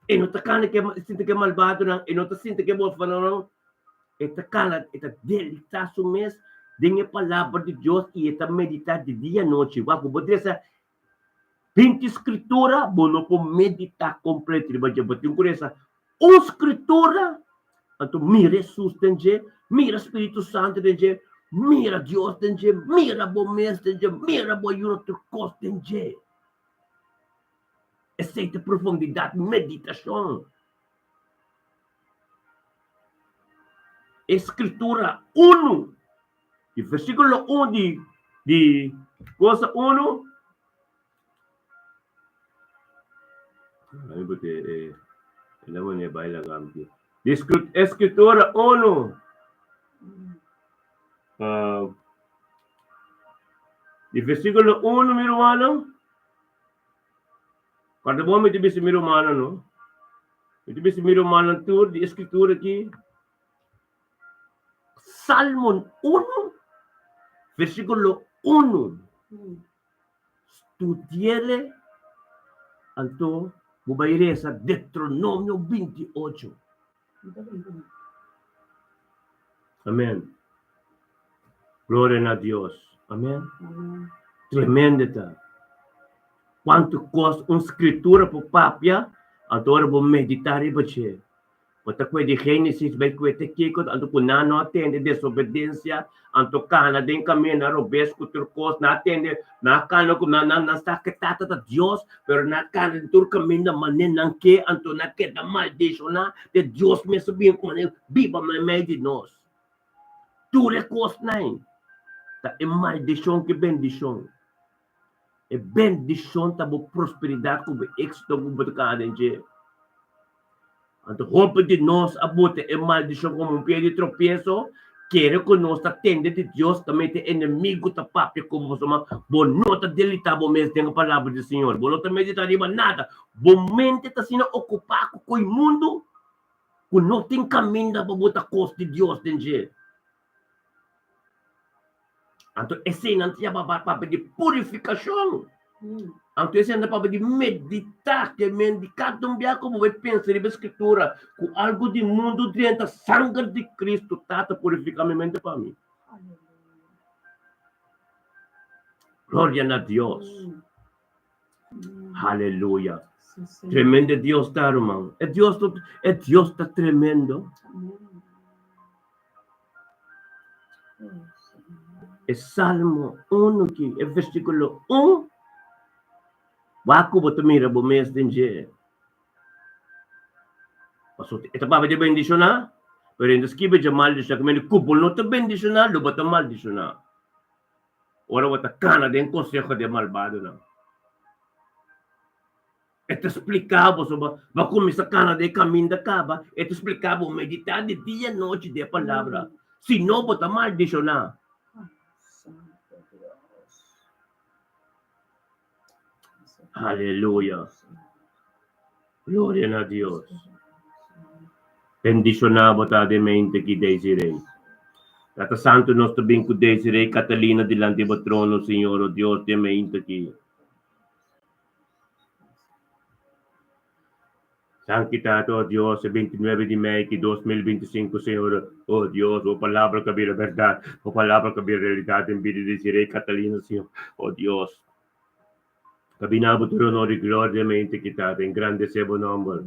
E no ta kana ku e sinti ku e malbadonan, e no ta sinti ku e bofanonan. E ta kana, e ta deleitá su mes den e Palabra di Dios i e ta meditá di dia i anochi. Wak, bo dresa 20 skritura, bo no por meditá kompleto riba dje. Bo tin ku resa un skritura, anto mira Hesus den dje, mira Spiritu Santu den dje, mira Dios den dje, mira bo mes den dje, mira bo yunan tur kos den dje. Esei ta profundidat meditashon. E Skritura unu, di versíkulo un di di cosa unu. Ami bo te e e la bai laga mi. Di Skritura unu. Di versíkulo unu, mi rumannan. Cuanto bon mi ta bisa mi rumannan, no? Mi ta bisa mi rumannan tur di e Skritura aki. Salmon unu, Versíkulo 1. Studiele anto bo bai resa Deuteronomio 28. Amen. Gloria na Dios. Amen. Tremendo ta. Cuanto cos un scritura por papia, anto ora bo medita riba dje. Bo ta kue di Génesis bai kue te kiko, anto ku nan no a tende desobedensia, anto kana den kaminda robes ku tur kos, nan a tende, nan a kana ku nan nan sa ke Tata ta Dios, pero nan a kana den tur kaminda manera nan ke, anto nan a keda maldishoná te Dios mes a bin ku manera biba meimei di nos. Tur e kosnan ta e maldishon ku e bendishon. E bendishon ta bo prosperidat ku bo éksito ku bo ta kana den dje. Anto hopi di nos a bota e maldishon komo un pia di tropieso, kere ku nos ta tende di Dios, ta mete enemigu ta papia ku bo pasobra bo no ta delitá bo mes den e palabra di Señor, bo no ta meditá riba nada, bo mente ta asina okupá ku koi mundu ku no tin kaminda pa bo ta kos di Dios den dje. Anto eseinan ta yama papia di purifikashon. Anto eseinan ta papia di meditá, ke men di kada un bia ku bo bai pensa riba e Skritura, ku algu di mundu drenta, sanger di Kristu Tata purifiká mi mente pa mi. Gloria na Dios. Haleluya. Tremendo Dios ta, ruman. E Dios, e Dios ta tremendo. E Salmo 1 ki, e versíkulo 1, wak ku bo ta mira bo mes den dje. Pasobra e ta papia di bendishoná, pero e no ta skibi dje maldishoná, ku ku bo no ta bendishoná, lo bo ta maldishoná. Ora bo ta kana den konseho di e malbadonan. E ta spliká bo so bo bo kuminsá kana den e kaminda kaba, e ta spliká bo meditá di dia i nochi den e palabra, si no bo ta maldishoná. Aleluya! Gloria na Dios! Bendishoná bo ta den mente ki Desiree. Tata Santu nos ta bin ku Desiree Catalina dilanti bo trono Señor o Dios den mente ki. Danki Tata, oh Dios, e 29 di mei ki 2025, Señor, oh Dios, bo palabra ka bira berdad, bo palabra ka bira realidad den bida di Desiree Catalina, Señor, oh Dios. Kabina bo tur honor i gloria den mente ki Tata, engrandece bo nomber.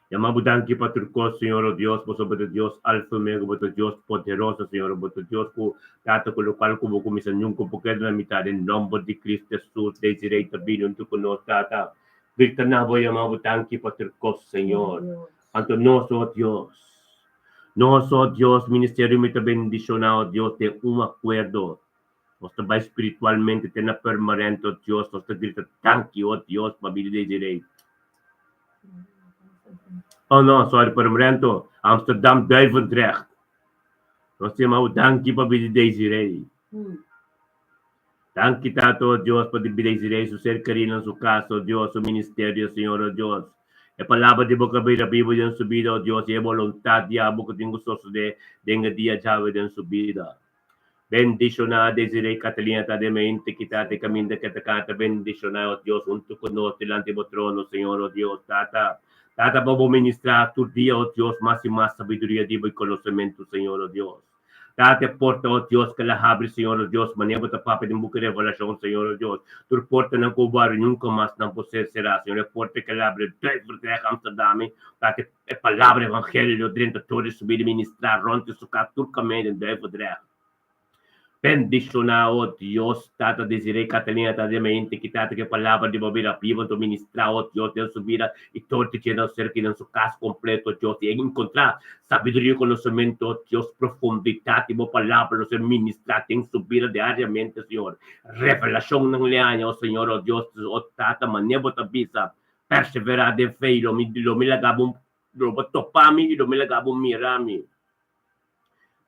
Yama bo danki pa tur kos, Señor, o Dios, pasobra bo ta Dios Alfa i Omega, bo ta Dios poderoso, Señor, bo ta Dios ku Tata ku lokual ku bo kuminsá nunka bo keda na mitad, den nomber di Cristo Jesus, Desiree ta bini huntu ku nos, Tata. Grita na bo yama bo danki pa tur kos, Señor. Anto nos, o Dios, nos, o Dios, ministerio mi ta bendishoná, o Dios, den un akuerdo. Nos ta bai spiritualmente te na permanente, o Dios, nos ta grita danki, o Dios, pa bida di Desiree. Oh no, sorry, Purmerend, Amsterdam, Duivendrecht. Nos ta yama bo danki pa bida di Desiree. Danki Tata, oh Dios, pa bida di Desiree, su ser kerido na su casa, oh Dios, su ministerio, Señor, oh Dios. E palabra di bo kabira bibu den su bida, oh Dios, i e boluntat di abo ku tin ku sosodé den e dia djawe den su bida. Bendishoná Desiree Catalina ta den mente kita te kaminda ke ta kanta bendishoná oh Dios huntu ku nos dilanti bo trono Señor oh Dios Tata Tata pa bo ministrá tur dia oh Dios mas i mas sabiduria di bo i konosementu Señor oh Dios Tata e porta oh Dios ke la habri Señor oh Dios manera bo ta papia den buki Revelashon Señor oh Dios tur portanan ku bo habri nunka mas nan por ser será Señor e porta ke la habri Duivendrecht Amsterdam Tata E palabra evangelio lo drenta tur di su bida ministrá rònt di su kas tur kaminda den Duivendrecht. Bendishoná, o Dios, Tata Desiree Catalina ta den mente ki Tata ku e palabra di bo bira biba anto ministrá, o Dios, den su bida i tur di dje nan ser ki den su kas kompleto, Dios, i e enkontrá sabiduria i konosementu, o Dios, profundidat di bo palabra lo ser ministrá den su bida diariamente, Señor. Revelashonnan le haña, o Señor, o Dios, o Tata, manera bo ta bisa Perseverá den fe i lo mi lo mi laga bo lo bo topa mi i lo mi laga bo mira mi.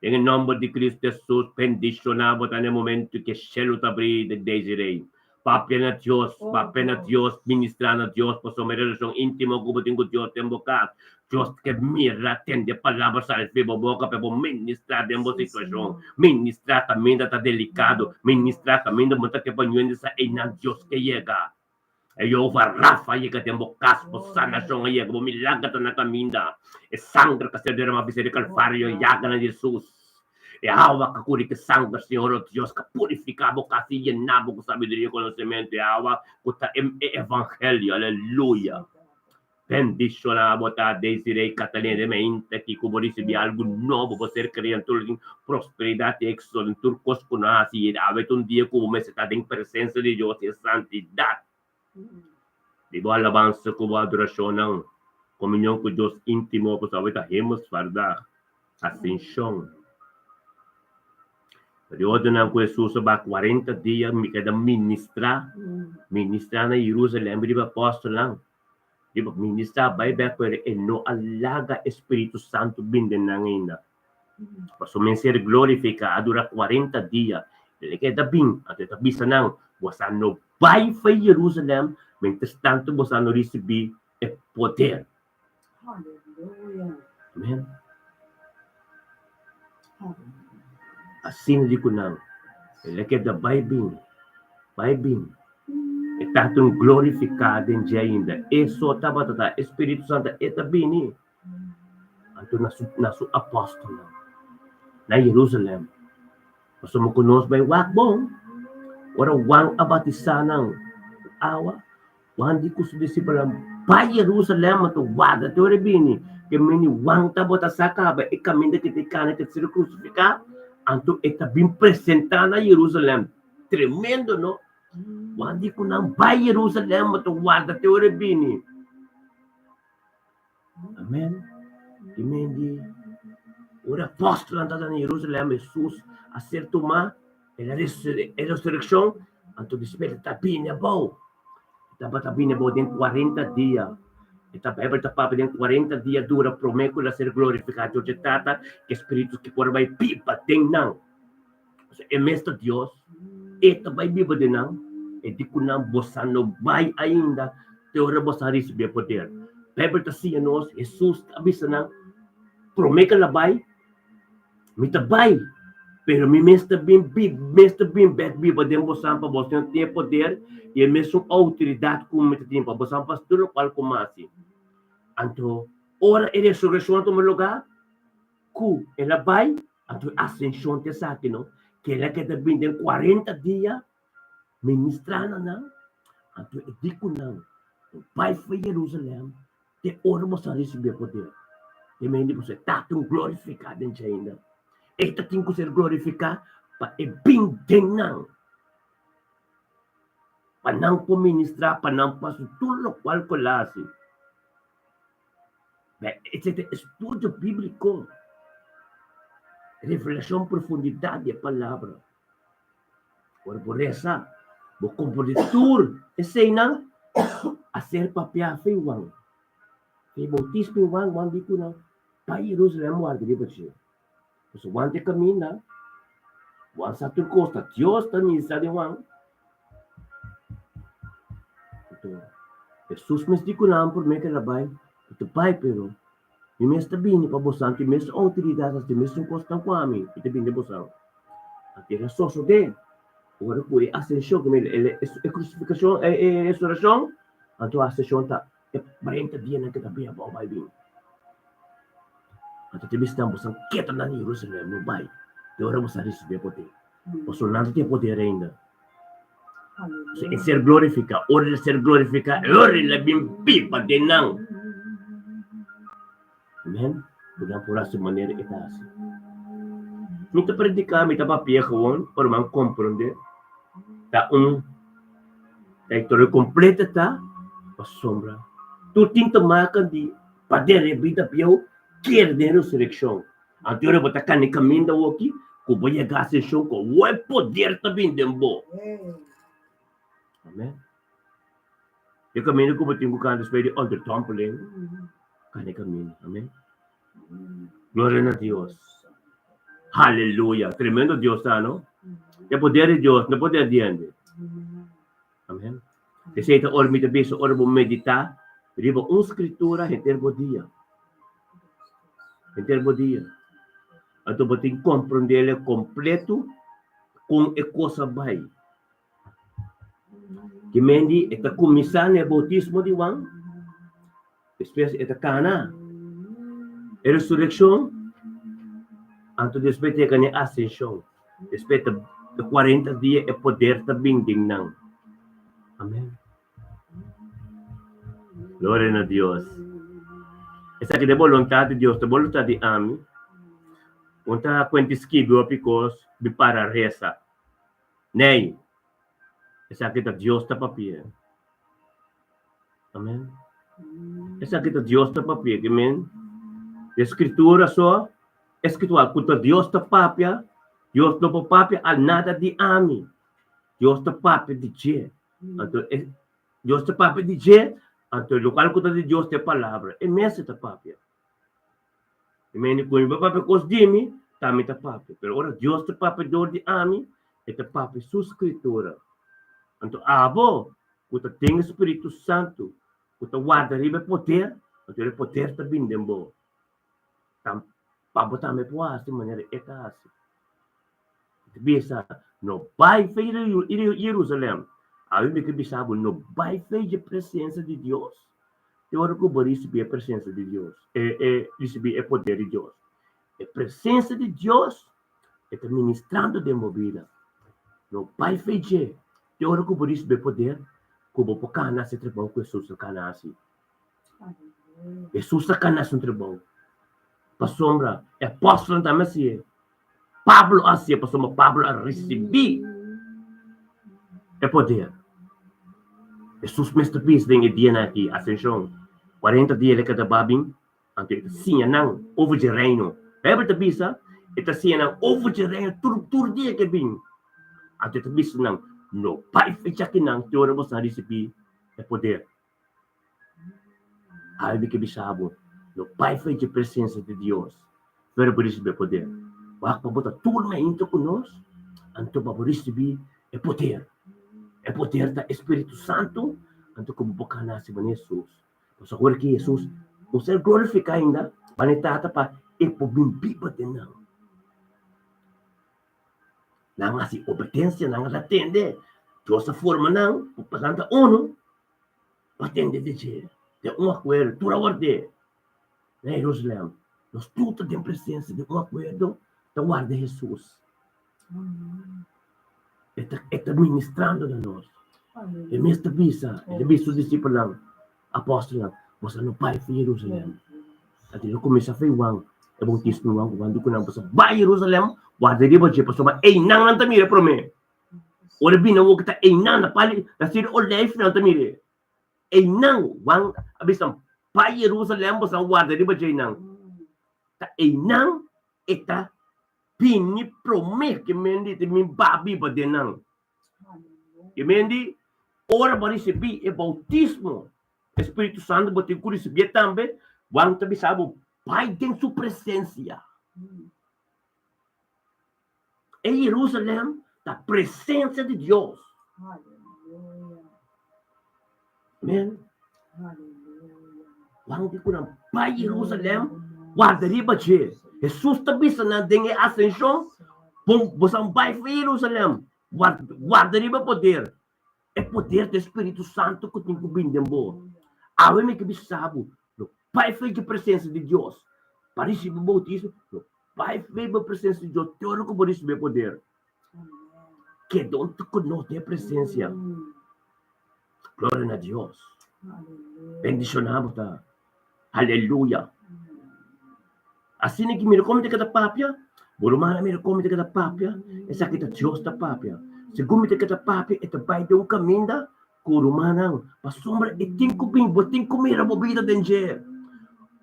Den e nòmber di Kristu Hesus, bendishoná bo ta na e momentu ku e shelu ta abrí den Desiree. Papia na Dios, papia na Dios, ministrá na Dios, pasobra e relashon íntimo ku bo tin ku Dios den bo kas. Dios ke mira, tende palabra sali for bo boka pa bo ministrá den bo situashon. Ministrá kaminda ta delikado, ministrá kaminda bo ta ke pa ñuende sa einan Dios ke yega. E Jehová Rafa yega den bo kas, bo sanashon a yega, bo milager ta na kaminda. E sanger ka ser deramá bisa di Kalvario, e yaganan di Hesus. E awa ka kuri ku sanger, Señor, o Dios, ka purifiká bo kas i yená bo ku sabiduria i konosementu. E awa ku ta e evangelio. Aleluya! Bendishoná bo ta, Desiree Catalina de Meinta, ki ku bo risibí algu nobo, bo ser kria den tur prosperidat i éksito den tur kos ku no hasi. I awe ta un dia ku bo mester ta den presensia di Dios i e santidat di bo alabansa ku bo adorashonnan, komunion ku Dios íntimo, pasobra awe ta Hemelsvaartdag, Asenshon. Pa di ordenan ku Hesus a bai kuarenta dia mi keda ministrá, ministrá na Jerusalèm riba apòstelnan. Riba ministra bai bek pero e no a laga e Spiritu Santu bin den nan ainda. Pasobra men ser glorifica a dura cuarenta dia. El e keda bin, anto e ta bisa nan, Bosa no bai for Jerusalem mientras tanto bosa no ricibi e poder. Amen. Asina di ku nan, el a keda bai bin, bai bin. E Tata un glorifiká den dje ainda. E so tabata ta, e Spiritu Santu e ta bini anto na su na su apòstelnan na Jerusalèm. Pasobra ku nos bai wak bon, ora Juan a batisá nan ku awa, Juan di ku su disipelnan bai Jerusalèm anto warda te ora e bini. Ke meni Juan tabata sa kaba e kaminda ke ta e kana ke ta ser krusifiká, anto e ta bin presentá na Jerusalèm. Tremendo, no? Juan di ku nan bai Jerusalèm anto warda te ora e bini. Amen. Ke meni ora apòstelnan tabata na Jerusalèm, Hesus a ser tumá. E la e resurekshon, anto despues e ta bini abou. E tabata bini abou den kuarenta dia. E ta Beibel ta papia den kuarenta dia dura promé ku el a ser glorifiká dor dje Tata, ku e Spiritu ki por a bai biba den nan. Pasobra e mes ta Dios, e ta bai biba den nan. E di ku nan, Bosa no bai ainda te ora boso a risibí e poder. Beibel ta siña nos, Hesus ta bisa nan promé ku el a bai, Mi ta bai, pero mi mes ta bin bi mes ta bin bek biba den bosan pa boso tin e poder i e mesun outoridat ku mi ta tin pa bosan pa tur lokual ku mi hasi. Anto ora e resurekshon a tuma lugá, ku el a bai, anto e asenshon ta esaki no, ku el a keda bin den kuarenta dia ministrá na nan, anto e di ku nan, No bai for Jerusalèm Te ora boso a risibí e poder, e mente di boso e Tata un glorifiká den dje ainda. E ta tin ku ser glorifiká pa e bin den nan, pa nan por ministrá, pa nan por hasi tur lokual ku el a hasi. Esei ta estudio bíbliko, revelashon profundidat di e palabra. Ora bo resa, bo komprondé tur eseinan a ser papiá fe Juan. Fe boutismo di Juan, Juan di ku nan, Bai Jerusalèm warda riba dje. Pasobra Juan ta e kaminda, Juan sa tur kos, ta Dios ta ministrá den Juan. Anto, Hesus mes di ku nan promé ku el a bai, Mi ta bai, pero mi mes ta bini pa bosan, tin mes outoridat, hasi mesun kosnan ku ami, mi ta bini den bosan. A tera sosodé ora ku e asenshon, ku e krusifikashon, e resurekshon, anto asenshon ta e kuarenta dianan ku ta bin abou bai bin. Anto ta bisa nan, Boso keda na Jerusalèm, no bai te ora boso a risibí e poder. Pasobra nan ta tin e poder ainda. E ser glorifiká, ora el ser glorifiká, e ora el a bin biba den nan. Amen. Bo nan por hasi manera e ta hasi. Mi ta prediká, mi ta papia gewoon, ora mi a komprondé ta un ta historia kompleto ta pasobra tur tin ta maka di pader e bida bieu kere den resurekshon. Anto ora bo ta kani kaminda awoki ku bo yega asenshon ku awor e poder ta bin den bo. Amen. E kaminda ku bo tin ku kanta despues di onderdompeling, kanda e kaminda. Amen. Gloria na Dios. Haleluya. Tremendo Dios ta, no? E poder di Dios, no poder di hende. Amen. Esei ta ora mi ta bisa ora bo meditá riba un skritura henter bo dia. Henter bo dia. Anto bo tin komprondé kompleto kon e kos a bai. Ki mendi e ta kuminsá na e boutismo di Juan, despues e ta kana e resurekshon, anto despues ta yega na e asenshon. Despues ta kuarenta dia e poder ta bin den nan. Amen. Gloria na Dios. Esaki ta e boluntat di Dios, ta boluntat di ami. Un ta kuenta skibi hopi kos, mi para resa. Nei, esaki ta Dios ta papia. Amen. Esaki ta Dios ta papia. Ke men? De Escritura so, escritual, ku ta Dios ta papia, Dios no por papia al nada di ami. Dios ta papia di dje. Anto, e, Dios ta papia di dje, anto lokual ku ta di Dios ta e palabra. E mes ta papia. I mende ku mi pa papia kos di mi, ta mi ta papia. Pero ora Dios ta papia dor di ami, e ta papia su Skritura. Anto abo ku ta den e Spiritu Santu, ku ta warda riba e poder, anto e poder ta bini den bo. Ta pa bo tambe por hasi manera e ta hasi. E ta bisa, No bai fe Jerusalem. Awe mi ke bisa bo, no bai fe dje presensia di Dios. Te ora ku bo risibí e presensia di Dios, e e risibí e poder di Dios. E presensia di Dios e ta ministrando den bo bida. No bai fe dje, te ora ku bo risibí e poder, ku bo por kana hasi e trabou ku Hesus a kana hasi. Hesus a kana hasi un trabou. Pasobra e apòstelnan tambe hasié. Pablo a hasié pasobra Pablo a risibí e poder. Hesus mes ta bisa den e dianan aki, Asenshon, kuarenta dia el a keda babin, anto e ta siña nan over dje reino. Beibel ta bisa, e ta siña nan over dje reino tur tur dia ke bin. Anto e ta bisa nan, No bai fecha kinan te ora boso a risibí e poder. Albi ke bisa bo, no bai for dje presensia di Dios, pero bo risibí e poder. Wak pa bo ta tur meinta ku nos, anto pa bo risibí e poder. E poder ta e Spiritu Santu, anto ku bo por kana hasi manera Hesus. Pasobra awor ki Hesus no ser glorifiká ainda, manera e Tata pa e por bin biba den nan. Nan a hasi obedensia, nan a atende. Dios a forma nan pa nan ta unu. Pa tende di dje, den un akuerdo, tur a ward'é na Jerusalèm. Nos tur ta den presensia den un akuerdo ta warda Hesus. E ta, e ta ministrando na nos. E mes ta bisa, e ta bisa su disipelnan, apòstelnan, Boso no bai for Jerusalèm. Anto el a kuminsá for Juan, e boutismo di Juan, ku Juan di ku nan, Boso bai Jerusalèm, warda riba dje, pasobra einan nan ta mira promé. Ora bini awor ku ta einan na pali na seri olijf nan ta mir'é. Einan Juan a bisa, Bai Jerusalem boso a warda riba dje einan. Ta einan e ta bini promé ke men di ta bin ba biba den nan. Ke men di, ora bo a risibí e boutismo, e Spiritu Santu bo tin ku risibié tambe, Juan ta bisa bo, bai den su presensia. E Jerusalem ta presencia di Dios. Amen. Juan di ku nan bai Jerusalem, warda riba dje. Jesus ta bisa nan den e ascension, bon, boso bai for Jerusalem, warda, warda riba poder. E poder di Spiritu Santu ku tin ku bin den bo. Awe mi ke bisa bo, no bai for dje presencia di Dios pa risibi boutismo, no bai for bo presencia di Dios te ora ku bo risibi e poder. Keda untu ku nos den e presencia. Gloria na Dios. Bendiciona bo ta. Aleluya. Asina ki mira kon mi ta keda papia, bo rumannan mira kon mi ta keda papia, esaki ta Dios ta papia. Segun mi ta keda papia, e ta bai den un kaminda ku rumannan, pasobra e tin ku bin, bo tin ku mira bo bida den dje.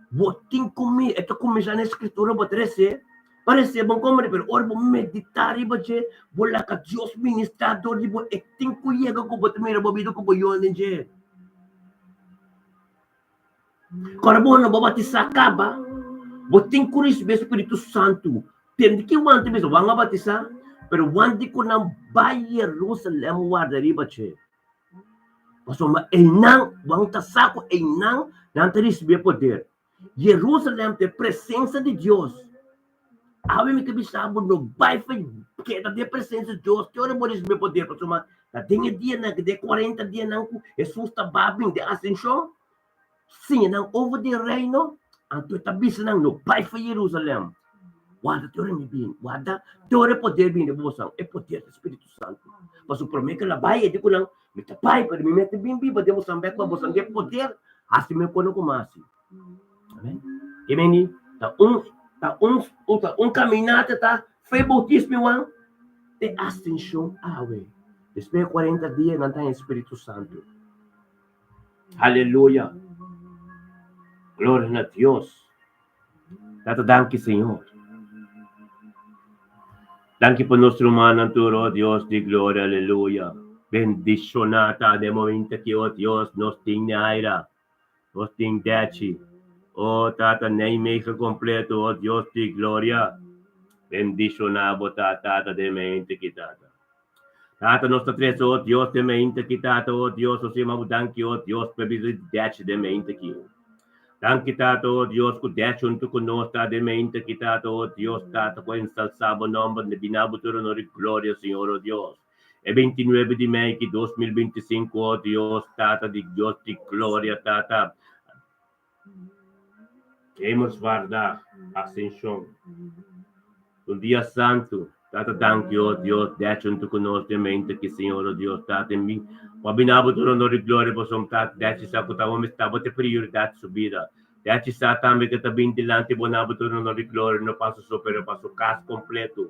Bo tin ku mira, e ta kuminsá na e Skritura, bo ta resé, parese bon komprende, pero ora bo meditá riba dje, bo laga Dios ministrá dor di bo, e tin ku yega ku bo ta mira bo bida ku bo yòn den dje. Ora bo no bo batisá kaba, bo tin ku risibí e Spiritu Santu. Tende ki Juan ta bisa, Juan a batisá, pero Juan di ku nan bai Jerusalèm warda riba dje. Pasobra einan, bo ta sa ku einan nan ta risibí e poder. Jerusalem ta e presensia di Dios. Awe mi ta bisa bo, no bai for keda den e presensia di Dios te ora bo risibí e poder, pasobra ta den e dianan, den e kuarenta dianan ku Hesus ta bai bin den asenshon, siña nan over di e reino, anto e ta bisa nan, no bai for Jerusalem. Warda te ora mi bini, warda te ora e poder bini riba boso, e poder di Spiritu Santu. Pasobra promé ku el a bai, e di ku nan, Mi ta bai, pero mi mester bin biba den boso bek pa boso den poder hasi mi kono ku masi. Amen. Ke meni ta un ta un ta un kaminata ta fe boutismo wan te asenshon awe. Despues di 40 dia nan ta haña Spiritu Santu. Aleluya. Gloria na Dios. Tata danki Señor. Danki pa nos rumannan tur, oh Dios di gloria, aleluya. Bendishoná ta den momento aki, oh Dios, nos tin Neaira, nos tin Dechi, oh Tata Nijmegen kompleto, oh Dios di gloria. Bendishoná bo ta, Tata, den momento aki, Tata. Tata, nos ta trese, oh Dios, den mente aki, Tata, oh Dios, nos yama bo danki, oh Dios, pa e bida di Dechi den mente aki. Danki, Tata, oh Dios, ku Dechi huntu ku nos ta den mente aki, Tata, oh Dios, Tata, ku a ensalsá bo nòmber, bina bo tur honor i gloria, Señor, oh Dios. E 29 di mei aki, 2025, oh Dios, Tata di Dios di gloria, Tata, Hemelvaartdag, Asenshon. Un dia santu, Tata danki, oh Dios, dèchi huntu ku nos den mente ki Señor, oh Dios, Tata en mi, ku a bina bo tur honor i gloria pasobra Tata dèchi sa ku ta bo mester bo ta prioridat su bida. Dèchi sa tambe ku ta bin dilanti bo na bo tur honor i gloria no pa su so pero pa su kas kompletu.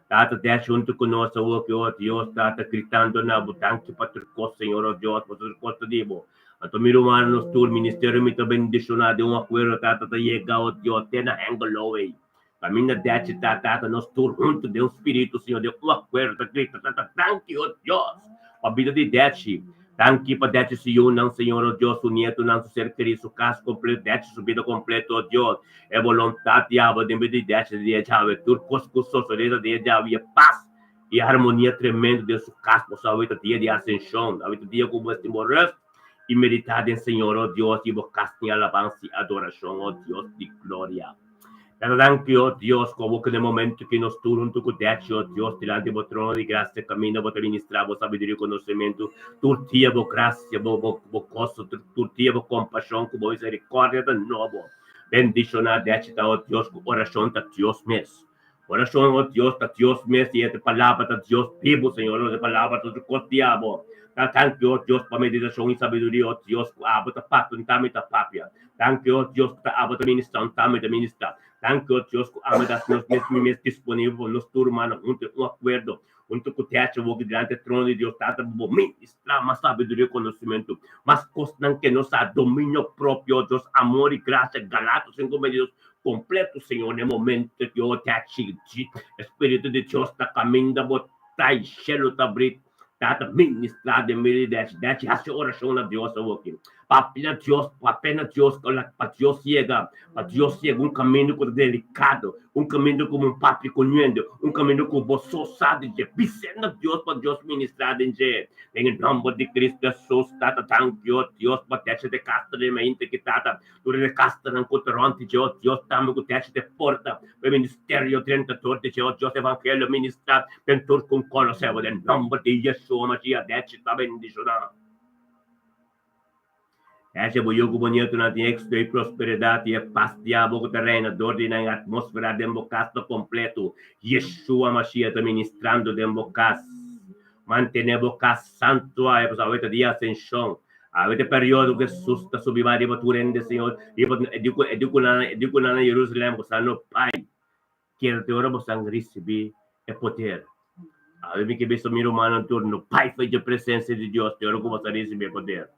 Tata dèchi huntu ku nos awoki, oh Dios, Tata gritando na bo danki pa tur kos, Señor, oh Dios, pasobra tur kos ta di bo. Anto mi rumannan nos tur ministerio mi ta bendishoná den un akuerdo Tata ta yega o Dios te na Hengelo ei. Kaminda dechi ta Tata nos tur huntu den un spiritu Señor den un akuerdo ta grita Tata danki o Dios pa bida di dechi. Danki pa dechi su yunan Señor o Dios su nietonan su ser kerí su kas kompleto dechi su bida kompleto o Dios e bolontat di abo den bida di dechi di e djawe tur kos ku sosodé ta den e djawe i e pas I harmonia tremendo den su kas boso awe ta dia di asenshon, awe ta dia ku bo mester bo rust i meditá den Señor, o Dios, i bo kas tin alabansa i adorashon, o Dios di gloria. Tata danki, o Dios, ku abo ku den momento ki nos tur huntu ku Dechi, o Dios, dilanti bo trono di grasia kaminda bo ta ministrá bo sabiduria i konosementu tur dia, bo grasia, bo bo bo goso, tur dia bo kompashon ku bo miserikòrdia ta nobo. Bendishoná Dechi ta, o Dios, ku orashon ta Dios mes. Orashon, O Dios, ta Dios mes i e Palabra ta Dios bibu, Señor, nos e Palabra ta tur kos di abo. Ta danki, O Dios, pa meditashon i sabiduria, O Dios, ku abo ta papia un tambe ta papia. Danki, O Dios, ku ta abo ta ministra un tambe ta ministra. Danki, O Dios, ku abo ta hasi nos mes mi mes disponibel pa nos tur humano huntu en un akuerdo, huntu ku teacho woki dilanti e trono di Dios, Tata, bo ministra mas sabiduria i konosementu, mas kosnan ke nos sa, dominio propio, O Dios, amor i grasia, Galatos 5:22, Completo, Señor, n'e momento cu yo ta sinti Spiritu di Dios ta caminda bo ta y cielo ta bri, Tata ministra den medio di deci, deci haci oracion na Dios awoki. Papia na Dios, papia na Dios, pa Dios yega, pa Dios yega un caminda cu ta delicado, un caminda cu bo papia cu niende, un caminda cu bo so sa di dje. Bis'e na Dios pa Dios ministra den dje. Den e nomber di Cristo Jesus, Tata, danki, oh Dios, pa deci de casta den mente ki Tata. Tur e kastanan ku ta rònt di Dios, Dios tambe ku techi te porta pa e ministerio drenta tur di Dios, Dios evangelio ministrá den tur ku konosé bo den nòmber di Yeshua Mashiach dechi ta bendishoná. Dechi bo yu ku bo nietunan tin éksito i prosperidat i e pas di abo ku ta reina dor di nan e atmósfera den bo kas ta kompletu. Yeshua Mashiach ta ministrando den bo kas. Mantené bo kas santu awe, pasobra awe ta dia Asenshon. Awe ta e periodo ku Hesus ta subi bai riba tur hende, Señor. Riba e di ku e di ku nan e di ku nan na Yerusalèm ku sa no bai. Keda te ora bosan risibí e poder. Awe mi ke bisa mi rumannan tur, no bai for dje presensia di Dios te ora ku boso a risibí e poder.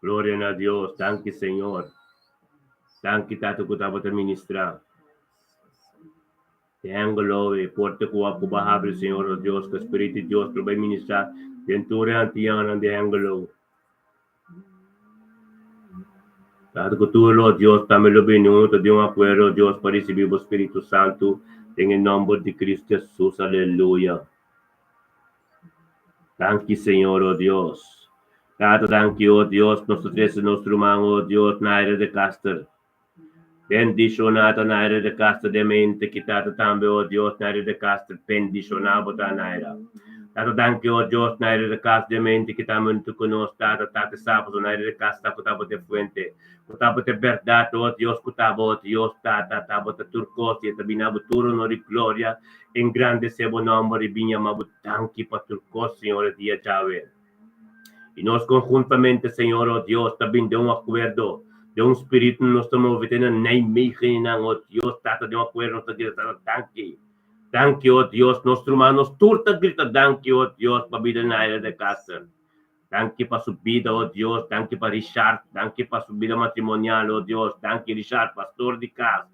Gloria na Dios. Danki Señor. Danki Tata ku tabata ministrá. Te Hengelo, e porta ku a ku ba habri, Señor nos Dios, ku e Spiritu di Dios lo bai ministrá den tur e antianonan di Hengelo. Tata ku tur lo Dios tambe lo bini huntu den un akuerdo, Dios, pa risibí bo Spiritu Santu den e nòmber di Cristo Jesus. Aleluya. Danki Señor, o Dios. Tata, danki, o Dios, nos ta trese nos ruman, o Dios, Naira de Caster. Bendishoná ta Naira de Caster den mente ki Tata tambe, o Dios, Naira de Caster, bendishoná bo ta Naira. Tata, danki, o Dios, Naira de Caster den mente ki ta huntu ku nos, Tata, Tata sa pasobra Naira de Caster ta ku tabata e fuente, ku tabata e bèrdat, o Dios, ku ta bo, Dios, Tata, tabata tur kos i e ta bini abo tur honor i gloria. Engrandesé bo nòmber i bin yama bo danki pa tur kos, Señor, e dia djawe. I nos konhuntamente, Señor, o Dios, ta bin den un akuerdo, den un spiritu nos ta move te na Nijmegennan, o Dios, Tata, den un akuerdo nos ta grita, Tata, danki. Danki, o Dios, nos rumannos tur ta grita danki, o Dios, pa bida na aire de Caster. Danki pa su bida, o Dios, danki pa Richard, danki pa su bida matrimonial, o Dios, danki Richard, pastor di kas,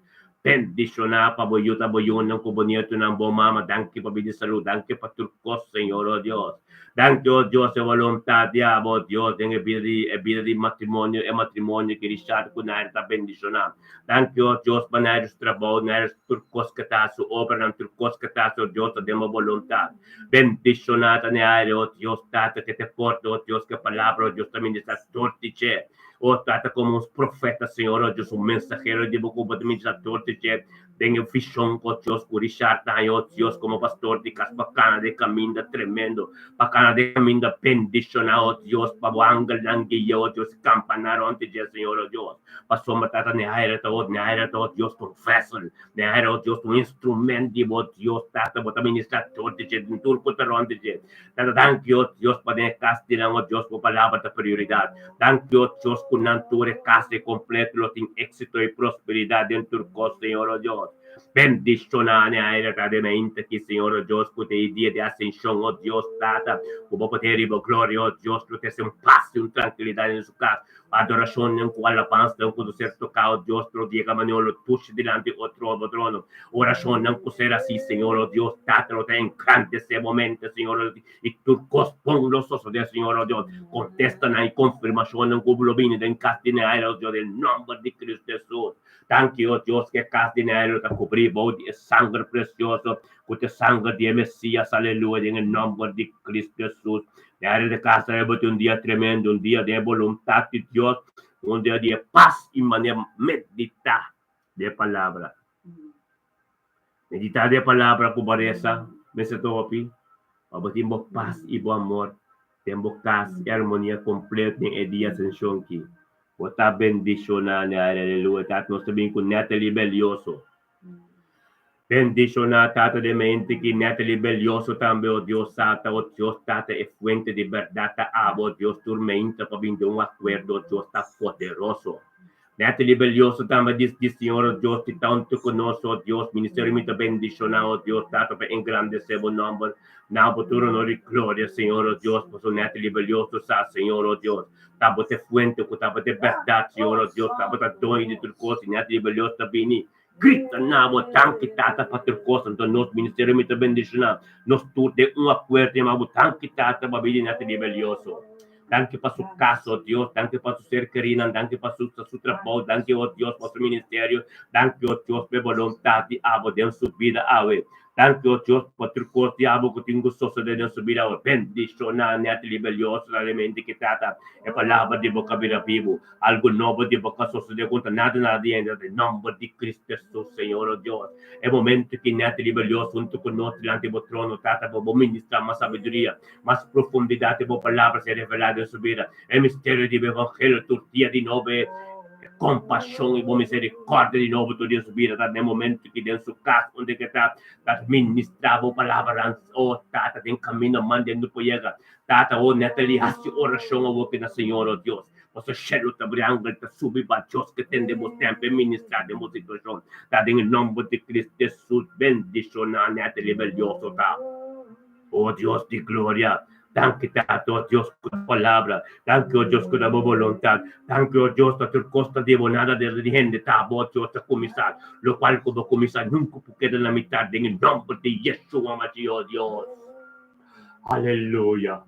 bendishoná pa bo yuda bo yunan ku bo nietunan, bo mama, danki pa bida i salú, danki pa tur kos, Señor, o Dios. Danki, o Dios, e boluntat di abo, o Dios, den e bida di e bida di matrimonio, e matrimonio ki Richard ku Naira ta bendishoná. Danki, o Dios, pa Naira su trabou, Naira su tur kos ke ta hasi, su obranan, tur kos ke ta hasi, o Dios, ta den bo boluntat. Bendishoná ta ne aire, o Dios, Tata, ke te porta, o Dios, ke palabra, o Dios, ta ministrá tur di dje. O Tata, komo un profeta, Señor, o Dios, un mensahero di bo ku bo ta ministrá tur di dje den e vishon, o Dios, ku Richard ta haña, o Dios, komo pastor di kas pa kana den kaminda tremendo, pa kana den kaminda bendishoná, o Dios, pa bo angelnan guia, o Dios, kampaná rònt di dje, Señor, o Dios. Pasobra Tata, ne aire ta, o ne aire ta, o Dios, un vessel. Ne aire, o Dios, un instrument di bo, Dios, Tata, bo ta ministra tur di dje, den tur ku ta rònt di dje. Tata, danki, o Dios, pa den e kas di nan, o Dios, bo palabra ta prioridat. Danki, o Dios, ku nan tur e kas e kompleto lo tin éksito i prosperidat den tur kos, Señor, o Dios. Bendishoná ne aire ta den mainta aki, Señor, o Dios, ku ta e dia di Asenshon, o Dios, Tata, ku bo poder i bo gloria, o Dios, lo trese un pas i un trankilidat den su kas. Adorashonnan ku alabansnan ku ta ser toká, o Dios, lo yega manera lo tushi dilanti o bo trono. Orashonnan ku ser así, Señor, o Dios, Tata, lo ta engrandesé bo mente, Señor, i tur kos bon lo sosodé, Señor, o Dios. Kontestanan i konfirmashonnan ku lo bini den kas di Nael, o Dios, den nòmber di Kristu Hesus. Danki, o Dios, ku e kas di Nael lo ta kubrí bou di e sanger presioso, ku ta e sanger di e Mesias, aleluya, den e nòmber di Kristu Hesus. Diario de Casa e bo tin un dia tremendo, un dia den e boluntat di Dios, un dia di e pas i manera meditá den e palabra. Meditá den e palabra ku bo resa mester ta hopi pa bo tin bo pas i bo amor den bo kas i armonia kompleto den e dia Asenshon ki. Bo ta bendishoná, aleluya. Tata, nos ta bin ku Natalie Belioso. Bendishoná Tata den mente ki Natalie Belioso tambe, o Dios Tata, o Dios Tata, e fuente di bèrdat ta abo, o Dios tur meinta pa bin den un akuerdo, o Dios ta poderoso. Natalie Belioso tambe dis di Señor, o Dios di tantu ku nos, o Dios, ministerio mi ta bendishoná, o Dios Tata, pa engrandesé bo nòmber, na bo tur honor i gloria, Señor, o Dios, pasobra Natalie Belioso sa, Señor, o Dios, ta bo ta e fuente ku tabata e bèrdat, Señor, o Dios, tabata doño di tur kos, i Natalie Belioso ta bini Grita na bo danki Tata pa tur kos, anto nos ministerio mi ta bendishoná nos tur den un akuerdo yama bo danki Tata pa bida na te valioso. Danki pa su kas, oh Dios, danki pa su ser kerinan, danki pa su su trabou, danki oh Dios pa su ministerio, danki oh Dios pa e boluntat di abo den su bida awe. Danki oh Dios pa tur kos di abo ku tin ku sosodé den su bida awe. Bendishoná Natalie Belioso realmente ki Tata e palabra di bo ka bira bibu. Algo nobo di bo ka sosodé kontra nada nada di hende den nomber di Cristo Hesus, Señor o Dios. E momento ki Natalie Belioso hunto ku nos dilanti bo trono, Tata, pa bo ministrá mas sabiduria, mas profundidat di bo palabra ser revelá den su bida. E misterio di bo evangelio tur dia di nobo e kompashon i bo miserikòrdia di nobo tur den su bida, Tata, den momento ki den su kas unda ke ta, ta ministrá bo palabranan, o Tata, den kamino manda hende por yega. Tata, o Natalie, hasi orashon awor ki na Señor, o Dios. Boso shelu ta bri, angel ta subi ba Dios ke tende bo tempu e ministra den bo situashon. Ta den e nomber di Cristo Jesus bendishona Natalie Belioso ta. O Dios di gloria, danki Tata, o Dios ku ta palabra, danki o Dios ku ta bo boluntat, danki o Dios ta tur kos ta di bo, nada di hende ta bo, o Dios ta kuminsá lokual ku bo kuminsá nunka por keda na mitat den e nomber di Yeshua Mashiach, o Dios. Aleluya.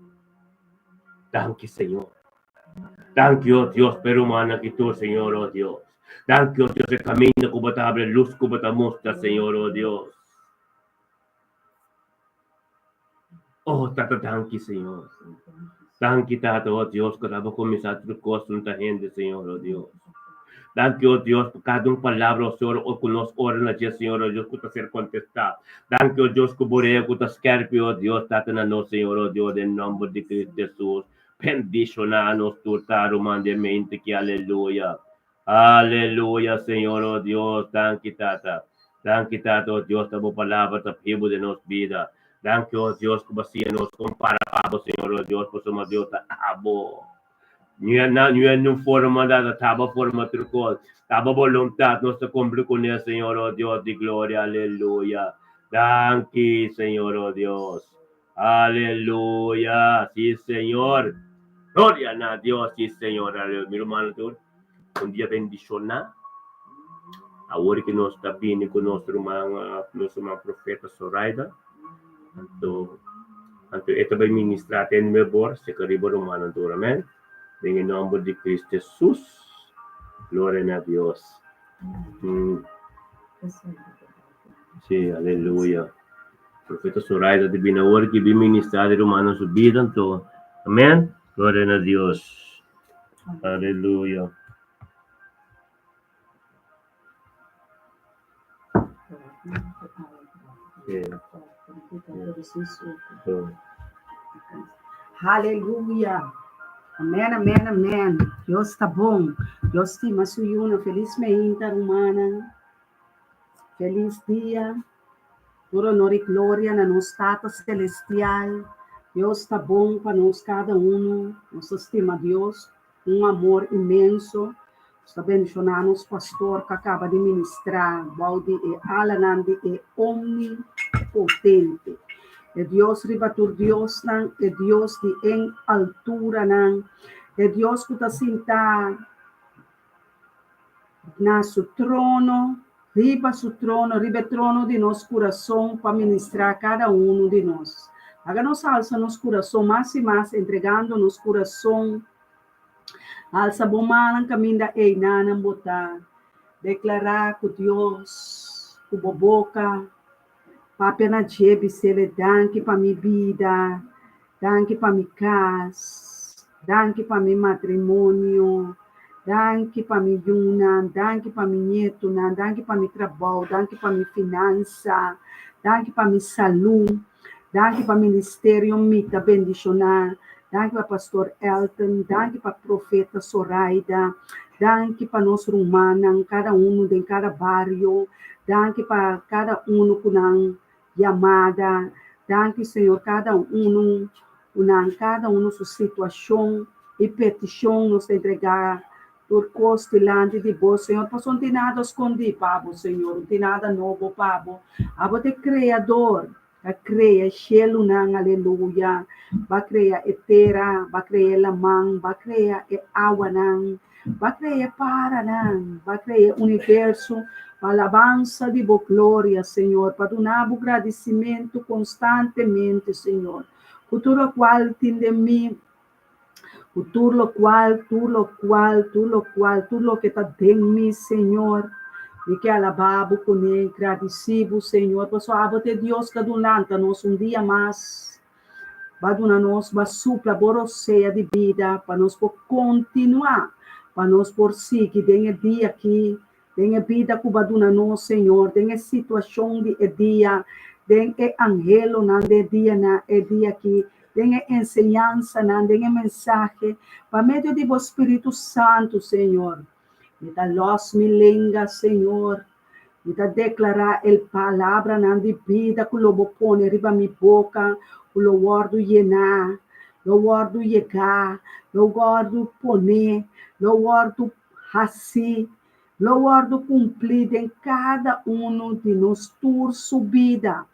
Danki Señor. Danki, o Dios, pa e rumannan aki tur, Señor, o Dios. Danki, o Dios, e kaminda ku bo ta habri, e lus ku bo ta mustra, Señor, o Dios. Oh, Tata, danki, Señor. Danki, Tata, oh Dios, ku ta bo kuminsá tur kos un ta hende, Señor, oh Dios. Danki, oh Dios, pa kada un palabra, oh Señor, oh, ku nos ora na dje, Señor, oh Dios, ku ta ser kontestá. Danki, oh Dios, ku bo rea ku ta skèrpi, oh Dios, Tata, na nos, Señor, oh Dios, den nòmber di Cristo Jesus. Bendishoná nos tur ta ruman den mente ki, aleluya. Aleluya, Señor, oh Dios, danki, Tata. Danki, Tata, oh Dios, ta bo palabra ta bibu den nos bida. Danki, oh Dios, ku bo siña nos kon para pa bo, Señor, oh Dios, pasobra Dios ta abo. Ña nun forma dada, ta bo forma tur kos. Ta bo boluntat nos ta kumpli kuné, Señor, oh Dios di gloria, aleluya. Danki, Señor, oh Dios. Aleluya, sí Señor. Gloria na Dios, sí Señor. Aleluya. Mi rumannan tur, un dia bendishoná. Awor ku nos ta bini ku nos ruman, nos ruman profeta Zoraida. Anto, anto e ta bai ministrá te nuebor, seka riba rumannan tur. Amèn. Den e nòmber di Cristo Jesus. Gloria na Dios. Mm. Sí, aleluya. Profeta Zoraida ta bini awor ki bin ministrá di rumannan su bida, anto, amèn. Gloria na Dios. Aleluya. Aleluya. Amèn, amèn, amèn. Dios ta bon. Dios stima su yunan. Felis meinta, rumannan. Felis dia. Tur honor i gloria na nos Tata Celestial. Dios ta bon pa nos kada unu. Nos ta stima Dios ku un amor inmenso. Nos ta bendishoná nos pastor ku a kaba di ministrá bou di e alanan di e Omnipotente. E Dios riba tur diosnan, e Dios di en alturanan, e Dios ku ta sintá na su trono, riba su trono, riba e trono di nos kurason pa ministrá kada unu di nos. Laga nos alsa nos kurason mas i mas, entregando nos kurason. Alsa bo mannan kaminda einanan bo ta. Deklará ku Dios ku bo boka. Papia na dje bis'el e danki pa mi bida, danki pa mi kas, danki pa mi matrimonio, danki pa mi yunan, danki pa mi ñetunan, danki pa mi trabou, danki pa mi finansa, danki pa mi salú, danki pa ministerio mi ta bendishoná, danki pa Pastor Elton, danki pa Profeta Soraida, danki pa nos rumannan, kada unu den kada bario, Danki pa kada unu ku nan yamada. Danki Señor kada unu ku nan kada unu su situashon i petishon nos ta entregá tur kos dilanti di bo Señor pasobra no tin nada skondí pa bo Señor no tin nada nobo pa bo abo ta e kreador a krea e shelunan aleluya ba krea e tera ba krea e laman ba krea e awanan ba krea e paranan ba krea e universo pa alabansa di bo gloria Señor pa duna bo gradisimentu konstantemente Señor ku tur lokual tin den mi ku tur lokual, tur lokual, tur lokual, tur loke ta den mi, Señor. Mi ke alabá bo kuné, gradisí bo, Señor, pasobra abo ta e Dios ku a duna lanta nos un dia mas, bo a duna nos, bo a supla bo rosea di bida pa nos por kontinuá, pa nos por sigui den e dia akí, den e bida ku bo a duna nos, Señor, den e situashon di e dia, den e anhelonan den e dianan, e dia akí, den e enseñansanan, den e mensahe, pa medio di bo Spiritu Santu, Señor. Mi ta lòs mi lenga, Señor. Mi ta deklará el palabranan di bida ku lo bo pone riba mi boka, ku lo wòrdu yená, lo wòrdu yegá, lo wòrdu poné, lo wòrdu hasí, lo wòrdu kumplí den kada unu di nos tur su bida.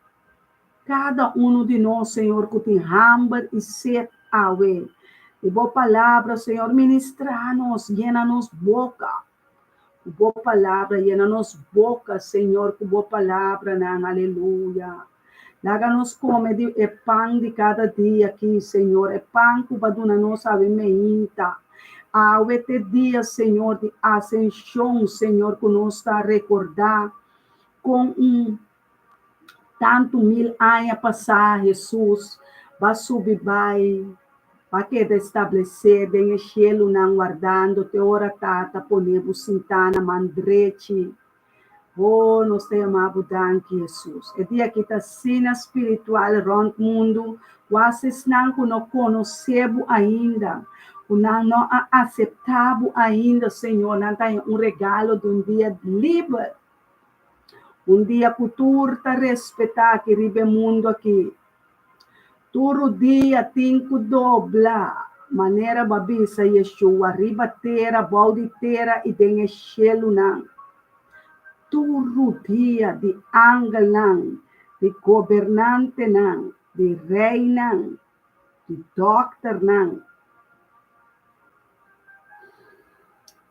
Kada unu di nos, Señor, ku tin hamber i set awe. Di Bo Palabra, Señor, ministrá nos, yena nos boka ku Bo Palabra, yena nos boka, Señor, ku Bo palabranan. Aleluya. Laga nos kome di e pan di kada dia aki, Señor, e pan ku Bo a duna nos awe meinta. Awe t'e dia, Señor, di Asenshon, Señor, ku nos ta rekordá kon un Tantu mil aña pasá Hesus B'a subi bai, b'a keda establesé den e shelunan wardando te ora Tata pone bo sintá na man drechi. Oh, nos ta yama bo danki, Hesus. E dia aki ta asina spiritual rònt mundu, ku asta esnan ku no konosé bo ainda, ku nan no a aseptá bo ainda, Señor, nan ta haña un regalo di un dia liber, un dia ku tur ta respetá aki riba e mundu aki. Tur dia tin ku dobla, manera bo a bisa Yeshua, riba tera, bou di tera i den e shelunan. Tur dia di angelnan, di gobernantenan, di reinan, di dòkternan,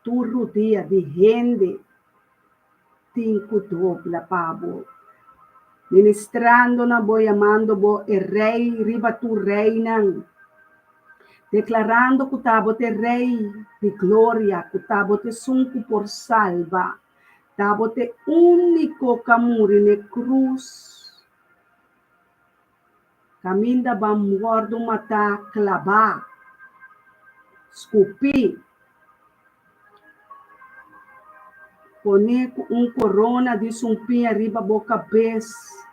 tur dia di hende tin ku dobla pa bo, ministrando na bo, yamando bo e Rei riba tur reinan, deklarando ku ta bo ta e Rei di gloria, ku ta bo ta esun ku por salba, ta bo ta e úniko ku a muri na e krus, kaminda ban wòrdu matá, klabá, skupí. Pone ku un korona di sumpiña riba bo kabes,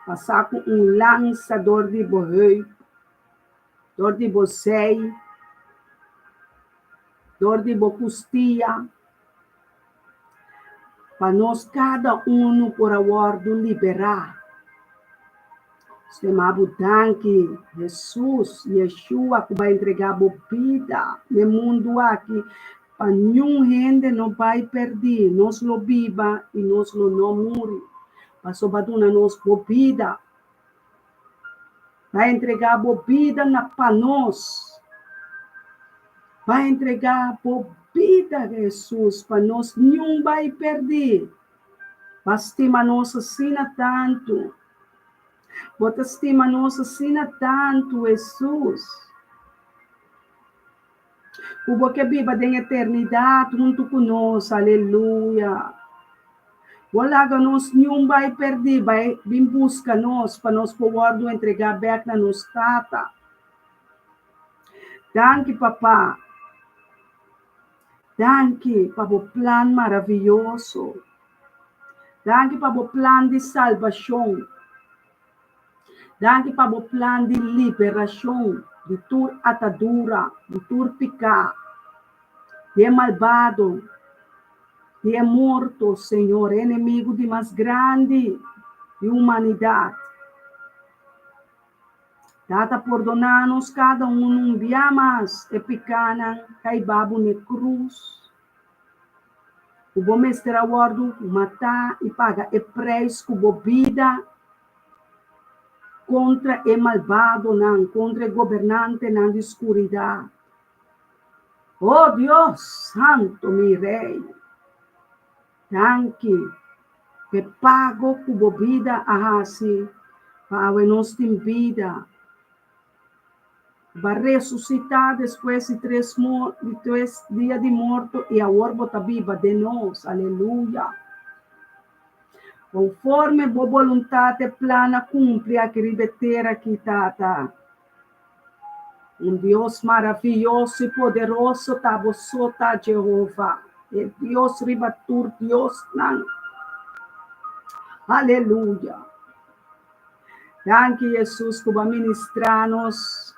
pasá ku un lansa dor di bo heup, dor di bo zij, dor di bo kustia, pa nos kada unu por a wòrdu liberá. Stemá bo danki, Hesus, Yeshua, ku bo a entregá bo bida n'e mundu aki pa niun hende no bai pèrdí. Nos lo biba i nos lo no muri, pasobra bo a duna nos bo bida. Bo a entregá bo bida na pa nos. Bo a entregá bo bida, Hesus, pa nos niun bai pèrdí. Bo a stima nos asina tantu. Bo ta stima nos asina tantu, Hesus, ku bo ke biba den eternidat huntu ku nos. Aleluya! Bo laga nos niun bai pèrdí, bai bin buska nos pa nos por wòrdu entregá bèk na nos Tata. Danki, Papa. Danki pa bo plan maravioso. Danki pa bo plan di salbashon. Danki pa bo plan di liberashon di tur atadura, di tur piká, di e malbado, di e morto, Señor, e enemigu di mas grandi di humanidat. Tata pordoná nos kada un un bia mas e pikánan kai babu n'e krus. Ku bo mester a wòrdu matá i paga e preis ku bo bida kontra e malbadonan, kontra e gobernantenan di skuridat. O Dios Santu, mi Rei, danki p'e pago ku bo bida a hasi pa awe nos tin bida. Bo a resusitá despues di tres di tres dia di morto i awor bo ta biba den nos. Aleluya! Konforme bo boluntat e plan a kumpli aki riba e tera aki, Tata. Un Dios maravioso i poderoso ta bo so ta, Jehova, e Dios riba tur diosnan. Aleluya! Danki Jesus ku bo a ministra nos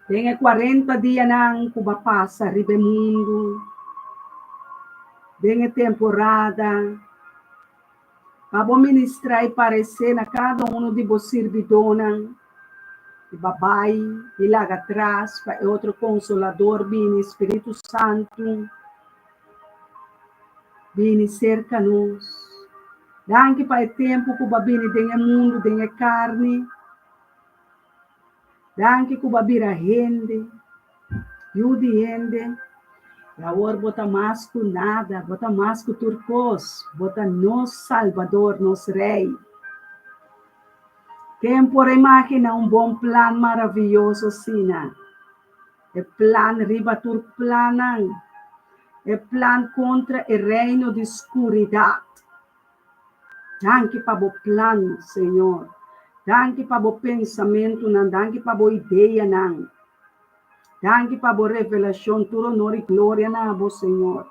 den e kuarenta dianan ku bo a pasa riba e mundu, den e temporada, pa bo ministra i paresé na kada uno di bo sirbidónan i bo a bai i laga tras pa e otro Konsolador bini, Spiritu Santu, bini serka nos. Danki pa e tempu ku bo a bini den e mundu den e karni. Danki ku bo a bira hende, yu di hende. I awor bo ta mas ku nada, bo ta mas ku tur kos, bo ta nos Salbador, nos Rei. Ken por a imaginá un bon plan maravioso asina? E plan riba tur plannan, e plan kontra e reino di skuridat. Danki pa bo plan, Señor. Danki pa bo pensamentunan, danki pa bo ideanan. Danki pa bo revelashon, tur honor i gloria na bo, Señor.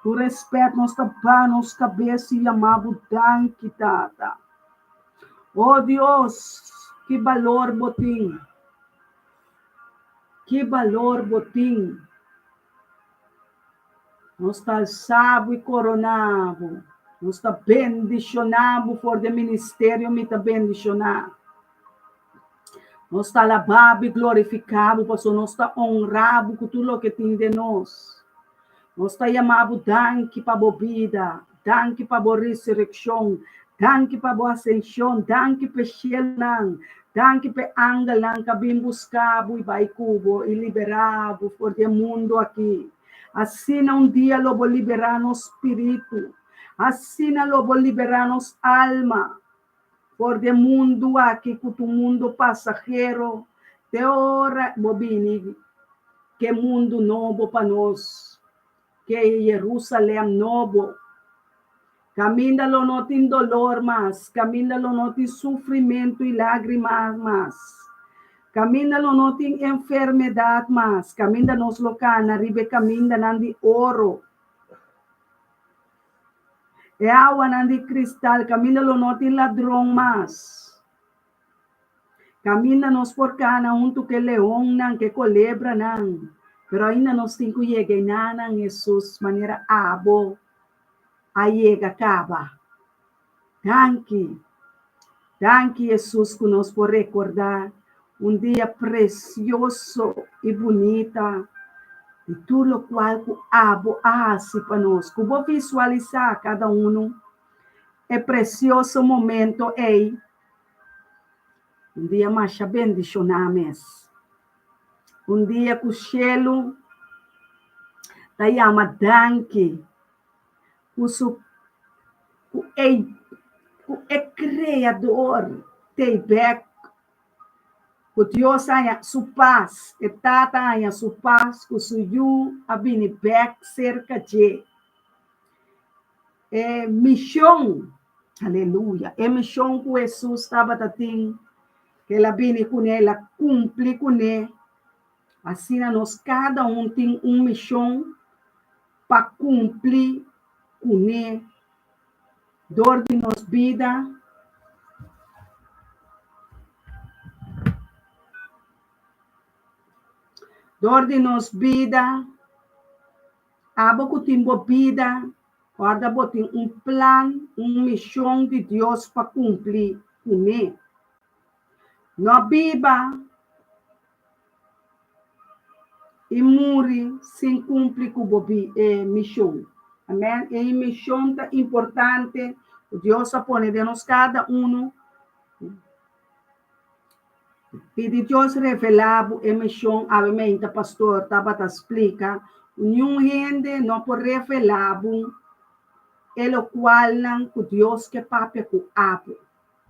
Tur respet nos ta ba nos kabes i yama bo danki, Tata. O Dios, ki balor bo tin! Ki balor bo tin! Nos ta alsa bo i korona bo. Nos ta bendishoná bo for di e ministerio Mi Ta Bendishoná. Nos ta alabá bo i glorifiká bo pasobra nos ta onrá bo ku tur loke tin den nos. Nos ta yama bo danki pa bo bida, danki pa bo resurekshon, danki pa bo asenshon, danki p'e shelunan, danki p'e angelnan ku a bin buska bo i bai ku bo i liberá bo for di e mundu akí. Asina un dia lo bo liberá nos spiritu, asina lo bo liberá nos alma for di e mundu aki ku ta un mundu pasahero te ora bo bini ke mundu nobo pa nos, ke Jerusalem nobo. Kaminda lo no tin dolor mas, kaminda lo no tin sufrimentu i lágrima mas, kaminda lo no tin enfermedat mas, kaminda nos lo kana riba e kamindanan di oro, e awanan di kristal, kaminda lo no tin ladron mas, kaminda nos por kana huntu ku e leonnan, ku e kolebranan, pero ainda nos tin ku yega enanan, Hesus, manera abo a yega kaba. Danki, danki Hesus ku nos por rekordá un dia presioso i bunita di tur lokual ku abo a hasi pa nos. Ku bo visualisá kada unu e presioso momento ei, un dia masha bendishoná mes. Un dia ku shelu ta yama danki ku su ku e ku e Kreador t'ei bèk, ku Dios haña su pas, e Tata haña su pas ku su Yu a bini bèk serka dje. E mishon, aleluya, e mishon ku Hesus tabata tin, ku el a bini kuné, el a kumpli kuné. Asina nos kada un tin un mishon pa kumpli kuné dor di nos bida. Dor di nos bida. Abo ku tin bo bida, ora bo tin un plan, un mishon di Dios pa kumpli kuné. No biba i muri sin kumpli ku bo mishon. Amen. E mishon ta importante ku Dios a pone den nos kada unu. Pidi Dios revelá bo e mishon awe meinta pastor tabata splika niun hende no por revelá bo e lokualnan ku Dios ke papia ku abo.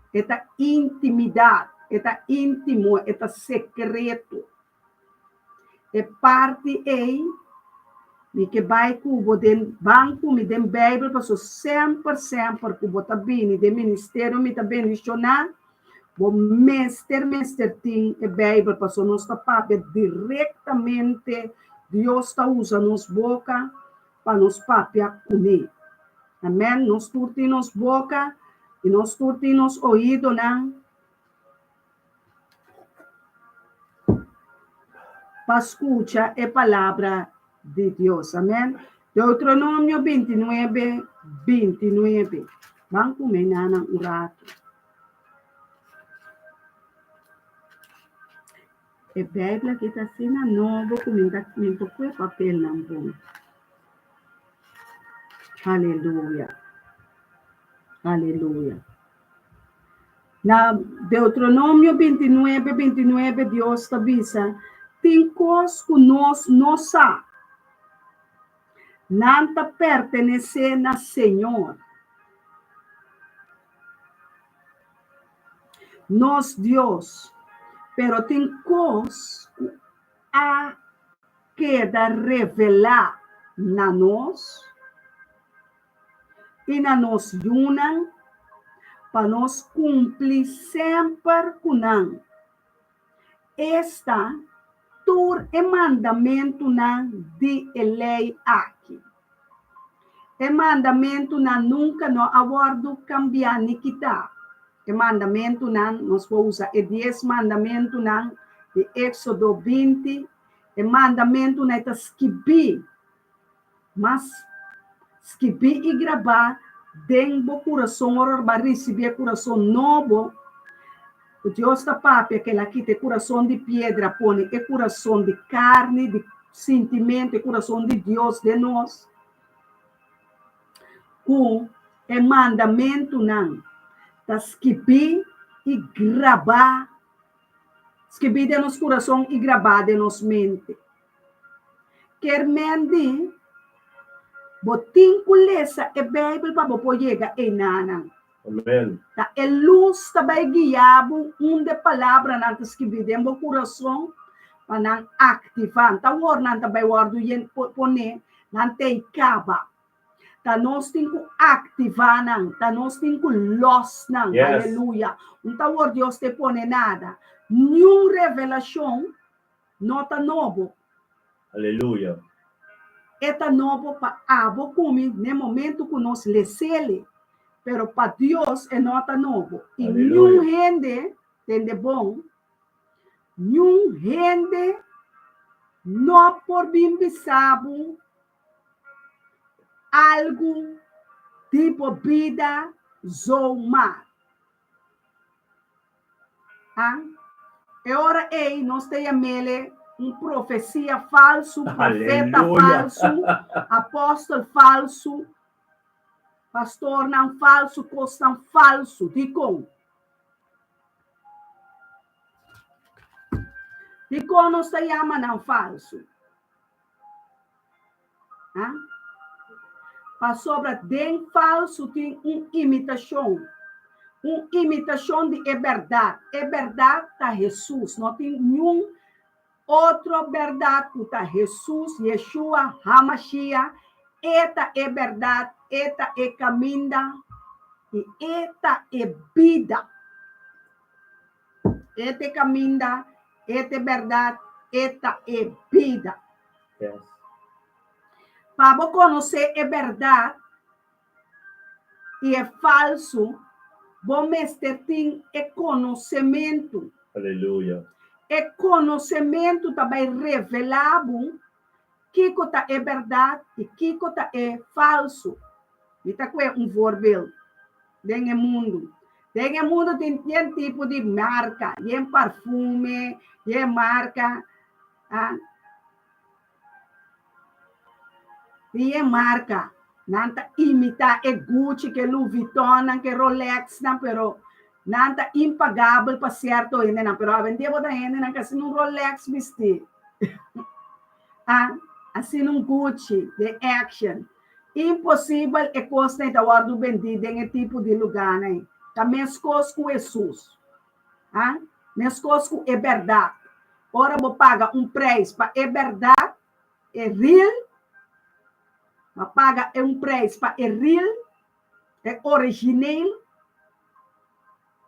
E ta intimidat, e ta íntimo, e ta sekreto. E parti ei mi ke bai ku bo den ban ku mi den Beibel paso semper semper ku bo ta bini den ministerio mi ta bendishoná bo mester mester tin e Beibel paso nos ta papia direktamente Dios ta usa nos boka pa nos papia kuné. Amen nos tur tin nos boka i nos tur tin nos oidonan. Pa skucha e palabra di Dios. Amen. Deuteronomio 29, 29. Ban kume nanan un ratu. E Bijbel aki ta asina nobo ku mi ta mi ta kue papelnan bon. Aleluya. Aleluya. Na Deuteronomio 29, 29 Dios ta bisa, Tin kos ku nos no sa. Nan ta pertenesé na Señor, nos Dios, pero tin kos ku a keda revelá na nos. i na nos yunan, pa nos kumpli semper ku nan. Esta tur e mandamentunan di e lei aki. E mandamentunan nunka no a wòrdu kambiá ni kitá. E mandamentunan, nos por usa e dies mandamentunan di Éksodo 20, e mandamentunan e ta skibí, mas skibí i grabá den bo kurason ora bo a risibí e kurason nobo ku Dios ta papia ku el a kita e kurason di piedra pone e kurason di karni, di sintimentu, e kurason di Dios den nos, ku e mandamentunan ta skibí i grabá, skibí den nos kurason i grabá den nos mente. Kier men di, bo tin ku lesa e Beibel pa bo por yega einanan. Amen. Ta e lus ta bai guia bo unda e palabranan ta skibí den bo kurason pa nan aktivá. Ta awor nan ta bai wòrdu poné, nan t'ei kaba. Ta nos tin ku aktivá nan, ta nos tin ku lòs nan. Yes. Aleluya. Un ta awor Dios te pone nada. Niun revelashon no ta nobo. Aleluya. E ta nobo pa abo ku mi n'e momento ku nos les'ele, pero pa Dios e no ta nobo. I niun Aleluya. hende, tende bon, niun hende no por bin bisa bo algu di bo bida zomaar. A E ora ei nos ta yam'ele un profesia falsu, profeta Aleluya. falsu, apòstel falsu, pastornan falsu, kosnan falsu. Dikon? Dikon nos ta yama nan falsu? A Pasobra den falsu tin un imitashon, un imitashon di e bèrdat. E bèrdat ta Hesus. No tin niun otro bèrdat ku ta Hesus, Yeshua HaMashiach. E ta e bèrdat, e ta e kaminda i e ta e bida. E ta e kaminda, e ta e bèrdat, e ta e bida. Yes. Pa bo konosé e bèrdat i e falsu, bo mester tin e konosementu. Aleluya. E konosementu ta bai revelá bo kiko ta e bèrdat i kiko ta e falsu. Mi ta kue un voorbeeld den e mundu. Den e mundu tin yen tipo di marka, yen parfume, yen marka. Ah. Di e marka. Nan ta imitá e Gucci, ke Louis Vuittonnan, ke Rolexnan, pero nan ta impagabel pa sierto hendenan. Pero awendia bo ta hendenan ke asina un Rolex bistí. Ah, asina un Gucci den action. Imposibel e kosnan ei ta wòrdu bendí den e tipo di lugánan ei. Ta meskos ku Hesus. Ha? Meskos ku e bèrdat. Ora bo paga un preis pa e bèrdat, e real, bo a paga e un preis pa e real, e origineel,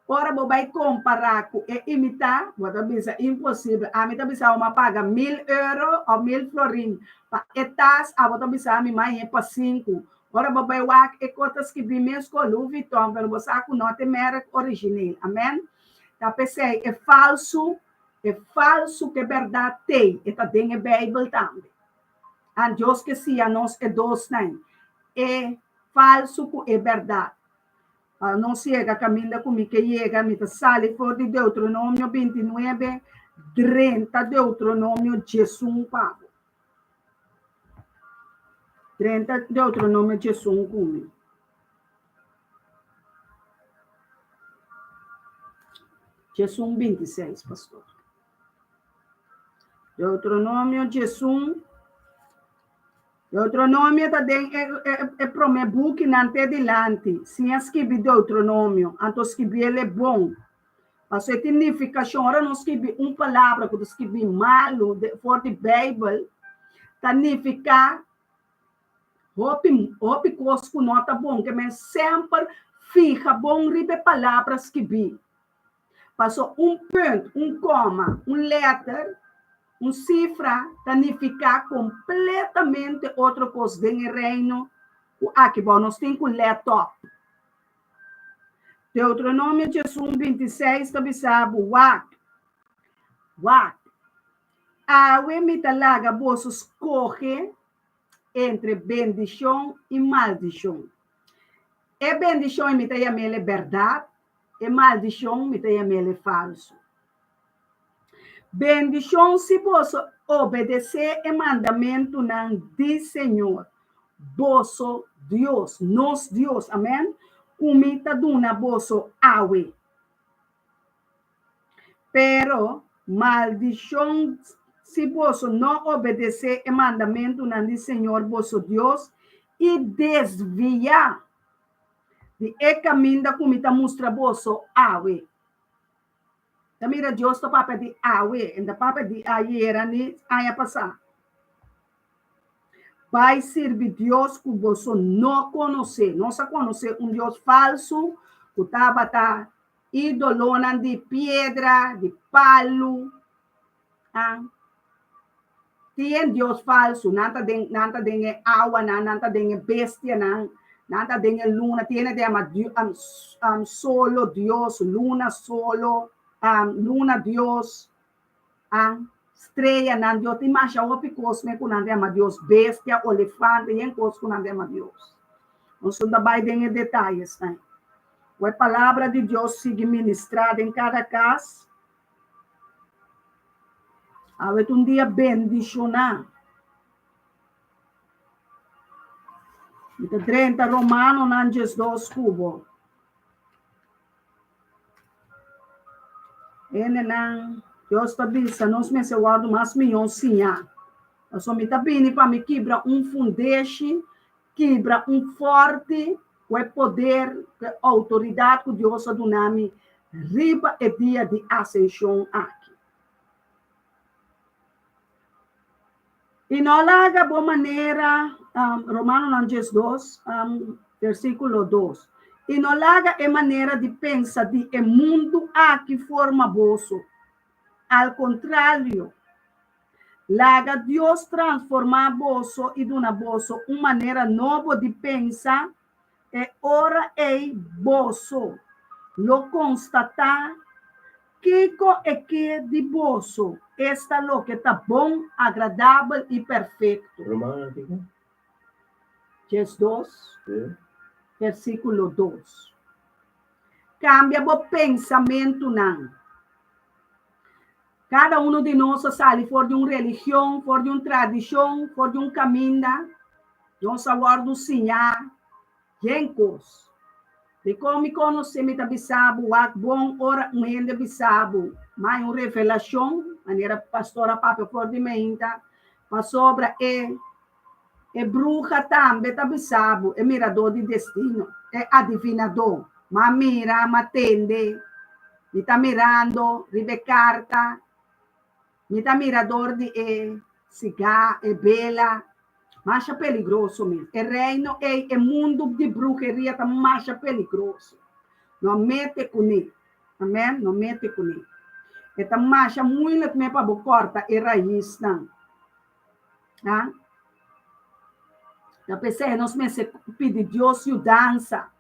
ora bo bai kompará ku e imitá, bo ta bisa imposibel. Ami ta bisa bo a paga mil euro òf mil florin pa e tas, abo ta bisa mi mañe pa sinku. Ora bo bai wak e kos ta skibí mes ku Louis Vuitton, pero bo sa ku no ta e merk origineel. Amen? Ta p'esei e falsu, e falsu ku e bèrdat t'ei, e ta den e Beibel tambe. An Dios ke siña nos e dosnan, e falsu ku e bèrdat. Pa nos yega kaminda ku mi ke yega, mi ta sali for di Deuteronomio 29, drenta Deuteronomio 11 pa bo. 30 Deuteronomio 11 ku mi. 11 26, pastor. Deuteronomio 11. Deuteronomio ta den e, e, e promé bukinan te dilanti. Siña skibi Deuteronomio, anto skibié le bon. Paso e tin nifikashon. Ora nos skibi un palabra ku ta skibi malu de, for di Beibel, ta nifiká hopi, hopi kos ku no ta bon. Ke men semper Fiha bon riba e palabra skibí. Paso un punt, un kòma, un lèter, un sifra ta nifiká kompletamente otro kos den e Reino ku aki bou. Nos tin ku lèt òp. Deuteronomio 11, 26 ta bisa bo, Wak, wak, awe mi ta laga boso skohe entre bendishon i maldishon. E bendishon mi ta yam'el e bèrdat, e maldishon mi ta yam'el e falsu. Bendishon si boso obedesé e mandamentunan di Señor, boso Dios, nos Dios, amèn, ku mi ta duna boso awe. Pero maldishon si boso no obedesé e mandamentunan di Señor boso Dios i desviá di e kaminda ku mi ta mustra boso awe. Ta mira Dios ta papia di awe, e ta papia di ayera ni aña pasá. Bai sirbi Dios ku boso no konosé. Nos a konosé un Dios falsu ku tabata ídolonan di piedra, di palu. Ah. Tin Dios falsu, nan ta den, nan ta den e awanan, nan ta den e bestianan, nan ta den e luna, tin hende ta yama um, um, solo Dios, luna solo, um, luna Dios, ah, streanan Dios, tin masha hopi kos me ku nan ta yama Dios, bestia, olefante, yen kos ku nan ta yama Dios. Nos no ta bai den e detayesnan. Ku e palabra di Dios sigui ministrá den kada kas. Awe ta un dia bendishoná. Mi ta drenta Romanonan 12 ku bo. Hendenan, Dios ta bisa nos mester wòrdu mas mihó siñá. Pasobra mi ta bini pa mi kibra un fundeshi, kibra un fòrti ku e poder, ku e outoridat ku Dios a duna mi riba e dia di Asenshon aki. I no laga bo manera, Romanonan 12, versíkulo 2, i no laga e manera di pensa di e mundu aki forma boso. Al kontrario, Laga Dios transformá boso i duna boso un manera nobo di pensa, e ora ei boso lo konstatá kiko e ke di boso, esta loke ta bon, agradabel i perfekto. Romano kiko? 12, versíkulo 2. Kambia bo pensamentunan. Kada uno di nos a sali for di un religion, for di un tradishon, for di un kaminda. Nos a wòrdu siñá yen kos. Dikon mi konosé mi ta bisa bo wak bon ora un hende bisa bo mai un revelashon, manera pastor a papia for di meinta, pasobra e e bruha tambe ta bisa bo, e miradó di destino, e adivinadó. M'a mira, m'a tende, mi ta mirando riba e karta, mi ta mira dor di e sigá, e bela. Masha peligroso mes. E reino ei, e mundu di bruheria ta masha peligroso. No mete kuné. Amèn, no mete kuné. E ta masha muilik me pa bo kòrta e raisnan. Ha? Ta p'esei nos mester pidi Dios yudansa.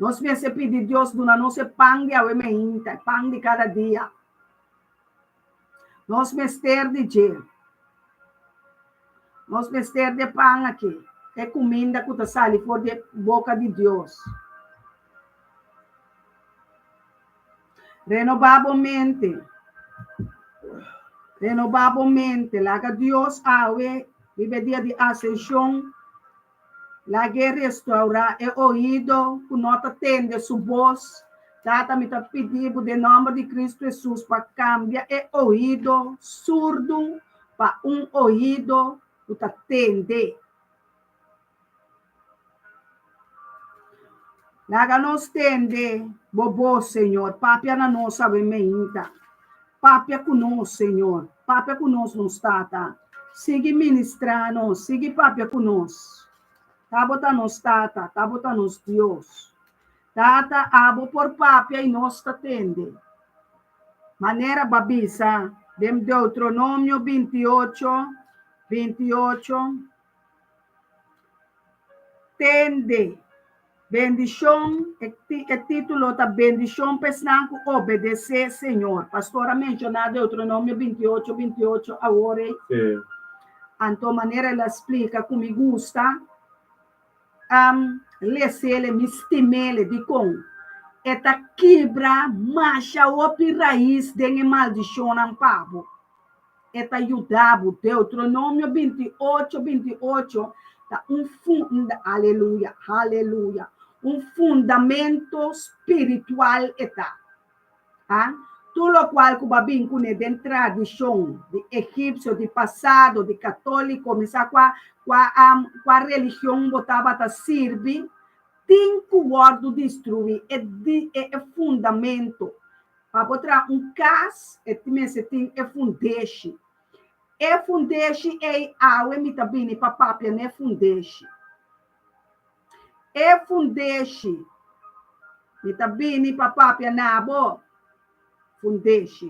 Nos mester pidi Dios duna nos e pan di awe meinta, e pan di kada dia. Nos mester di dje. Nos mester di e pan aki, e kuminda ku ta sali for di e boka di Dios. Renobá bo mente. Renobá bo mente. Laga Dios awe, riba e dia di Asenshon, lag'é restaurá e oido ku no ta tende su bos. Tata, mi ta pidi bo den nòmber di Kristu Hesus pa kambia e oido surdu pa un oido ku ta tende. Laga nos tende bo bos, Señor. Papia na nos awe meinta. Papia ku nos, Señor. Papia ku nos, nos Tata. Sigui ministrá nos. Sigui papia ku nos. Ta bo ta nos Tata. Ta bo ta nos Dios. Tata, abo por papia i nos ta tende. Manera bo a bisa den Deuteronomio 28, 28, Tende. Bendishon, e título ta Bendishon pa esnan ku obedesé Señor. Pastor a menshoná Deuteronomio 28, 28 awor ei. Sí. Anto manera el a splika ku mi gusta, les'el, mi stim'el. Dikon? E ta kibra masha hopi rais den e maldishonnan pa bo. E ta yuda bo. Deuteronomio 28, 28 ta un funda, aleluya, aleluya, un fundamento spiritual e ta. A Tur lokual ku bo a bin kuné den tradishon di egipsio, di pasado, di katóliko, mi sa kua kua kua religion bo tabata sirbi, tin ku wòrdu destruí, e e e fundamento. Pa bo traha un kas, e mester tin e fundeshi. E fundeshi ei awe mi ta bini pa papia n'e fundeshi. E fundeshi. Mi ta bini pa papia na bo fundeshi.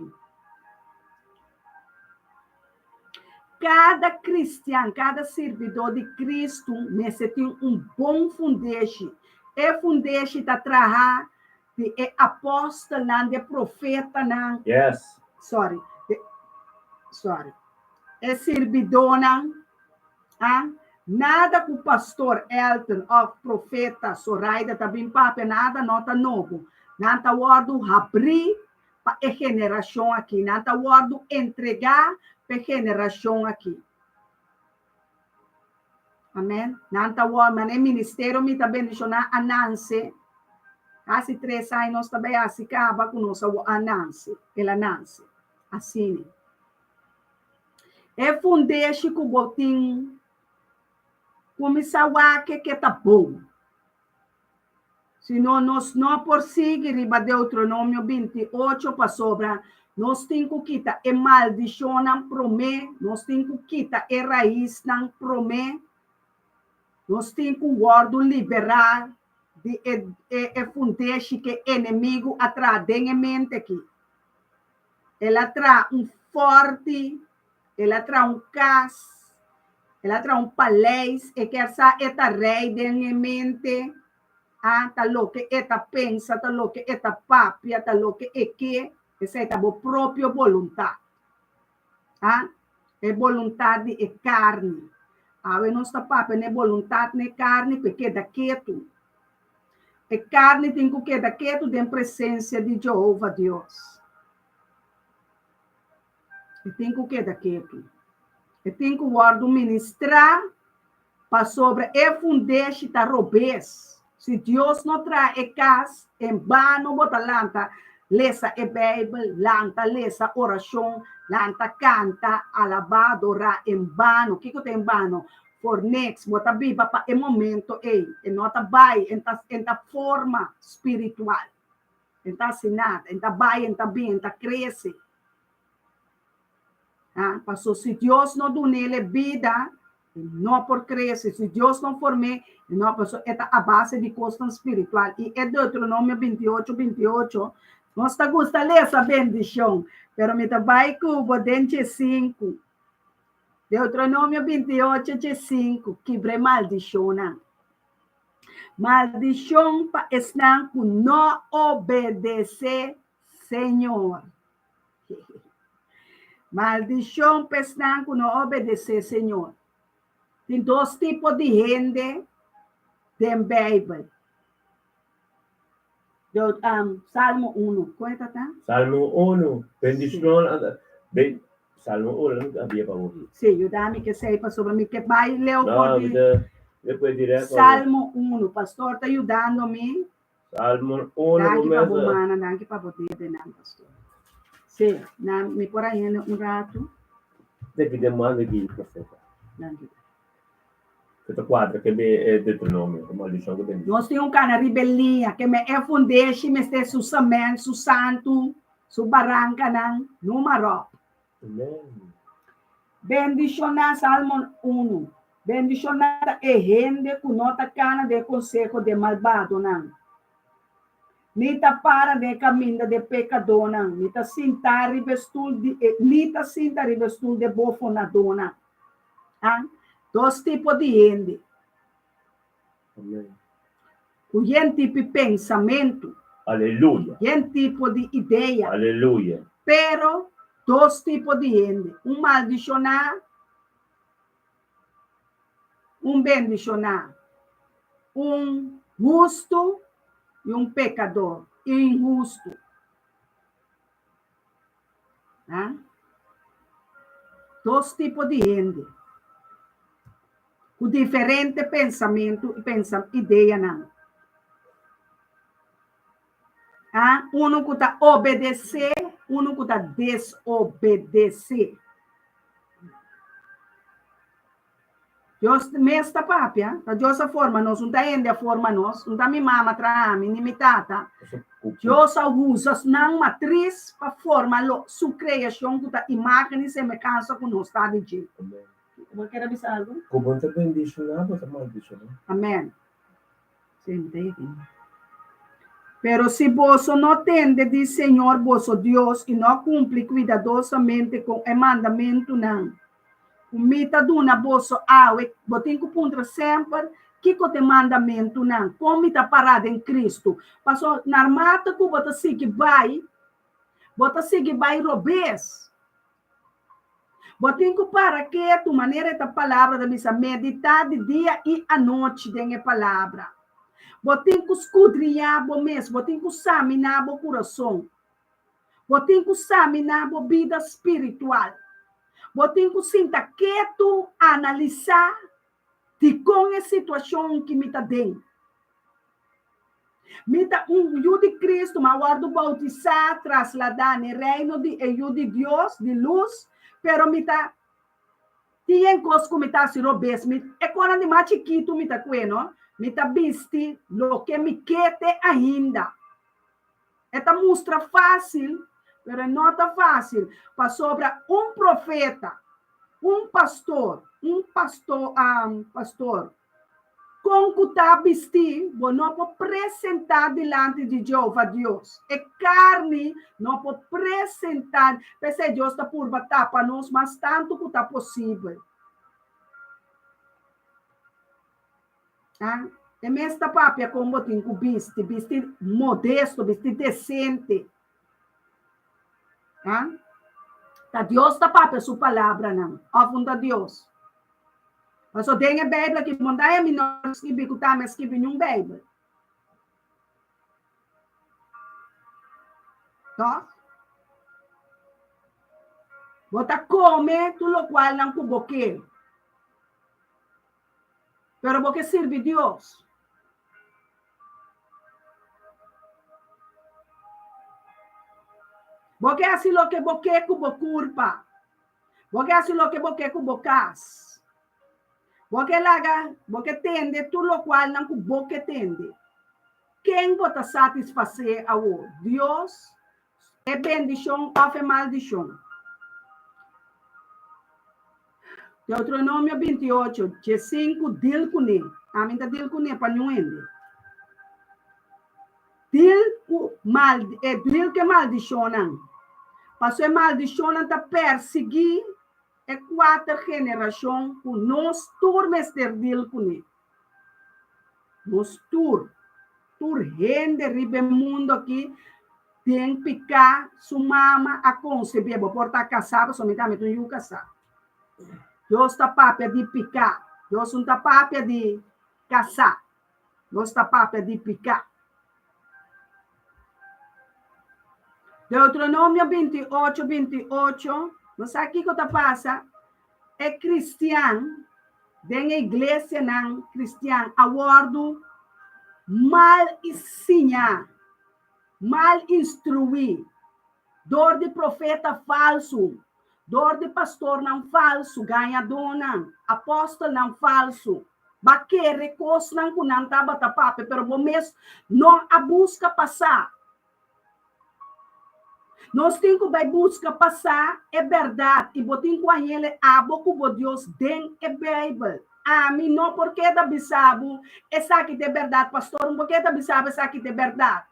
Kada kristian, kada sirbidó di Kristu mester tin un bon fundeshi. E fundeshi ta traha di e apòstelnan, di e profetanan. Yes. Sorry. Sorry. E sirbidónan. A Nada ku Pastor Elton òf Profeta Soraida ta bin papia, nada no ta nobo. Nan ta wòrdu habrí pa e generashon akí. Nan ta wòrdu entregá pa e generashon akí. Amèn. Nan ta wòrdu, manera e ministerio mi ta bendishoná a nanse. Kasi tres aña nos ta bai hasi kaba ku nos a nanse, el a nanse. Asina. E fundeshi ku bo tin kuminsá wak ke ta bon. Sino nos no por sigui riba Deuteronomio 28 pasobra nos tin ku kita e maldishonnan promé, nos tin ku kita e raisnan promé, nos tin ku wòrdu liberá di e e fundeshi ku e enemigu a traha den e mente aki. El a traha un fòrti, el a traha un kas, el a traha un paleis, e kier sa e ta rei den e mente, ah, ta loke e ta pensa, ta loke e ta papia, ta loke e ke, esei ta bo propio boluntat. Ah, e boluntat di e karni. Awe nos ta papia na e boluntat na e karni ku e keda ketu. E karni tin ku keda ketu den presensia di Jehova Dios. E tin ku keda ketu. E tin ku wòrdu ministrá pasobra e fundeshi ta robes. Si Dios no traha e kas, en bano bo ta lanta lesa e Beibel, lanta lesa orashon, lanta kanta, alabá, adorá, en bano. Kiko ta en bano? For niks, bo ta biba pa e momento ei, e no ta bai, en ta en ta forma spiritual, en ta hasi nada, en ta bai, en ta bin, en ta krese. Ah, paso si Dios no dun'el e bida, e no por krese, si Dios no form'é, e no, paso e ta a base di kosnan spiritual. I e Deuteronomio 28, 28, nos ta gusta lesa bendishon, pero mi ta bai ku bo den dje sinku. Deuteronomio 28, 15, Kibra e maldishonnan. Maldishon pa esnan ku no obedesé Señor. Maldishon pa esnan ku no obedesé Señor. Tin dos tipo di hende den Beibel. Salmo 1, kon e ta ta? Salmo 1, bendishon, ben, Salmo 1, no habia pa bo. Sí, yuda mi ke sei pasobra mi ke bai leu for di. No, despues direct. Salmo 1, pastor ta yudando mi. Salmo 1, Danki pa bo mana, danki pa bo dedenan, pastor. Sí, na, mi por a hende un ratu. De ki demanda di profeta. Danki. Ke ta kuadra ke be e Deuteronomio, e maldishon ku bendishon. Nos tin un kana riba e liña, ke me e fundeshi mester su sement, su santu, su barankanan, numa ròp. Amen. Bendishoná, Salmo unu. Bendishoná ta e hende ku no ta kana den e konseho di e malbadonan. Ni ta para den e kaminda di e pekadónan, ni ta sinta riba e stul di e ni ta sinta riba e stul di e bofonadónan. Ah, dos tipo di hende. Amen. Ku yen tipo di pensamentu. Aleluya. Yen tipo di idea. Aleluya. Pero dos tipo di hende, un maldishoná, un bendishoná, un hustu i un pekador inhustu. Ha? Dos tipo di hende ku diferente pensamentu i pensa ideanan. Ha? Unu ku ta obedesé, unu ku ta desobedesé. Dios mes ta papia, ta Dios a forma nos, un ta hende a forma nos, un ta mi mama traha mi, ni mi tata. Dios a usa nan matris pa forma lo su creacion cu ta imagen y semehansa cu nos ta di dje. Bo kier a bisa algo? Cu bo ta bendiciona, bo ta maldiciona. Amen. Pero si boso no tende di Señor boso Dios i no kumpli kuidadosamente ku e mandamentunan ku mi ta duna boso awe, bo tin ku puntra semper, Kiko ta e mandamentunan? Kon mi ta pará den Kristu? Pasobra narmata ku bo ta sigui bai, bo ta sigui bai robes. Bo tin ku para ketu, manera e ta palabra ta bisa, meditá di dia i anochi den e palabra. Bo tin ku skudriñá bo mes, bo tin ku saminá bo kurason. Bo tin ku saminá bo bida spiritual. Bo tin ku sinta ketu, analisá dikon e situashon ki mi ta den. Mi ta un yu di Cristo, mi a wòrdu boutisá, trasladá n'e reino di e Yu di Dios, di lus, pero mi ta tin en kos ku mi ta hasi robes. Mi, e konan di mas chikitu mi ta kue, no? Mi ta bisti loke mi ke te ainda. E ta mustra fásil, pero e no ta fásil, pasobra un profeta, un pastor, un pastor, pastor, Kon ku ta bistí, bo no por presentá dilanti di Jehová Dios. E karni no por presentá, p'esei Dios ta purba tapa nos mas tantu ku ta posibel. Ah, e mes ta papia kon bo tin ku bisti, bisti modesto, bisti desente. Ah, ta Dios ta papia su palabranan, òf un ta Dios? Paso den e Bijbel aki bo ta haya mi no skibi ku ta mi a skibi niun Bijbel. Toch? Bo ta kome tur lokualnan ku bo ke. Pero bo ke sirbi Dios. Bo ke hasi loke bo ke ku bo kurpa. Bo ke hasi loke bo ke ku bo kas. Bo ke laga, bo ke tende tur lokualnan ku bo ke tende. Ken bo ta satisfasé awor? Dios, e bendishon òf e maldishon? Deuteronomio 28, 15 Dil kuné. Ami ta dil kuné pa niun hende. Dil ku mal, e dil ku e maldishonnan. Pasobra e maldishonnan ta persiguí e kuater generashon ku nos tur mester dil kuné. Nos tur, tur hende riba e mundu akí den piká su mama a konsebié. Bo por ta kasá pasobra mi tambe ta un yu kasá. Dios ta papia di piká. Dios no ta papia di kasá. Nos ta papia di piká. Deuteronomio 28, 28, nos sa kiko ta pasa? E kristian den e iglesianan kristian a wòrdu mal siñá, mal instruí dor di profeta falsu, dor di pastornan falsu, gañadónan, apòstelnan falsu. Ba kere kosnan ku nan tabata papia, pero bo mes no a buska pa sa. Nos tin ku bai buska pa sa e bèrdat i bo tin ku hañ'el abo ku bo Dios den e Beibel. Ami no por keda bisa bo esaki ta e bèrdat, pastor no por keda bisa bo esaki ta e bèrdat.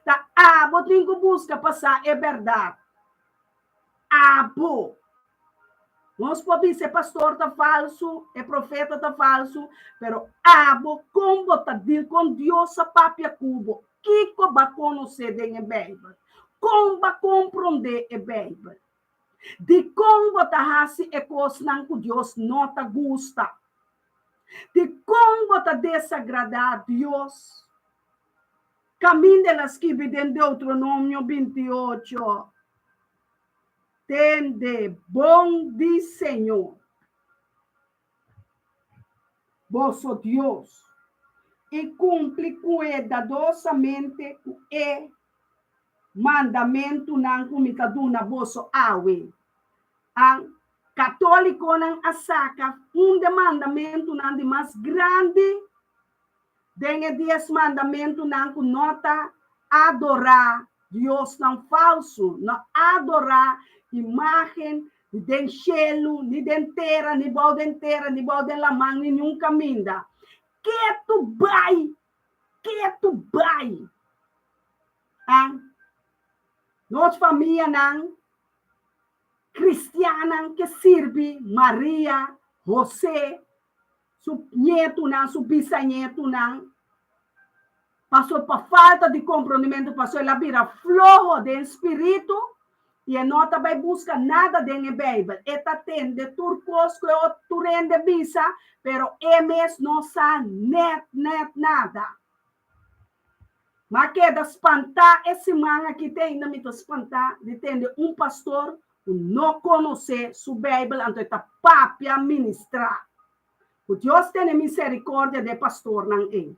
Ta abo tin ku buska pa sa e bèrdat. Abo. Nos por bisa e pastor ta falsu, e profeta ta falsu, pero abo kon bo ta dil kon Dios a papia ku bo? Kiko bo a konosé den e Beibel? Kon bo a komprondé e Beibel? Dikon bo ta hasi e kosnan ku Dios no ta gusta? Dikon bo ta desagradá Dios? Kaminda el a skibi den Deuteronomio 28, Tende bon di Señor, boso Dios, i kumpli kuidadosamente ku e mandamentunan ku mi ta duna boso awe. A Katólikonan a saka un de mandamentunan di mas grandi den e Dies Mandamentunan ku no ta adorá diosnan falsu, no adorá imágen ni den shelu, ni den tera, ni bou den tera, ni bou den laman, ni niun kaminda. Ketu bai! Ketu bai! A Nos famianan kristiannan ke sirbi Maria, Hosé, su ñetunan, su bisañetunan, paso pa falta di komprondimentu, paso el a bira floho den spiritu i e no ta bai buska nada den e Beibel. E ta tende tur kos ku e tur hende bisa, pero e mes no sa nèt nèt nada. M'a keda spantá e siman aki te ainda mi ta spantá di tende un pastor ku no konosé su Beibel anto e ta papia ministrá. Ku Dios tene miserikordia di e pastornan ei.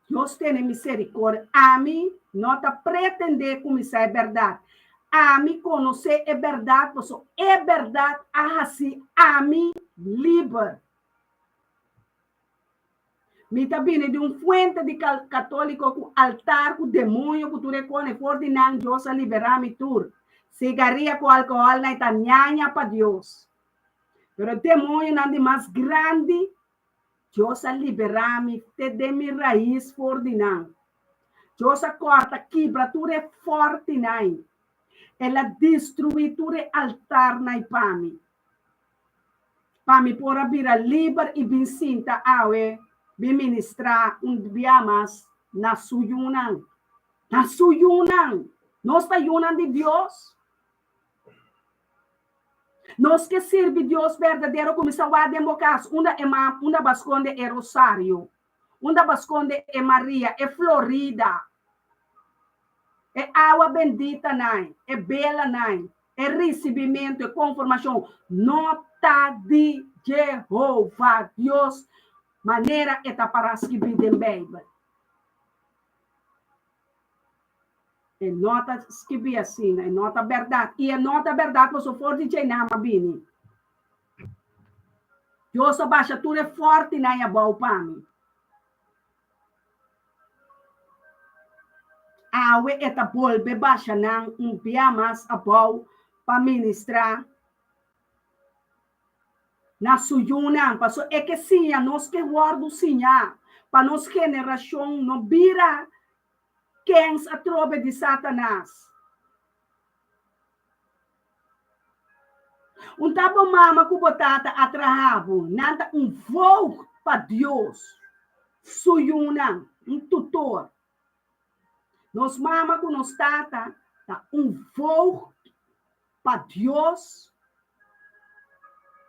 Dios tene miserikordia. Ami no ta pretendé ku mi sa e bèrdat. Ami konosé e bèrdat pasobra e bèrdat a hasi ami liber. Mi ta bini di un fuente di katoliko ku altar ku demoño ku tur e kone for di nan Dios a libera mi tur. Sigaria ku alkohòl nan e ta ñaña pa Dios. Pero e demoñonan di mas grandi Dios a libera mi te den mi rais for di nan. Dios a kòrta kibra tur e fòrtinan. El a destruí tur e altarnan pa mi. Pa mi por a bira liber i bin sinta awe bin ministrá un bia mas na su yunan. Na su yunan! Nos ta yunan di Dios. Nos ke sirbi Dios berdadero. Kuminsá wak den bo kas unda e ma, unda bo a skonde e rosario, unda bo a skonde e Maria, e Florida, e awa benditanan, e belanan. E risibimentu, e konformashon no ta di Jehova Dios manera e ta pará skibí den Beibel. E no ta skibí asina, e no ta bèrdat. I e no ta bèrdat pasobra for di dje nan a bini. Dios a basha tur e fòrtinan ei abou pa mi. Awe e ta bolbe basha nan un bia mas abou pa ministrá na su yunan, pasobra e ke siña, nos ke wòrdu siñá pa nos generashon no bira kens atrobe di Satanas. Un ta bo mama ku bo tata a traha bo, nan ta un voogd pa Dios, su yunan, un tutor. Nos mama ku nos tata ta un voogd pa Dios,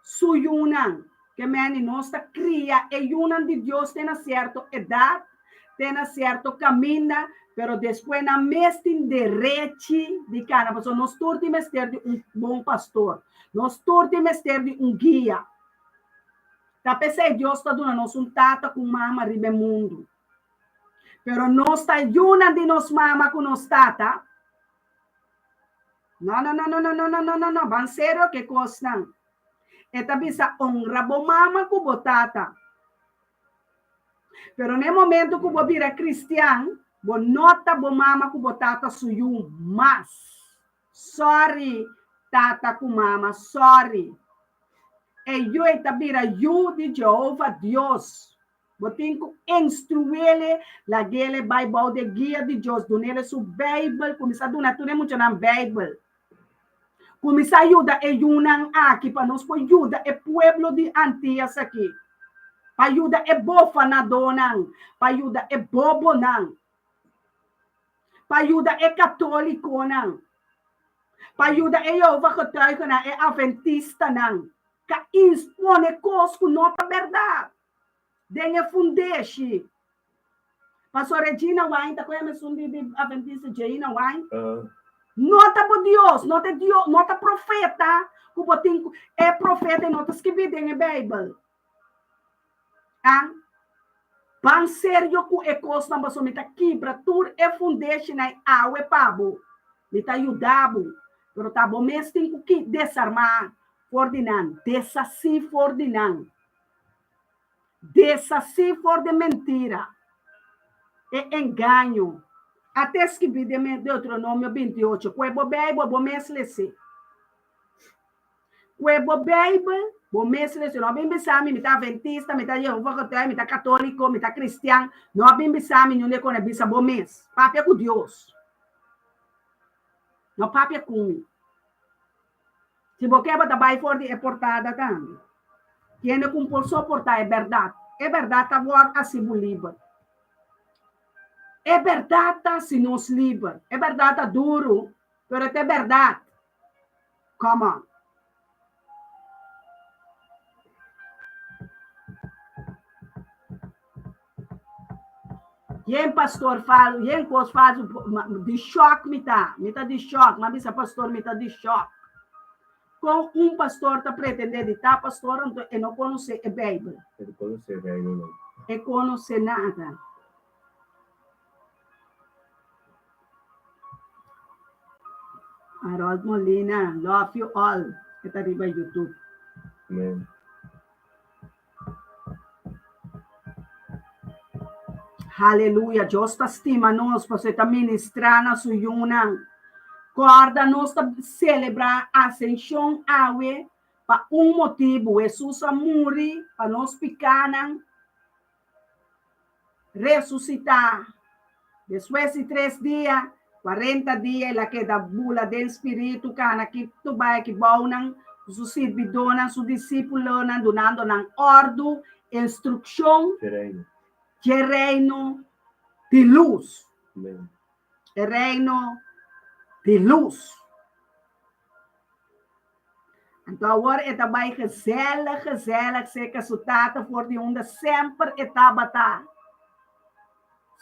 su yunan. Ke meni nos ta kria e yunan di Dios te na sierto edat, te na sierto kaminda, pero despues nan mes tin derechi di kana, pasobra nos tur tin mester di un bon pastor, nos tur tin mester di un guia. Ta p'esei Dios ta duna nos un tata ku un mama riba e mundu. Pero nos ta yunan di nos mama ku nos tata. No, no, no, no, no, no, no, no, no, no, ban serio ku e kosnan. E ta bisa honra bo mama ku bo tata. Pero na e momento ku bo bira kristian, bo no ta bo mama ku bo tata su yu mas. Sorry, tata ku mama, sorry. E yu ei ta bira yu di Jehova Dios. Bo tin ku instruele, lag'ele bai bou di e guia di Dios, dun'ele su Beibel, kuminsá duna tur e muchanan Beibel. Kuminsá yuda e yunan aki pa nos por yuda e pueblo di Antias aki, pa yuda e bofanadónan, pa yuda e bobonan, pa yuda e katólikonan, pa yuda e Jehová Getuigenan, e Aventistanan, ka inspone kos ku no ta bèrdat den e fundeshi. Pastor Regina Wine, ta koe mesun di di Adventista Jeina Wine? No ta bo Dios, no ta Dios, no ta profeta ku bo tin ku e profeta no ta skibí den e Beibel. Ah, ban serio ku e kosnan pasobra mi ta kibra tur e fundeshinan awe pa bo. Mi ta yuda bo, pero ta bo mes tin ku ki desarmá for di nan, deshasí for di nan. Deshasí for di mentira, e engaño. A ta skibí den Deuteronomio 28, Kue bo Beibel, bo mes les'é. Kue bo Beibel, bo mes les'é. No a bin bisa mi, mi ta adventista, mi ta Jehová Getuige, mi ta katóliko, mi ta kristian. No a bin bisa mi, niun di e bisa bo mes. Papia ku Dios. No papia ku mi. Si bo ke bo ta bai for di e portada tambe. Kende ku por soportá e bèrdat? E bèrdat ta wòrdu hasi bo liber. E bèrdat ta hasi nos liber. E bèrdat ta duru, pero e ta e bèrdat. Come on. Yen pastor fal, yen kos falsu, di shòk mi ta, mi ta di shòk, mi a bisa pastor mi ta di shòk. Kon un pastor ta pretendé di ta pastor anto e no konosé e Beibel? E no konosé e Beibel no. E konosé nada. Harold Molina, love you all. E ta riba YouTube. Amen. Haleluya, Dios ta stima nos pasobra e ta ministrá na su yunan. Kòrda nos ta selebrá Asenshon awe pa un motibu, Hesus a muri pa nos pikánan, resusitá despues di tres dia, kuarenta dia el a keda bula den spiritu, kana ki tu bai aki bounan ku su sirbidónan, su disípulonan, dunando nan òrdu, instrukshon dje reino di lus. E reino di lus. Anto awor e ta bai gezellig, gezellig serka su tata for di unda semper e tabata.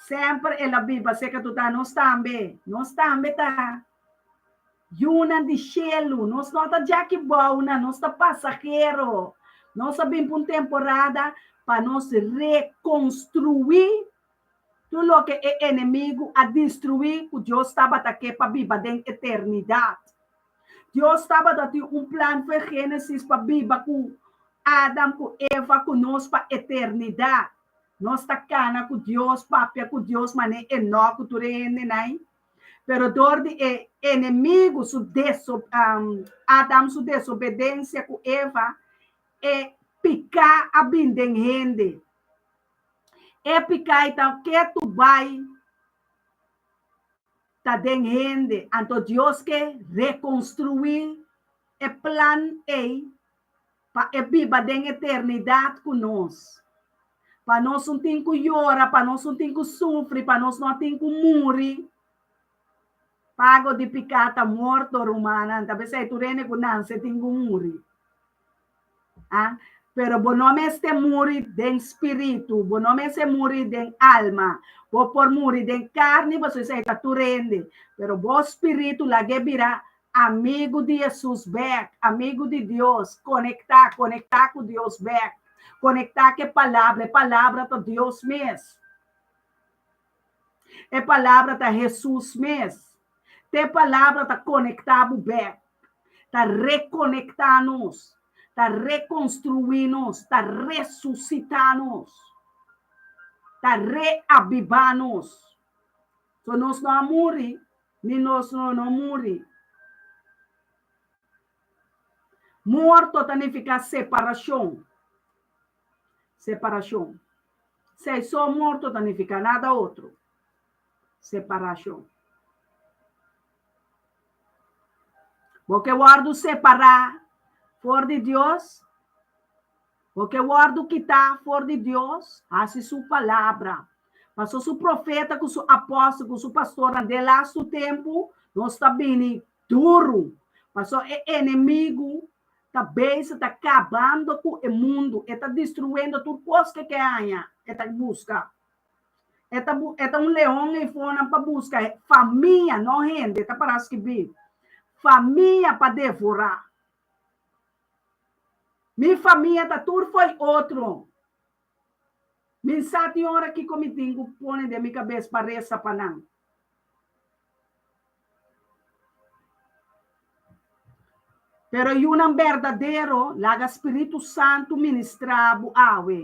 Semper el a biba serka tu tata. Nos tambe, nos tambe ta yunan di shelu. Nos no ta djaki bounan, nos ta pasahero. Nos a bin pa un temporada pa nos rekonstruí Tur loke e enemigu a destruí ku Dios tabata ke pa biba den eternidat. Dios tabata tin un plan for Génesis pa biba ku Adam ku Eva ku nos pa eternidat. Nos ta kana ku Dios, papia ku Dios manera Enòk ku tur e hendenan. Pero dor di e enemigu su deso Adam su desobedensia ku Eva, e piká a bin den hende. E pikai ta ketu bai ta den hende, anto Dios ke rekonstruí e plan ei pa e biba den eternidat ku nos. Pa nos no tin ku yora, pa nos no tin ku sufri, pa nos no tin ku muri. Pago di piká ta morto, rumannan. Ta p'esei tur hende ku nanse tin ku muri. Ah, pero bo no mester muri den spiritu, bo no mester muri den alma. Bo por muri den karni, pasobra esei ta tur hende. Pero bo spiritu lag'é bira amigu di Hesus bèk, amigu di Dios, konektá, konektá ku Dios bèk, konektá ku e Palabra. E Palabra ta Dios mes. E Palabra ta Hesus mes. Te Palabra ta konektá bo bèk. Ta rekonektá nos, ta rekonstruí nos, ta resusitá nos, ta reabibá nos. So nos no a muri, ni nos lo no muri. Morto ta nifiká separashon. Separashon. Sei so morto ta nifiká nada otro. Separashon. Bo ke wòrdu separá for di Dios? Bo ke wòrdu kitá for di Dios? Hasi Su palabra. Paso Su profeta ku Su apòstel ku Su pastornan den lastu tempu nos ta bini duru. Paso e enemigu ta bezig ta kabando ku e mundu. E ta destruyendo tur kos ke ke haña, e ta buska. E ta e ta un leon eifonan pa buska famia, no hende, ta para skibí. Famia pa devorá. Mi famia ta tur fo'i otro. Mi sa tin ora kiko mi tin ku pone den mi kabes pa resa pa nan. Pero yunan berdadero, laga Spiritu Santu ministrá bo awe.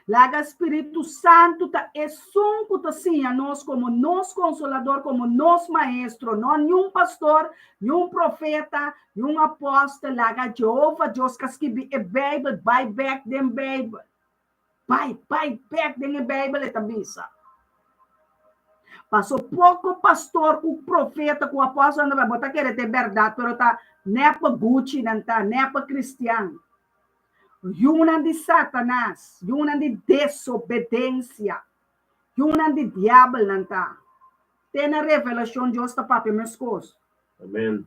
Laga Spiritu Santu ta esun ku ta siña nos komo nos Konsolador, komo nos Maestro, no niun pastor, niun profeta, niun apòstel. Laga Jehova Dios ka skibi e Beibel, bai bèk den Beibel. Bai, bai bèk den e Beibel, e ta bisa. Paso poko pastor ku profeta ku apòstel nan ta bai, bo ta kere ta e bèrdat, pero ta nèpa guchi nan ta, nèpa kristian. Yunan di Satanas, yunan di desobedensia, yunan di diabel nan ta. Te na Revelashon Dios ta papia meskos. Amen.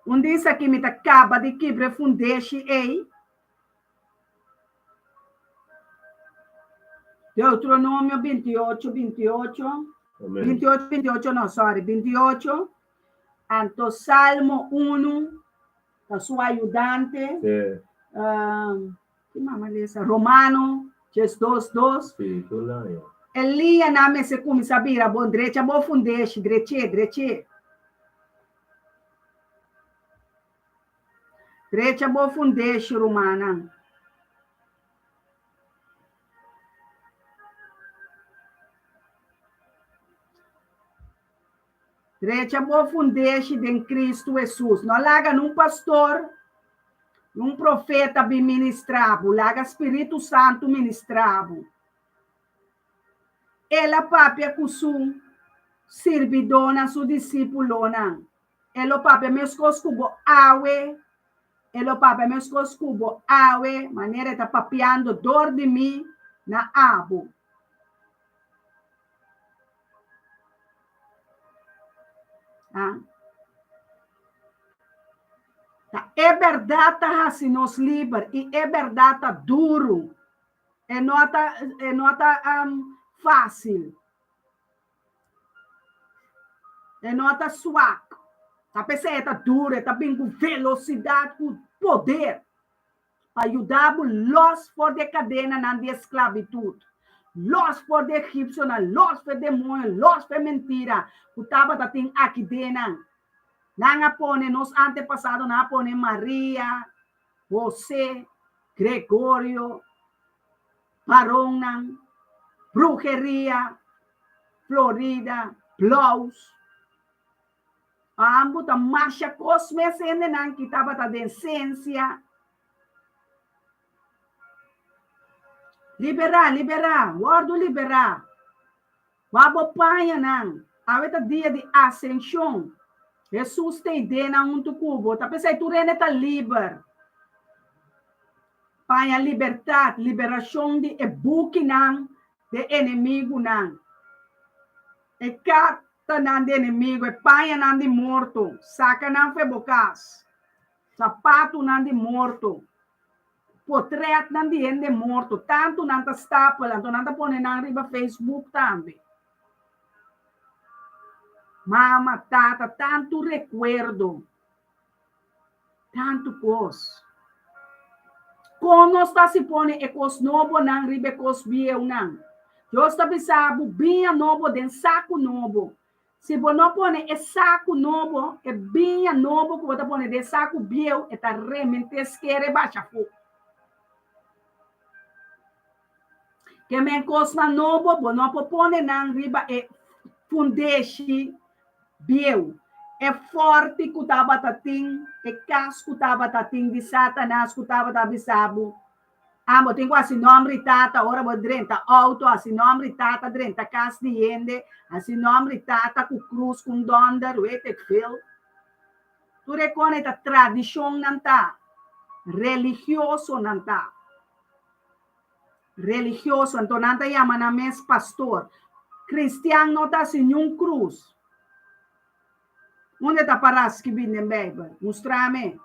Un di esaki mi ta kaba di kibra e fundeshi ei. Deuteronomio 28, 28. Amen. 28, 28 no, sorry, 28. Anto Salmo 1. Ta su ayudante. Sí. Ki mama lesa? Romano 12, 2. Sí, tur laña. E liñanan mester kuminsá bira bon. Drecha bo fundeshi, drech'é, drech'é. Drecha bo fundeshi, rumannan. Drecha bo fundeshi den Cristo Hesus. No laga nun pastor, nun profeta bin ministra bo. Laga Spiritu Santu ministra bo. El a papia ku su sirbidónan, su disípulonan. E lo papia meskos ku bo awe. E lo papia meskos ku bo awe, manera e ta papiando dor di mi na abo. Ah. Ta e bèrdat ta hasi nos liber i e bèrdat ta duru. E no ta, e no ta um, fásil. E no ta swak. Ta p'esei e ta duru, e ta bin ku velosidat, ku poder. Pa yuda bo los for di e kadenanan di esklabitut, los for di egipsionan, los for e demoño, los for e mentira ku tabata tin aki den nan. Nan a pone, nos antepasadonan a pone Maria, José, Gregorio, baronnan, bruheria, Florida, blous. Ambo ta masha kos mes hendenan ki tabata den sensia. Liberá, liberá, wòrdu liberá. Wak bo pañanan. Awe ta dia di Asenshon. Hesus ta ei den nan huntu ku bo. Ta p'esei tur hende ta liber. Paña libertat, liberashon di e bukinan di e enemigunan. E kartanan di enemigu, e pañanan di morto, saka nan for e bo kas. Sapatunan di morto, potrètnan di hende morto, tantu nan ta stapel, anto nan ta pone nan riba Facebook tambe. Mama, tata, tantu rekuerdo. Tantu kos. Kon nos ta hasi pone e kos nobonan riba e kos bieunan? Dios ta bisa bo, Biña nobo den saku nobo. Si bo no pone e saku nobo, e biña nobo ku bo ta pone den e saku bieu, e ta rement'é skere basha afó. Ke men kosnan nobo, bo no por pone nan riba e fundeshi bieu. E fòrti ku tabata tin, e kas ku tabata tin di Satanas ku tabata bisa bo. Ah, bo tin ku hasi nòmber di tata ora bo drenta outo, hasi nòmber di tata drenta kas di hende, hasi nòmber di tata ku krus ku un dònder, weet ik veel. Tur e kone ta tradishonnan ta, religiosonan ta. Religioso, anto nan ta yama nan mes pastor. Kristian no ta hasi niun krus. Unda ta pará skibí den Beibel? Mustra mi.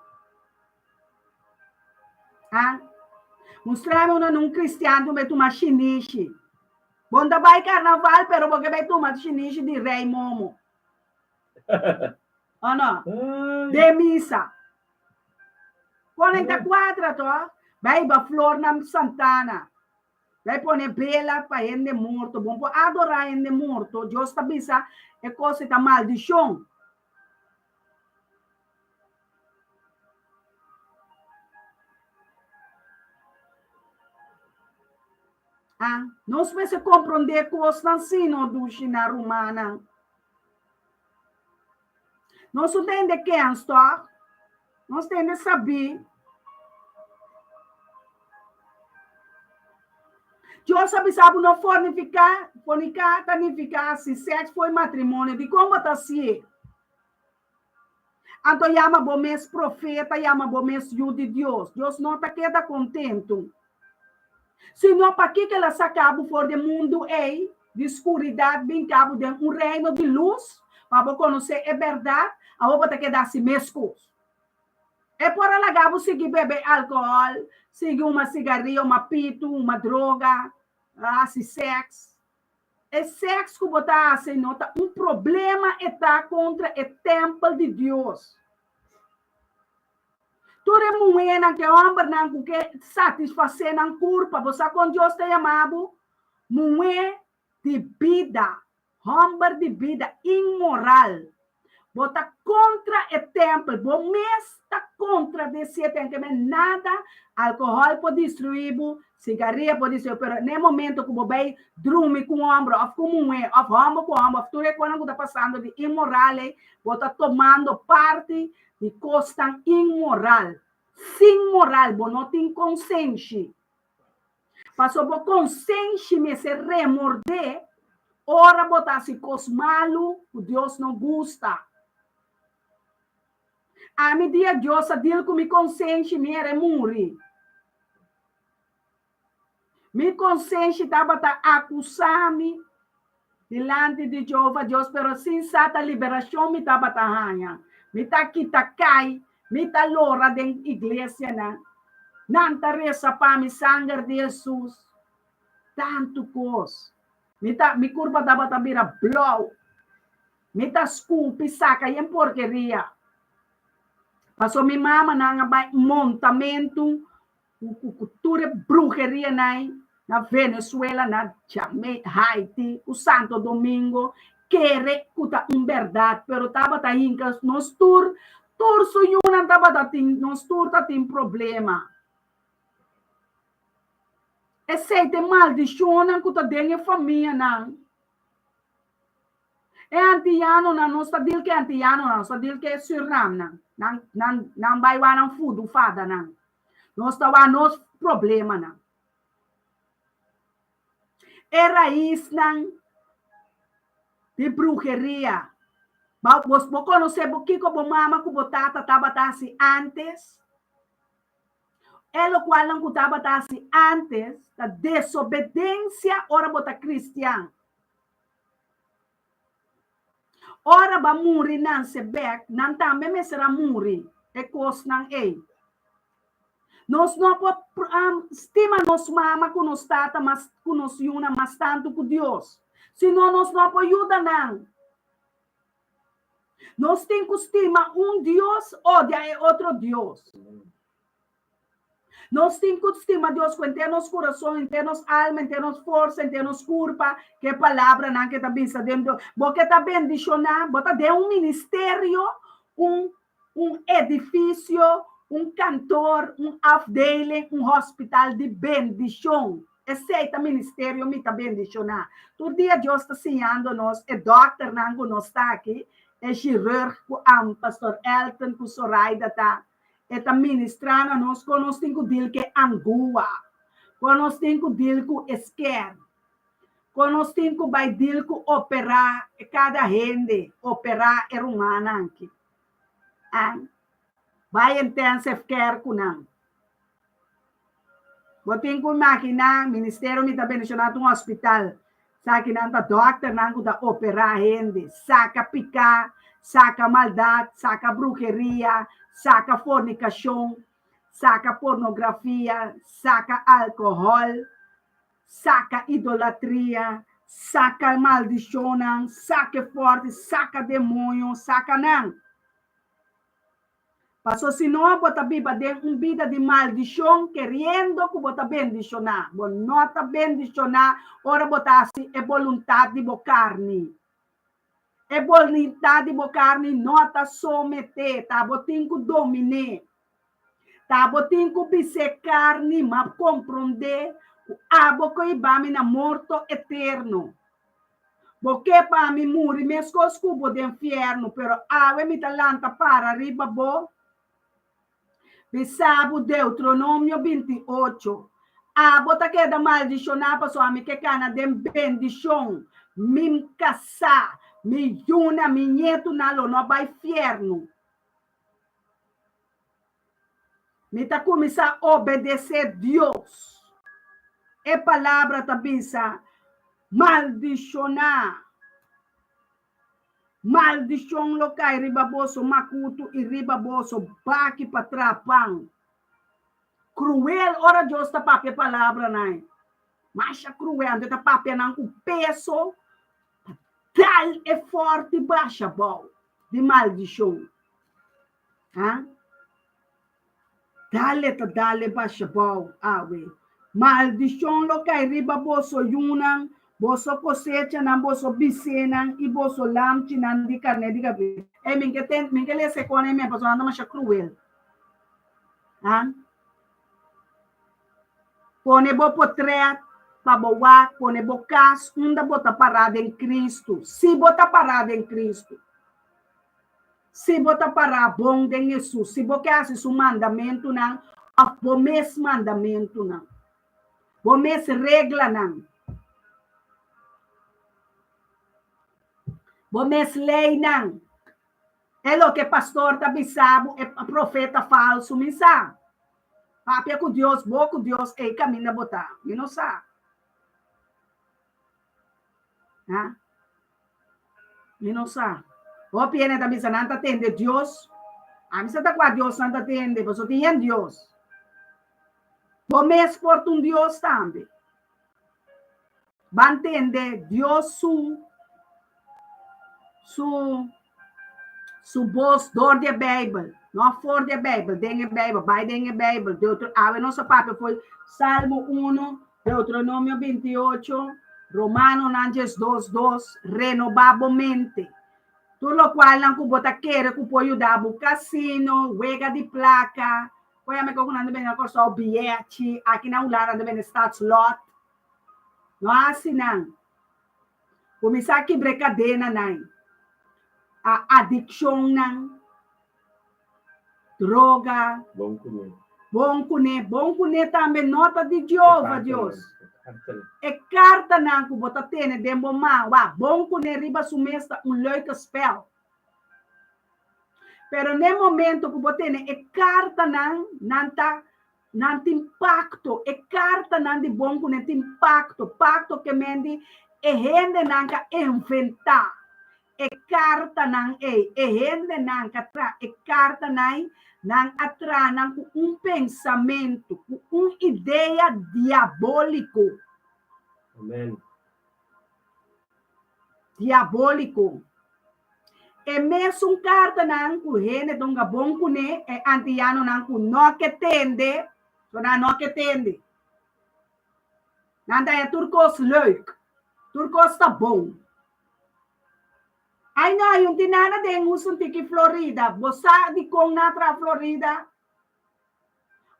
Ha? Mustra mi unda un kristian ta bai tuma shinishi. Bo no ta bai karnaval, pero bo ke bai tuma shinishi di Rei Momo. O no? Den misa. Ponen ta kuadra to. Bai ba flor na Santana. Bai pone bela pa hende morto. Bon por adorá hende morto. Dios ta bisa e kos ei ta maldishon. Ah, nos mester komprondé kosnan si no dushi na rumannan. Nos no tende kens tòg? Nos tende sabí. Dios a bisa bo no fornifiká. Forniká ta nifiká hasi sèks for e matrimonio. Dikon bo ta hasié? Anto yama bo mes profeta, yama bo mes yu di Dios. Dios no ta keda kontentu. Sino pakiko el a saka bo for di e mundu ei di skuridat bin ka bo den un reino di lus pa bo konosé e bèrdat? Awor bo ta keda hasi meskos. E por a laga bo sigui bebe alkohòl, sigui huma sigaria, huma pitu, huma droga, hasi sèks. E sèks ku bo ta hasi no ta un problema, e ta kontra e tèmpel di Dios. Tur e muhénan ku e hòmbernan ku ke satisfasé nan kurpa, bo sa kon Dios ta yama bo? Muhé di bida, hòmber di bida inmoral. Bo ta kontra e tèmpel, bo mes ta kontradesí e tèmpel, ke nada alkohòl por destruí bo, sigaria por destruí bo, pero na e momento ku bo bai drumi ku un hòmber òf ku un muhé òf hòmber ku hòmber òf tur e kosnan ku ta pasando di inmoral ei, bo ta tomando parti di kosnan inmoral, sin moral, bo no tin konsenshi. Pasobra bo konsenshi mester remordé ora bo ta hasi kos malu ku Dios no gusta. Ami dia Dios a dil ku mi konsenshi mi era muri. Mi konsenshi tabata akusá mi dilanti di Jehova Dios, pero sin sa ta liberashon mi tabata haña. Mi ta kita kai, mi ta lora den iglesianan. Nan ta resa pa mi, sanger di Hesus. Tantu kos. Mi ta, mi kurpa tabata bira blou. Mi ta skupi saka yen porkeria. Pasobra mi mamanan a bai montamentu ku tur e brujerianan na Venezuela, na Jamaica, Haiti, ku Santo Domingo, kere ku ta un bèrdat, pero tabata hinka nos tur, tur su yunan tabata tin, nos tur ta tin problema. Esei ta e maldishonnan ku ta den e famianan. E antiyanonan, nos ta dil ku e antiyanonan, nos ta dil ku e Surinamnan, nan, nan, nan bai wak nan fudu fadanan. Nos ta wak nos problemanan. E raisnan di bruheria. Bo, bo konosé bo kiko bo mama ku bo tata tabata hasi ántes? E lokualnan ku tabata hasi ántes ta desobedensia ora bo ta kristian. Ora ba muri nan se bek, nan tambe mester a muri e kosnan ei. Nos no por stima nos mama ku nos tata mas ku nos yunan mas tantu ku Dios, sino nos no por yuda nan. Nos tin ku stima un Dios, odia e otro Dios. Nos tin ku stima Dios ku henter nos kurason, henter nos alma, henter nos forsa, henter nos kurpa, ku e palabranan ke ta bisa den Dios. Bo ke ta bendishoná, bo ta den un ministerio, un un edifisio, un kantor, un afdeling, un hospital di bendishon. Esei ta ministerio mi ta bendishoná. Tur dia Dios ta siñando nos, e dòkternan ku nos ta aki, e chirurg ku am, Pastor Elton ku Soraida ta, E ta ministrá na nos kon nos tin ku dil ku e angua. Kon nos tin ku deal ku e skèr. Kon nos tin ku bai deal ku operá kada hende, operá e rumannan aki. An bai intensive care ku nan. Bo tin ku imaginá, ministerio mi ta bendishoná ta un hospital. Sakinan ta dòkternan ku ta operá hende, saka piká, saka maldat, saka bruheria, saka fornikashon, saka pornografia, saka alkohòl, saka idolatria, saka maldishonnan, saka e fòrti, saka demoño, saka nan. Paso si no bo ta biba den un bida di maldishon keriendo ku bo ta bendishoná. Bo no ta bendishoná ora bo ta hasi e boluntat di bo karni. E boluntat di bo karni no ta someté, ta bo tin ku domin'é. Ta bo tin ku bis'é karni ma komprondé ku abo ku hiba mi na morto eterno. Bo ke pa mi muri meskos ku bo den fièrnu, pero awe mi ta lanta para riba bo. Bisa bo Deuteronomio 28, Abo ta keda maldishoná pasobra mi ke kana den bendishon. Mi kasá, mi yunan, mi ñetunan lo no bai fièrnu. Mi ta kuminsá obedesé Dios. E palabra ta bisa, Maldishoná! Maldishon lo kai riba boso makutu i riba boso baki pa traha pan. Kruel ora Dios ta papia e palabranan ei. Masha kruel, anto e ta papia nan ku peso pa dal e fòrti basha abou di maldishon. Ha? Dale ta dale basha bou awe. Maldishon lo kai riba boso yunan, boso kosechanan, boso bisénan i boso lamchinan di karné di kabes. Ey, mi ke ten, mi ke lesa e kona ei men, pasobra nan ta masha kruel. Ha? Pone bo potret pa bo wak, pone bo kas unda bo ta pará den Kristu, si bo ta pará den Kristu. Si bo ta pará bon den Hesus, si bo ke hasi su mandamentunan òf bo mes mandamentunan, bo mes reglanan, bo mes leinan, e loke pastor ta bisa bo, e profeta falsu, mi sa. Papia ku Dios, bo ku Dios, ei kaminda bo ta. Mi no sa. Ha? Mi no sa. Hopi hende ta bisa nan ta tende Dios. Ami sa ta kua Dios nan ta tende, pasobra tin yen Dios. Bo mes por ta un Dios tambe. Ban tende Dios su su su bos dor di e Bijbel, no for di e Bijbel, den e Bijbel, bai den e Bijbel. Deuter, awe nos a papia fo'i Salmo 1, Deuteronomio 28, Romanonan 12 dos, renobá bo mente. Tur lokualnan ku bo ta kere ku por yuda bo, kasino, wega di plaka, koe ame ku nan ta bende na Kòrsou, biyechi, aki na Hulanda nan ta bende stadslot. No hasi nan. Kuminsá kibra e kadenanan, a adikshonnan, droga. Bon kuné. Bon kuné. Bon kuné tambe no ta di Jehová Dios. E kartanan ku bo ta tene den bo man, wak, bon kuné riba su mes ta un leuke spel. Pero n'e momento ku bo tene e kartanan, nan ta Nan tin pakto, e kartanan di bon kuné tin pakto. Pakto ke men di e hendenan ka inventá e kartanan ei. E hendenan ka traha e kartanan ei, nan a traha nan ku un pensamentu, ku un idea diabóliko. Amen. Diabóliko. E mesun kartanan ku hende ta hunga bon kuné, e antianonan ku no ke tende, so nan no ke tende. Nan ta haña tur kos leuk, tur kos ta bon. Ai no, hay un tin nada den Houston tiki Florida. Bo sa dikon nan a traha Florida?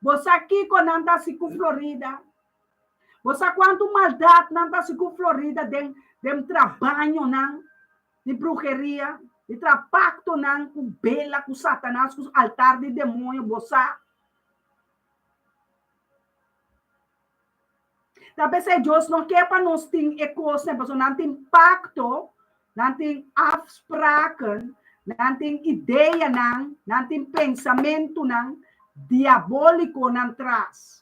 Bo sa kiko nan ta hasi ku Florida? Bo sa kuantu maldat nan ta hasi ku Florida den den trabañonan di bruheria, di traha paktonan ku bela, ku Satanas, ku altar di demoño? Bo sa? Ta p'esei Dios no ke pa nos tin e kosnan, pasobra nan tin pakto, nan tin afspraken, nan tin ideanan, nan tin pensamentunan diabóliko nan tras.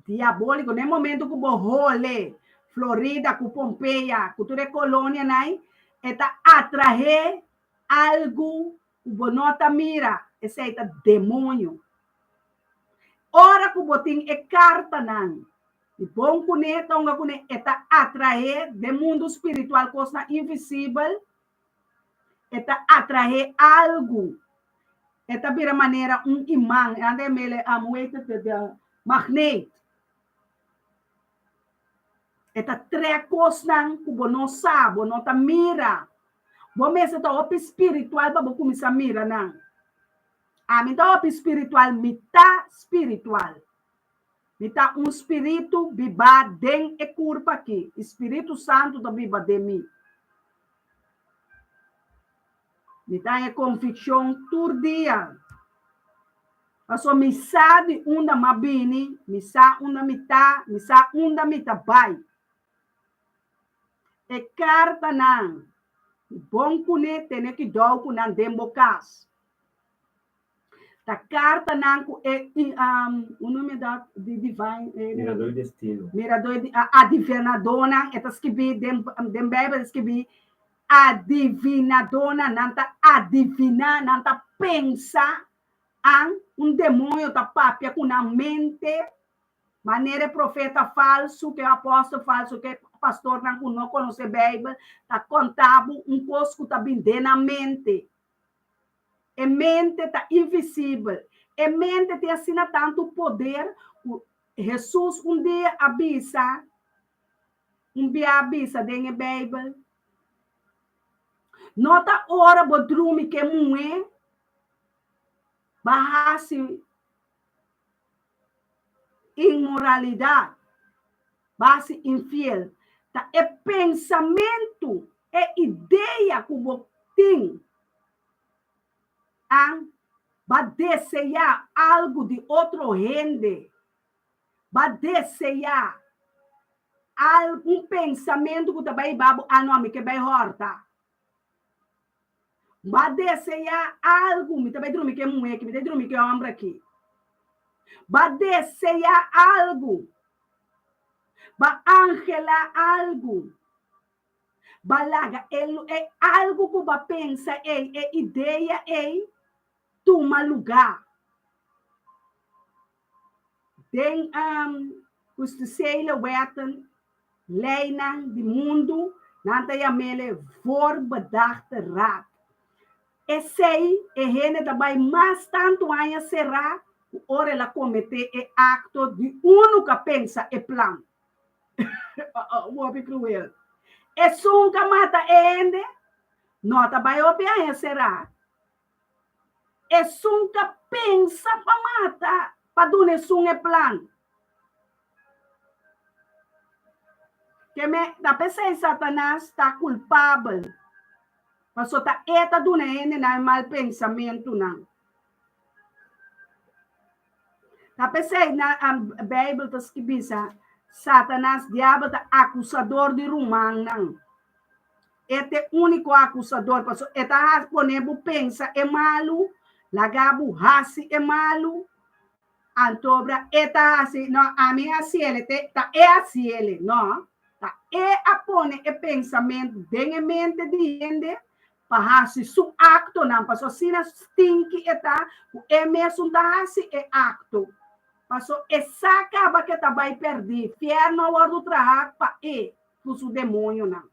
Diabóliko. Na e momento ku bo hole Florida ku Pompeya, ku tur e kolonianan ei, e ta atraé algu ku bo no ta mira, esei ta demoño. Ora ku bo tin e kartanan di bon kuné, ta hunga kuné, e ta atraé den mundu spiritual kosnan invisibel, e ta atraé algu, e ta bira manera un iman, e anda e mele, hoe heet het, de magneet. E ta trek kosnan ku bo no sa, bo no ta mira. Bo mester ta hopi spiritual pa bo kuminsá mira nan. Ami ta hopi spiritual, mi ta spiritual. Mi ta un spiritu bibá den e kurpa aki i Spiritu Santu ta biba den mi. Mi ta haña konvikshon tur dia. Pasobra mi sa di unda m'a bini, mi sa unda mi ta, mi sa unda mi ta bai. E kartanan bon kuné tene kidou ku nan den bo kas. Ta kartanan ku e un noem je dat di divine Mirador di destino. Mirador di adivinadónan e ta skibí den den Bijbel ta skibí adivinadónan nan ta adiviná nan ta pensa an un demoño ta papia ku nan mente Manera e profeta falsu, ku e apòstel falsu, ku e pastornan ku no konosé Beibel ta konta bo un kos ku ta bin den nan mente. E mente ta invisibel. E mente tin asina tantu poder ku Hesus un dia a bisa, un bia a bisa den e Beibel, No ta ora bo drumi ku e muhé, bo a hasi Inmoralidad, base infiel, ta e pensamentu, e idea ku bo tin an ba deseá algu di otro hende, ba deseá al un pensamentu ku ta bai hiba bo, ah no, mi ke bai hòrta. Bo a deseá algu, mi ta bai drumi ku e muhé aki, mi ta bai drumi ku e hòmber aki. Bo a deseá algu, bo a anhelá algu, bo a laga e e algu ku bo a pensa ei, e idea ei tuma lugá. Den justiciële wetten, leinan di mundu, nan ta yam'ele voorbedachte raad. Esei e hende ta bai mas tantu aña será ku ora el a kometé e akto di unu ku a pensa e plan. Hopi kruel. Esun ku a mata e hende no ta bai hopi aña será. Esun ta pensa pa mata pa duna esun e plan. Ke me ta p'esei Satanas ta kulpabel, paso ta e ta duna hendenan e mal pensamentunan. Ta p'esei na Beibel ta bisa Satanas, diabel ta akusador di rumannan. E ta e úniko akusador, pasobra e ta hasi pone bo pensa e malu, laga bo hasi e malu, antobra e ta hasi, no, ami hasi el, e ta e hasi el, no, ta e a pone e pensamentu den e mente di hende pa hasi su aktonan, pasobra asina stinki e ta ku e mesun ta hasi e akto, pasobra e sa kaba ku e ta bai pèrdí, fièrnu a wòrdu traha pa e. ku su demoñonan.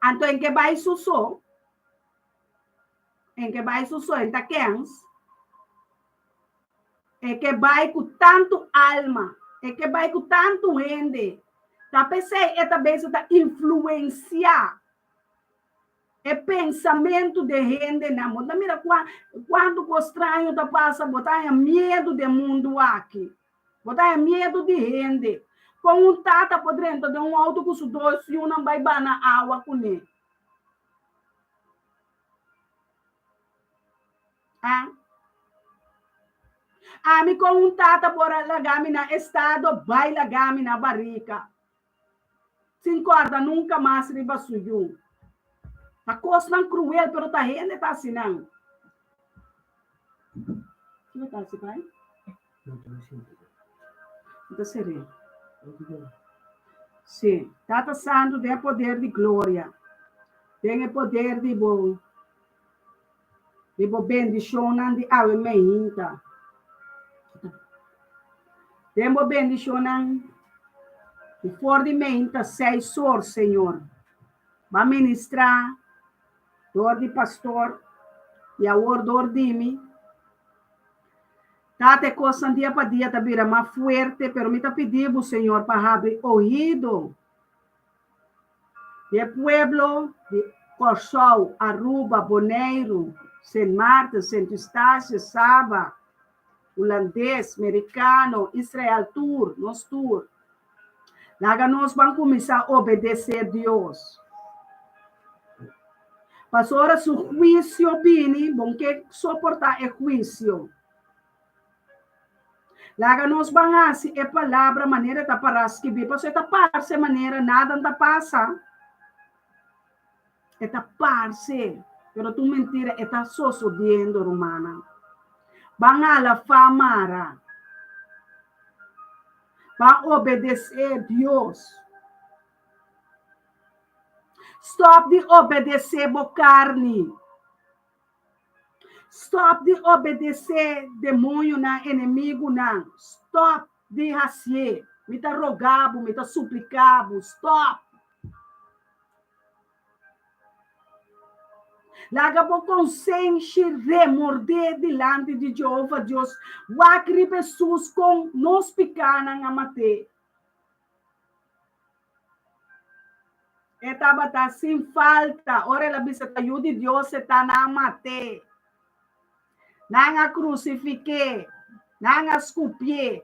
Anto en ke bai su so, en ke bai su so, en ta kens, e ke bai ku tantu alma, e ke bai ku tantu hende, ta p'esei e ta bese ta influensiá e pensamentu den hendenan. Bo ta mira kua kuantu kos straño ta pasa, bo ta haña miedu den mundu aki. Bo ta haña miedu di hende. Kon un tata por drenta den un outo ku su dos yunan bai bana awa kuné? Ah. Ami kon un tata por a laga mi na estado bai laga mi na barika sin kòrda nunka mas riba su yu. Ta kosnan kruel pero ta hende ta hasi nan. Kiko ta hasi pai? Mi ta ser'é. Sí, Tata Santu den e poder di gloria, den e poder di bo Di bo bendishonnan di awe meinta. Den bo bendishonnan di for di meinta seis or, Señor. Ba ministrá dor di pastor i awor dor di mi. Tata, e kosnan dia pa dia ta bira mas fuerte, pero mi ta pidi bo, Señor, pa habri oido Di e pueblo di Kòrsou, Aruba, Boneiru, Sint Maarten, Sint Eustatius, Saba, Hulandes, Merikano, Israel, tur, nos tur. Laga nos ban kuminsá obedesé Dios. Pasobra ora su huisio bini, bon ke soportá e huisio. Laga nos ban hasi e palabra manera e ta pará skibí, pasobra e ta parse manera nada no ta pasa. E ta parse, pero ta un mentira, e ta sosodiendo, rumannan. Ban hala fa mara. Ban obedesé Dios. Stòp di obedesé bo karni. Stòp di obedesé demoñonan, enemigunan. Stòp di hasié. Mi ta roga bo, mi ta supliká bo, stòp! Laga bo konsenshi remordé dilanti di Jehova Dios. Wak riba Hesus kon nos pikánan a mat'é. E tabata sin falta. Ora el a bisa ta Yu di Dios e ta, nan a mat'é. Nan a krusifik'é. Nan a skupié.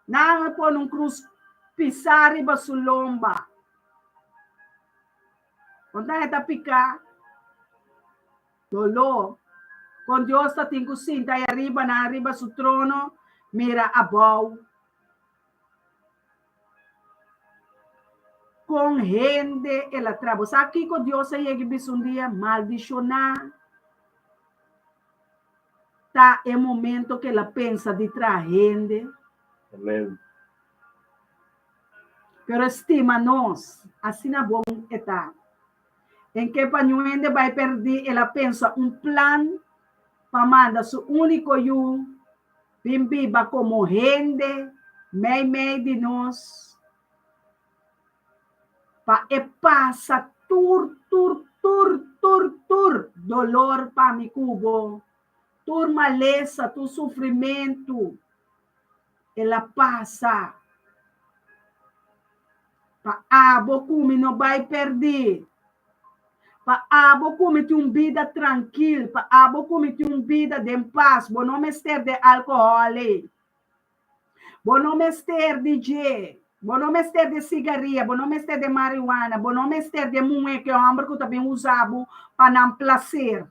Nan a pone un krus pisá riba su lomba. Konta e ta piká? Doló. Kon Dios ta tin ku sinta ei ariba nan riba su trono mira abou? Kon hende el a traha? Bo sa kiko Dios a yega i bisa un dia? Maldishoná ta e momento ku el a pensa di traha hende. Amen. Pero e stima nos, asina bon e ta. En ke pa niun hende bai perdí, el a pensa un plan pa manda su úniko yu bin biba komo hende meimei di nos, pa e pasa tur, tur, tur, tur, tur dolor pa mi ku bo, tur malesa, tur sufrimentu, el a pasa. Pa abo ku mi no bai perdí. Pa abo ku mi tin un bida trankil. Pa abo ku mi tin un bida den pas. Bo no mester den alkohòl ei. Bo no mester di dje. Bo no mester di sigaria. Bo no mester di marihuana. Bo no mester di muhé ku e hòmber ku ta bin usa bo pa nan plaser.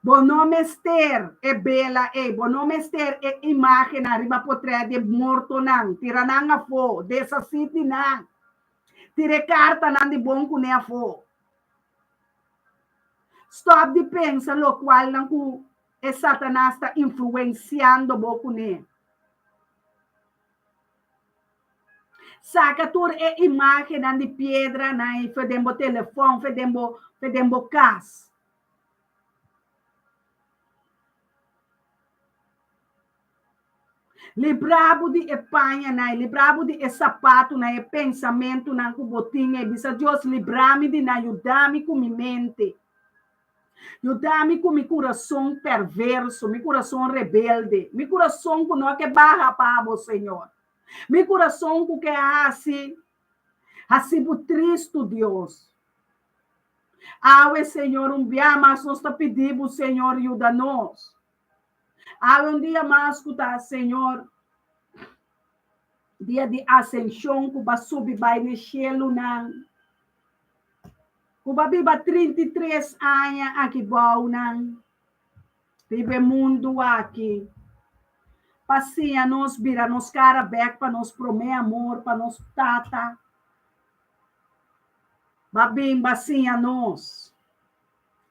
Bo no mester e bela ei, bo no mester e imágennan riba potrèt di e mortonan. Tira nan afó, deshasí di nan. Tira e kartanan di bon kuné afó. Stòp di pensa lokualnan ku e Satanas ta influensiando bo kuné. Saka tur e imágennan di piedranan ei for den bo telefòn, for den bo, for den bo kas. Libra bo di e pañanan, libra bo di e sapatunan, e pensamentunan ku bo tin ei. Bisa Dios, libra mi di nan, yuda mi ku mi mente. Yuda mi ku mi kurason perverso, mi kurason rebelde, mi kurason ku no ke baha pa bo, Señor. Mi kurason ku ke hasi, hasi bo tristu, Dios. Awe, Señor, un bia mas nos ta pidi bo, Señor, yuda nos. Awe un dia mas ku ta, Señor, dia di Asenshon, ku ba subi bai n'e shelunan, ku ba biba 33 aña aki bounan. Riba e mundu aki. Pa siña nos bira nos kara bèk pa nos promé amor, pa nos Tata. Ba bin ba siña nos.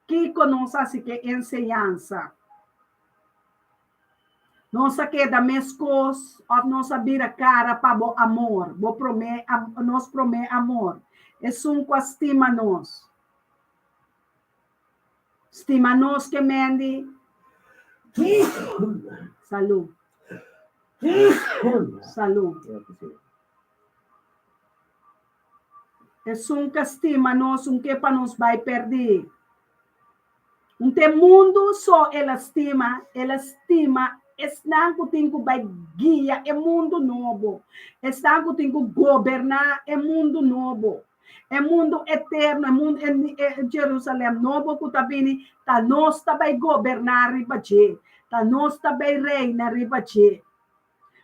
Kiko nos hasi ku e enseñansa? Nos a keda meskos òf nos a bira kara pa bo amor, bo promé, nos promé amor, esun ku a stima nos? Stima nos ke mendi. Salú. Salú. Esun ka stima nos, un ke pa nos bai pèrdí. Un te mundu so el a stima, el a stima esnan ku tin ku bai guia e mundu nobo, esnan ku tin ku goberná e mundu nobo, e mundu eterno, e mundu e Jerusalèm nobo ku ta bini, ta nos ta bai goberná riba dje, ta nos ta bai reina riba dje.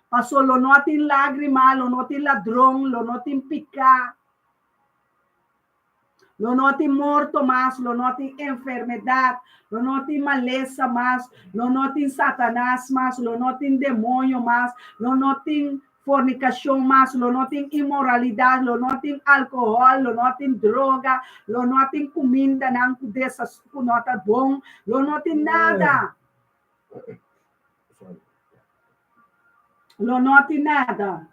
Paso lo no a tin lágrima, lo no tin ladron, lo no tin piká. Lo no tin morto mas, lo no tin enfermedat, lo no tin malesa mas, lo no tin Satanas mas, lo no tin demoño mas, lo no tin fornikashon mas, lo no tin inmoralidat, lo no tin alkohòl, lo no tin droga, lo no tin kumindanan ku desas ku no ta bon, lo no tin nada. Lo no tin nada.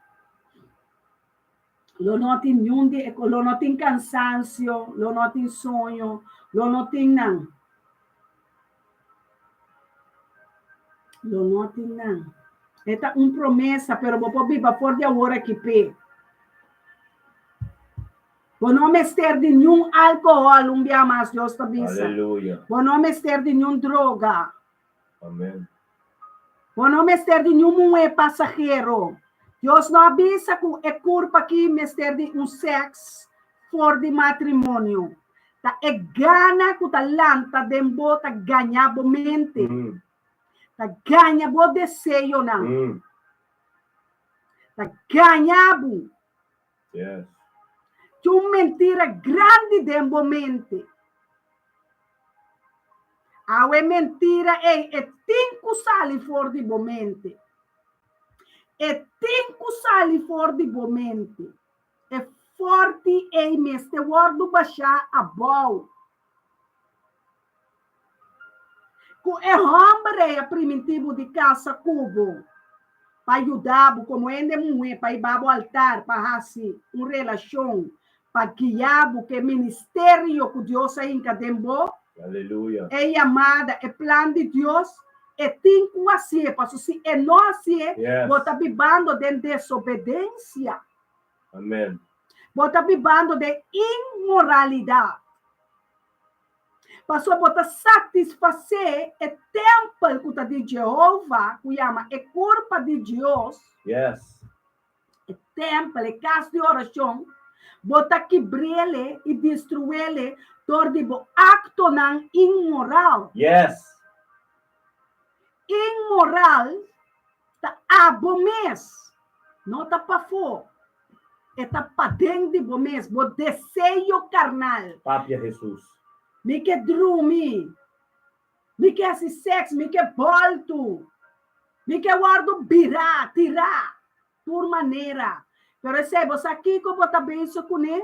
Lo no tin niun di e lo no tin kansansio, lo no tin soño, lo no tin nan. Lo no tin nan. E ta un promesa, pero bo por biba for di awor aki p'e. Bo no mester di niun alkohòl un bia mas, Dios ta bisa. Aleluya. Bo no mester di niun droga. Amen. Bo no mester di niun muhé pasahero. Dios no a bisa ku e kurpa aki mester di un sèks for di matrimonio. Ta e gana ku ta lanta den bo ta gaña bo mente. Ta gaña bo deseonan. Ta gaña bo. Yes. Tin un mentira grandi den bo mente. Awe mentira ei e tin ku sali for di bo mente. E tin ku sali for di bo mente. E forti ei mester wòrdu bashá abou. Ku e hòmber ei a primintí bo di kasa ku bo pa yuda bo komo hende muhé pa hiba bo altar pa hasi un relashon pa guia bo ku e ministerio ku Dios a hinka den bo, Aleluya. e yamada, e plan di Dios, e tin ku hasié, pasobra si e no hasié, Yes. bo ta bibando den desobedensia. Amen. Bo ta bibando den inmoralidat. Pasobra bo ta satisfasé e tèmpel ku ta di Jehova, ku yama e kurpa di Dios, Yes. e tèmpel, e kas di orashon, bo ta kibr'ele i destrui'ele dor di bo aktonan inmoral. Yes. Inmoral ta abo mes, no ta pafó. E ta paden di bo mes, bo deseo karnal. Papia Hesus. Mi ke drumi. Mi ke hasi sèks. Mi ke bòltu. Mi ke wòrdu birá, tirá, tur manera. Pero esei, bo sa kiko bo ta bezig kuné?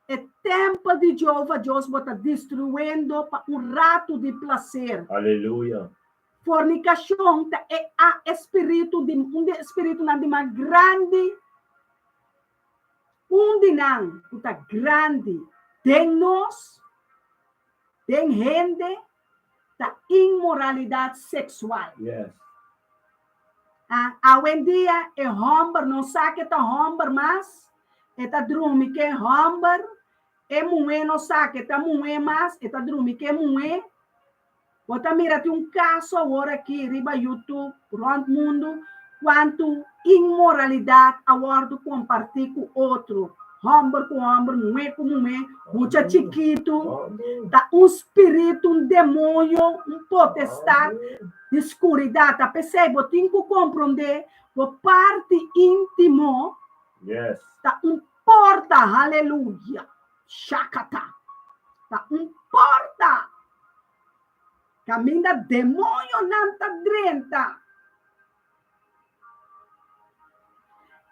E tèmpel di Jehová Dios bo ta destruyendo pa un ratu di plaser. Aleluya. Fornikashon ta e a e spiritu di un di e spiritunan di mas grandi, un di nan ku ta grandi den nos, den hende, ta inmoralidat seksual. Yes. A Awendia e hòmber no sa ke ta hòmber mas, e ta drumi ke hòmber, e muhé no sa ke ta muhé mas, e ta drumi ke muhé. Bo ta mira tin un kaso awor aki riba YouTube rònt mundu kuantu inmoralidat a wòrdu kompartí ku otro, hòmber ku hòmber, muhé ku muhé, mucha chikitu. Ta un spiritu, un demoño, un potestat di skuridat. Ta p'esei bo tin ku komprondé bo parti íntimo ta un porta, haleluya, shakata, ta un porta. Kaminda demoñonan ta drenta.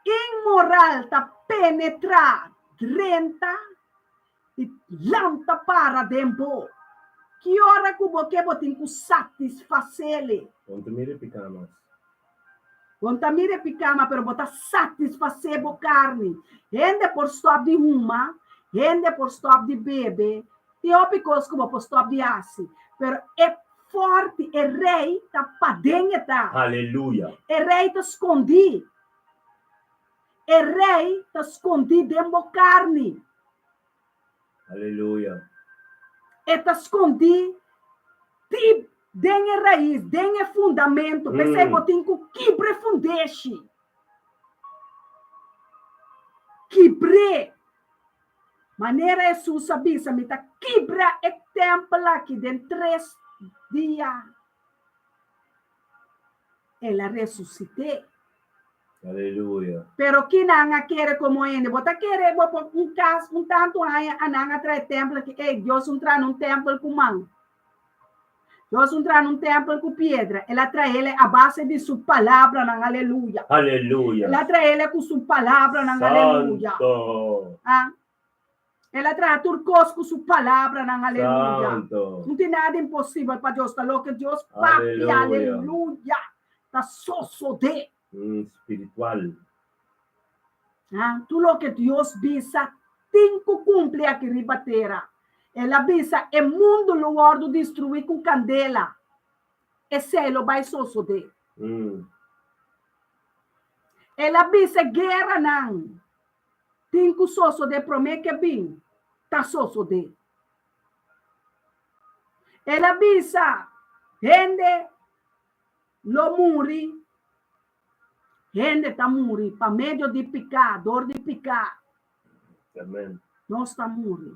Inmoral ta penetrá, drenta i lanta para den bo. Ki ora ku bo ke bo tin ku satisfasele. Bon ta mira e piká mas. Bon ta mira e piká mas, pero bo ta satisfasé bo karni. Hende por stòp di huma, hende por stòp di bebe, Tin hopi kos ku bo por stòp di hasi, pero e fòrti, e rei ta paden e ta. Haleluya! E rei ta skondí. E rei ta skondí den bo karni. Haleluya! E ta skondí dip den e rais, den e fundamentu. P'esei bo tin ku kibra e fundeshi. Kibr'é. Manera Hesus a bisa, Mi ta kibra e tèmpel aki den tres dia. El a resusit'é. Aleluya. Pero ki nan a kere komo hende? Bo ta kere bo por un kas un tantu aña a nan a traha e tèmpel aki? Ey, Dios un traha un tèmpel ku man. Dios un traha un tèmpel ku piedra. El a traha a base di su palabranan. Aleluya. Aleluya. El a traha ku su palabranan. Aleluya. Santo. Ah. El a traha tur kos ku su palabranan. Aleluya. Santo. No tin nada imposibel pa Dios. Ta loke Dios papia. Aleluya. Aleluya. Ta sosodé. Spiritual. Ah, tur loke Dios bisa tin ku kumpli aki riba tera. El a bisa e mundu lo wòrdu destruí ku kandela. Esei lo bai sosodé. El a bisa e gueranan tin ku sosodé promé ke bin, ta sosodé. El a bisa hende lo muri. Hende ta muri pa medio di piká, dor di piká. Amen. Nos ta muri.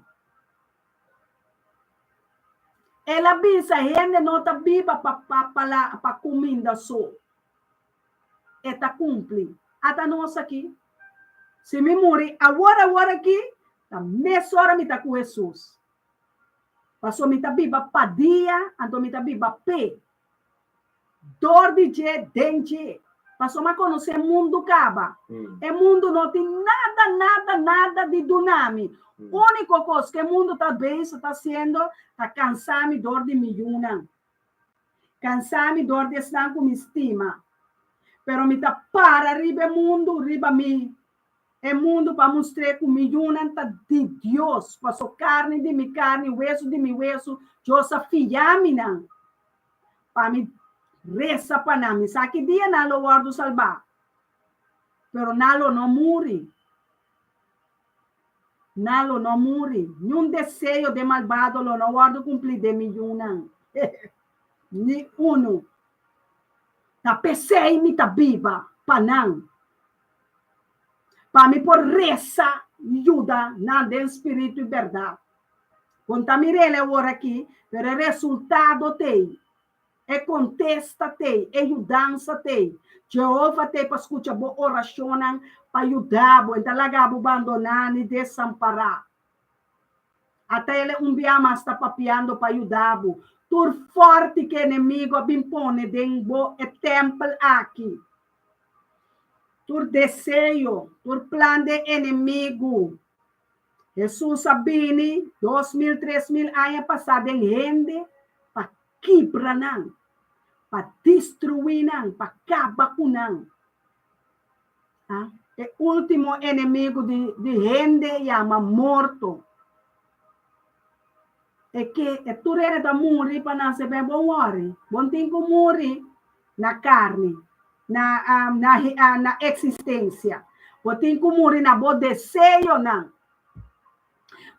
El a bisa hende no ta biba pa pa pa pa kuminda so. E ta kumpli. Ata nos aki. Si mi muri awor awor aki, ta mesora mi ta ku Hesus. Paso mi ta biba pa dia, anto mi ta biba p'e. Dor di dje, den dje. Pasobra mi a konosé mundu kaba. E mundu no tin nada, nada, nada di duna mi. Úniko kos ku e mundu ta bezig ta hasiendo ta kansa mi dor di mi yunan. Kansa mi dor di esnan ku mi stima. Pero mi ta para riba e mundu, riba mi E mundu pa mustr'é ku mi yunan ta di Dios, paso karni di mi karni, wesu di mi wesu, Dios a fia mi nan pa mi resa pa nan. Mi sa ki dia nan lo wòrdu salbá, pero nan lo no muri. Nan lo no muri. Niun deseo den malbado lo no wòrdu kumplí den mi yunan. Ni unu. Ta p'esei mi ta biba pa nan. Pa mi por resa i yuda nan den spiritu i bèrdat. Kon ta mir'el awor aki, pero e resultado t'ei, e kontesta t'ei, e yudansa t'ei. Jehova t'ei pa skucha bo orashonnan pa yuda bo, e ta laga bo bandoná ni desampará. Ata el e un bia mas ta papiando pa yuda bo. Tur fòrti ku enemigu a bin pone den bo e tèmpel aki. Tur deseo, tur plan den enemigu. Hesus a bini 2000, 3000 aña pasá den hende pa kibra nan, pa destruí nan, pa kaba ku nan. Ah, e último enemigu di, di hende yama morto. E ke e tur hende ta muri pa nase ben bon wòri. Bon tin ku muri na karni, na, na, na eksistensia. Bo tin ku muri na bo deseonan.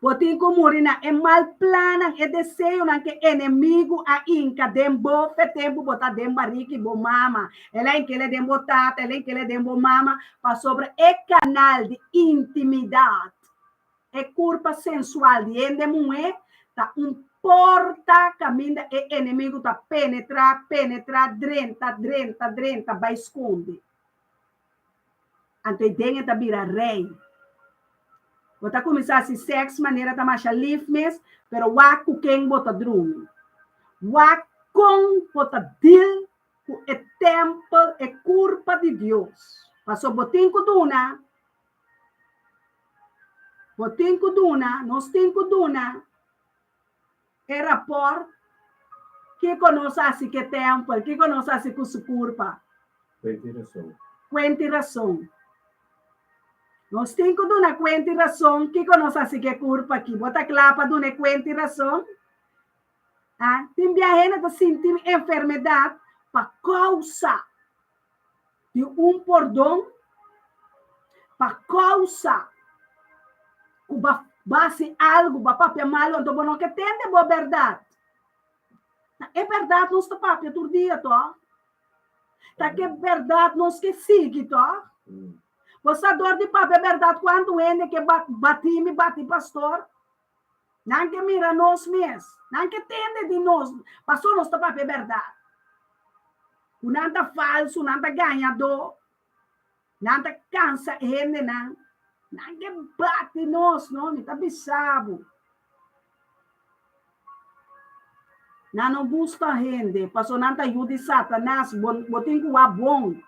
Bo tin ku muri na e mal plannan, e deseonan ku e enemigu a inka den bo fe tempu bo ta den bariki bo mama. El a ink'el den bo tata, el a ink'el den bo mama, pasobra e kanal di intimidat, e kurpa sensual di hende muhé ta un porta kaminda e enemigu ta penetrá, penetrá, drenta, drenta, drenta, bai skonde. Anto e den e ta bira rei. Bo ta kuminsá hasi sèks manera ta masha lif mes, pero wak ku ken bo ta drumi. Wak. Kon bo ta deal ku e tèmpel, e kurpa di Dios? Pasobra bo tin ku duna, bo tin ku duna, nos tin ku duna e rapòrt kiko nos hasi ku e tèmpel, kiko nos hasi ku su kurpa. Kuenta i rason. Kuenta i rason. Nos tin ku duna kuenta i rason kiko nos hasi ku e kurpa aki. Bo ta kla pa duna e kuenta i rason? A Tin bia hende ta sinti enfermedat pa kousa di un pordon, pa kousa ku bo hasi algu, bo papia malu, anto bo no ke tende bo bèrdat. Ta e bèrdat nos ta papia tur dia tòg? Ta ke bèrdat nos ke sigui tòg? Bo sa dor di papia bèrdat kuantu hende ke bati mi, bati pastor? Nan ke mira nos mes. Nan ke tende di nos. Paso nos ta papia bèrdat. Ku nan ta falsu, nan ta gañadó, nan ta kansa e hendenan. Nan ke bati nos, no? Mi ta bisa bo. Nan no gusta hende, paso nan ta yu di Satanas. Bo, bo tin ku wak bon.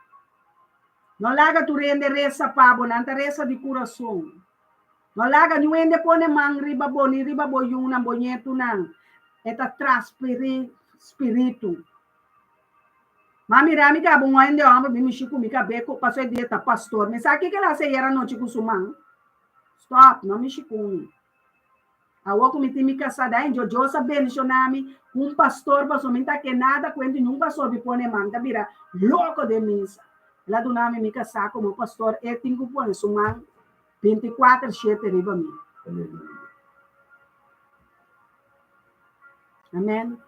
No laga tur hende resa pa bo, nan ta resa di kurason. No laga niun hende pone man riba bo ni riba bo yunan, bo ñetunan. E ta transferí spiritu. Ma mira mi kaba un hende hòmber mi mishi ku mi kab'é ku paso e dia ta pastor. Mi sa kiko el a hasi ayer anochi ku su man. Stòp, no mishi ku mi. Awor ku mi tin mi kasá dain djo Dios a bendishoná mi ku un pastor paso mi ta ke nada kuenta niun pastor mi pone man ta bira loko den misa. El a duna mi mi kasá komo pastor e tin ku pone su man 24 shete riba mi. Amen.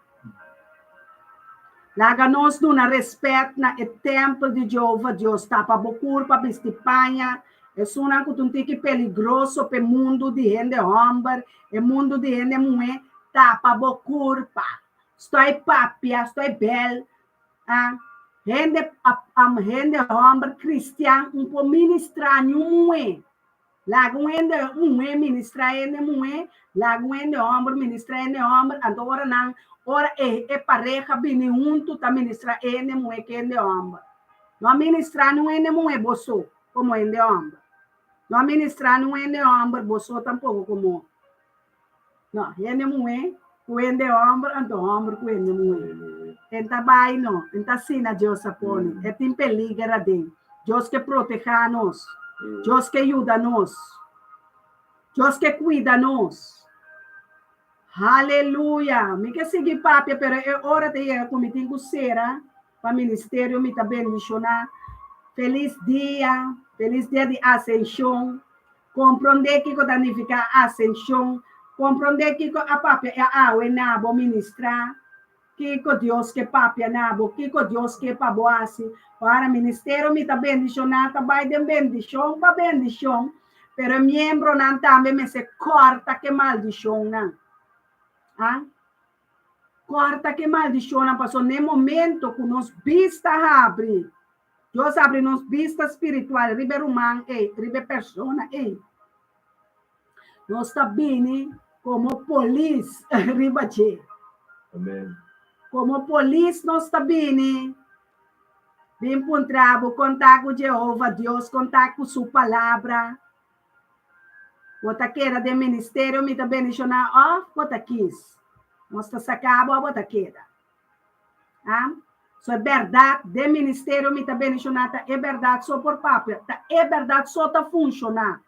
Laga nos duna respet na e tempel di Jehova Dios. Tapa bo kurpa, bisti paña. Esunnan ku ta un tiki peligroso p'e mundu di hende hòmber, e mundu di hende muhé, tapa bo kurpa. Stoi papia, stoi bèl. Ah, hende, hende hòmber kristian un por ministrá niun muhé. Laga un hende muhé ministrá hende muhé, laga un hende hòmber ministrá hende hòmber, anto ora nan, ora e e pareha bini huntu ta ministrá e hende muhé ku hende hòmber. No a ministrá niun hende muhé bo so komo hende hòmber. No a ministrá niun hende hòmber bo so tampoko komo, no, hende muhé ku hende hòmber, anto hòmber ku hende muhé. E ta bai no, e ta asina Dios a pone. E tin peliger aden. Dios ke protehá nos. Dios ke yuda nos. Dios ke kuida nos. Haleluya! Mi ke sigui papia, pero e ora ta yega ku mi tin ku sera pa ministerio. Mi ta bendishoná. Felis dia, felis dia di Asenshon. Komprondé kiko ta nifiká asenshon. Komprondé kiko a papia e awe na bo ministrá. Kiko Dios ke papia na bo. Kiko Dios ke pa bo hasi. Ora ministerio mi ta bendishoná ta bai den bendishon pa bendishon, pero e miembronan tambe mester kòrta ke maldishonnan. A Kòrta ke maldishonnan pasobra na e momento ku nos bista habri, Dios abri nos bista spiritual riba e ruman ei, riba e persona ei. Nos ta bini komo polis riba dje. Amen. Komo polis nos ta bini bin puntra bo kon ta ku Jehova Dios, kon ta ku su palabra. Bo ta keda den ministerio mi ta bendishoná òf bo ta kis? Nos ta saka bo òf bo ta keda? Ah, so e bèrdat den ministerio mi ta bendishoná ta e bèrdat so por papia, ta e bèrdat so ta funshoná.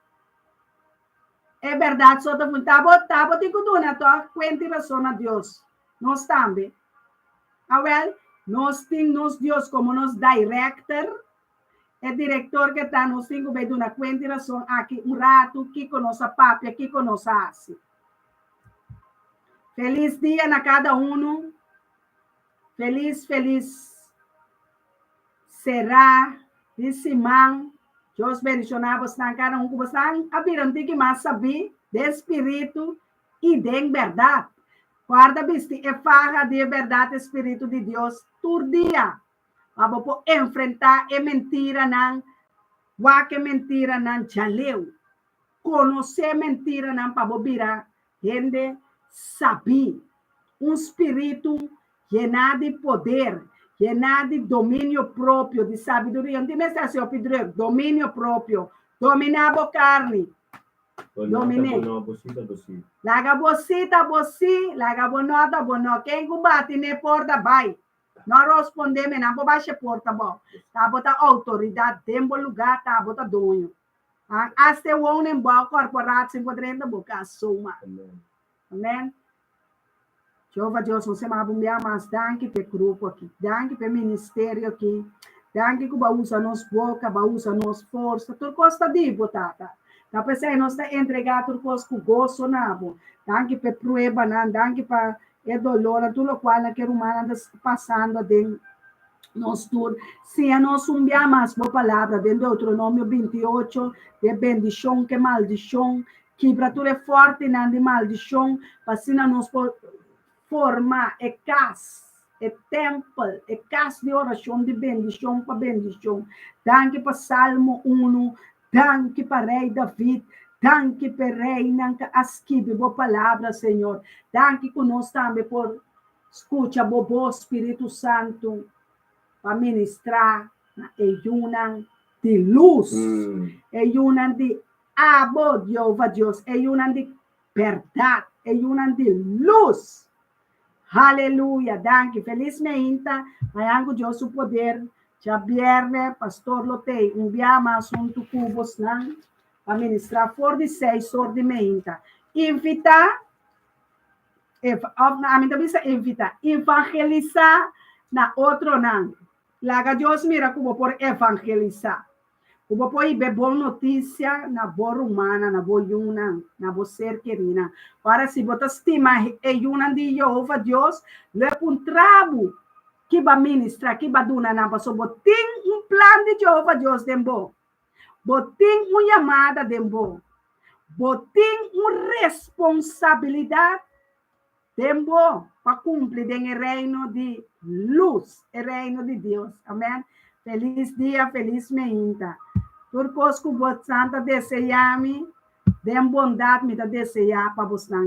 E bèrdat so ta funshoná. Ta bo, ta bo tin ku duna tòg kuenta i rason na Dios. Nos tambe. Awèl, nos tin nos Dios komo nos director, e direktor ke ta, nos tin ku bai duna kuenta i rason aki un ratu kiko nos a papia, kiko nos a hasi. Felis dia na kada unu. Felis felis será di siman. Dios bendishoná bosnan kada un ku bosnan a bira un tiki mas sabí den spiritu i den bèrdat. Guarda bisti e faha di e bèrdat e spiritu di Dios tur dia pa bo por enfrentá e mentiranan, wak e mentiranan djaleu. Konosé mentiranan pa bo bira hende sabí. Un spiritu Yená di poder, yená di dominio propio, di sabiduria. No tin mester hasi hopi drùk. Dominio propio. Dominá bo karni. Dominé. Laga bo sí ta bo sí, laga bo nò ta bo nò. Ken ku bati n'e porta, bai. No rospondé me, nan por basha e porta abou. Ta bo ta outoridat den bo lugá, ta bo ta doño. Hasta e wonen bou korporatie por drenta bo kas zomaar. Amen. Jehová Dios, nos sema bo bia mas danki pa e grupo aki. Danki pa e ministerio aki. Danki ku bo a usa nos boka, bo a usa nos forsa. Tur kos ta di bo, Tata. Ta p'esei nos ta entregá tur kos ku goso na bo. Danki pa e pruebanan, danki pa e dolornan, tur lokual ku e rumannan ta pasando den nos tur. Siña nos un bia mas bo palabra den Deuteronomio 28, di e bendishon ku e maldishon. Kibra tur e fòrtinan di maldishon, pa asina nos por forma e kas, e tèmpel, e kas di orashon di bendishon pa bendishon. Danki pa Salmo unu, danki pa Rei David, danki pa e reinan ku a skibi bo palabra, Señor. Danki ku nos tambe por skucha bo bos, Spiritu Santu, pa ministrá na e yunan di lus, e yunan di Abo, Jehová Dios, e yunan di bèrdat, e yunan di lus. Haleluya! Danki. Felis meinta. Mañan ku Dios su poder, djabièrnè, pastor lo tei un bia mas huntu ku bosnan pa ministrá for di seis or di meinta. Invitá, òf ami ta bisa invitá, evangelisá na otronan. Laga Dios mira ku bo por evangelisá. Ku bo por hiba e bon notisia na bo rumannan, na bo yunan, na bo ser kerinan. Ora si bo ta stima e yunan di Yehova Dios, lo e puntra bo ki bo a ministra, ki bo a duna nan, pasobra bo tin un plan di Yehova Dios den bo. Bo tin un yamada den bo. Bo tin un responsabilidat den bo pa kumpli den e reino di lus, e reino di Dios. Amen. Felis dia, felis meinta. Tur kos ku bosnan ta deseá mi, den bondat mi ta deseá pa bosnan.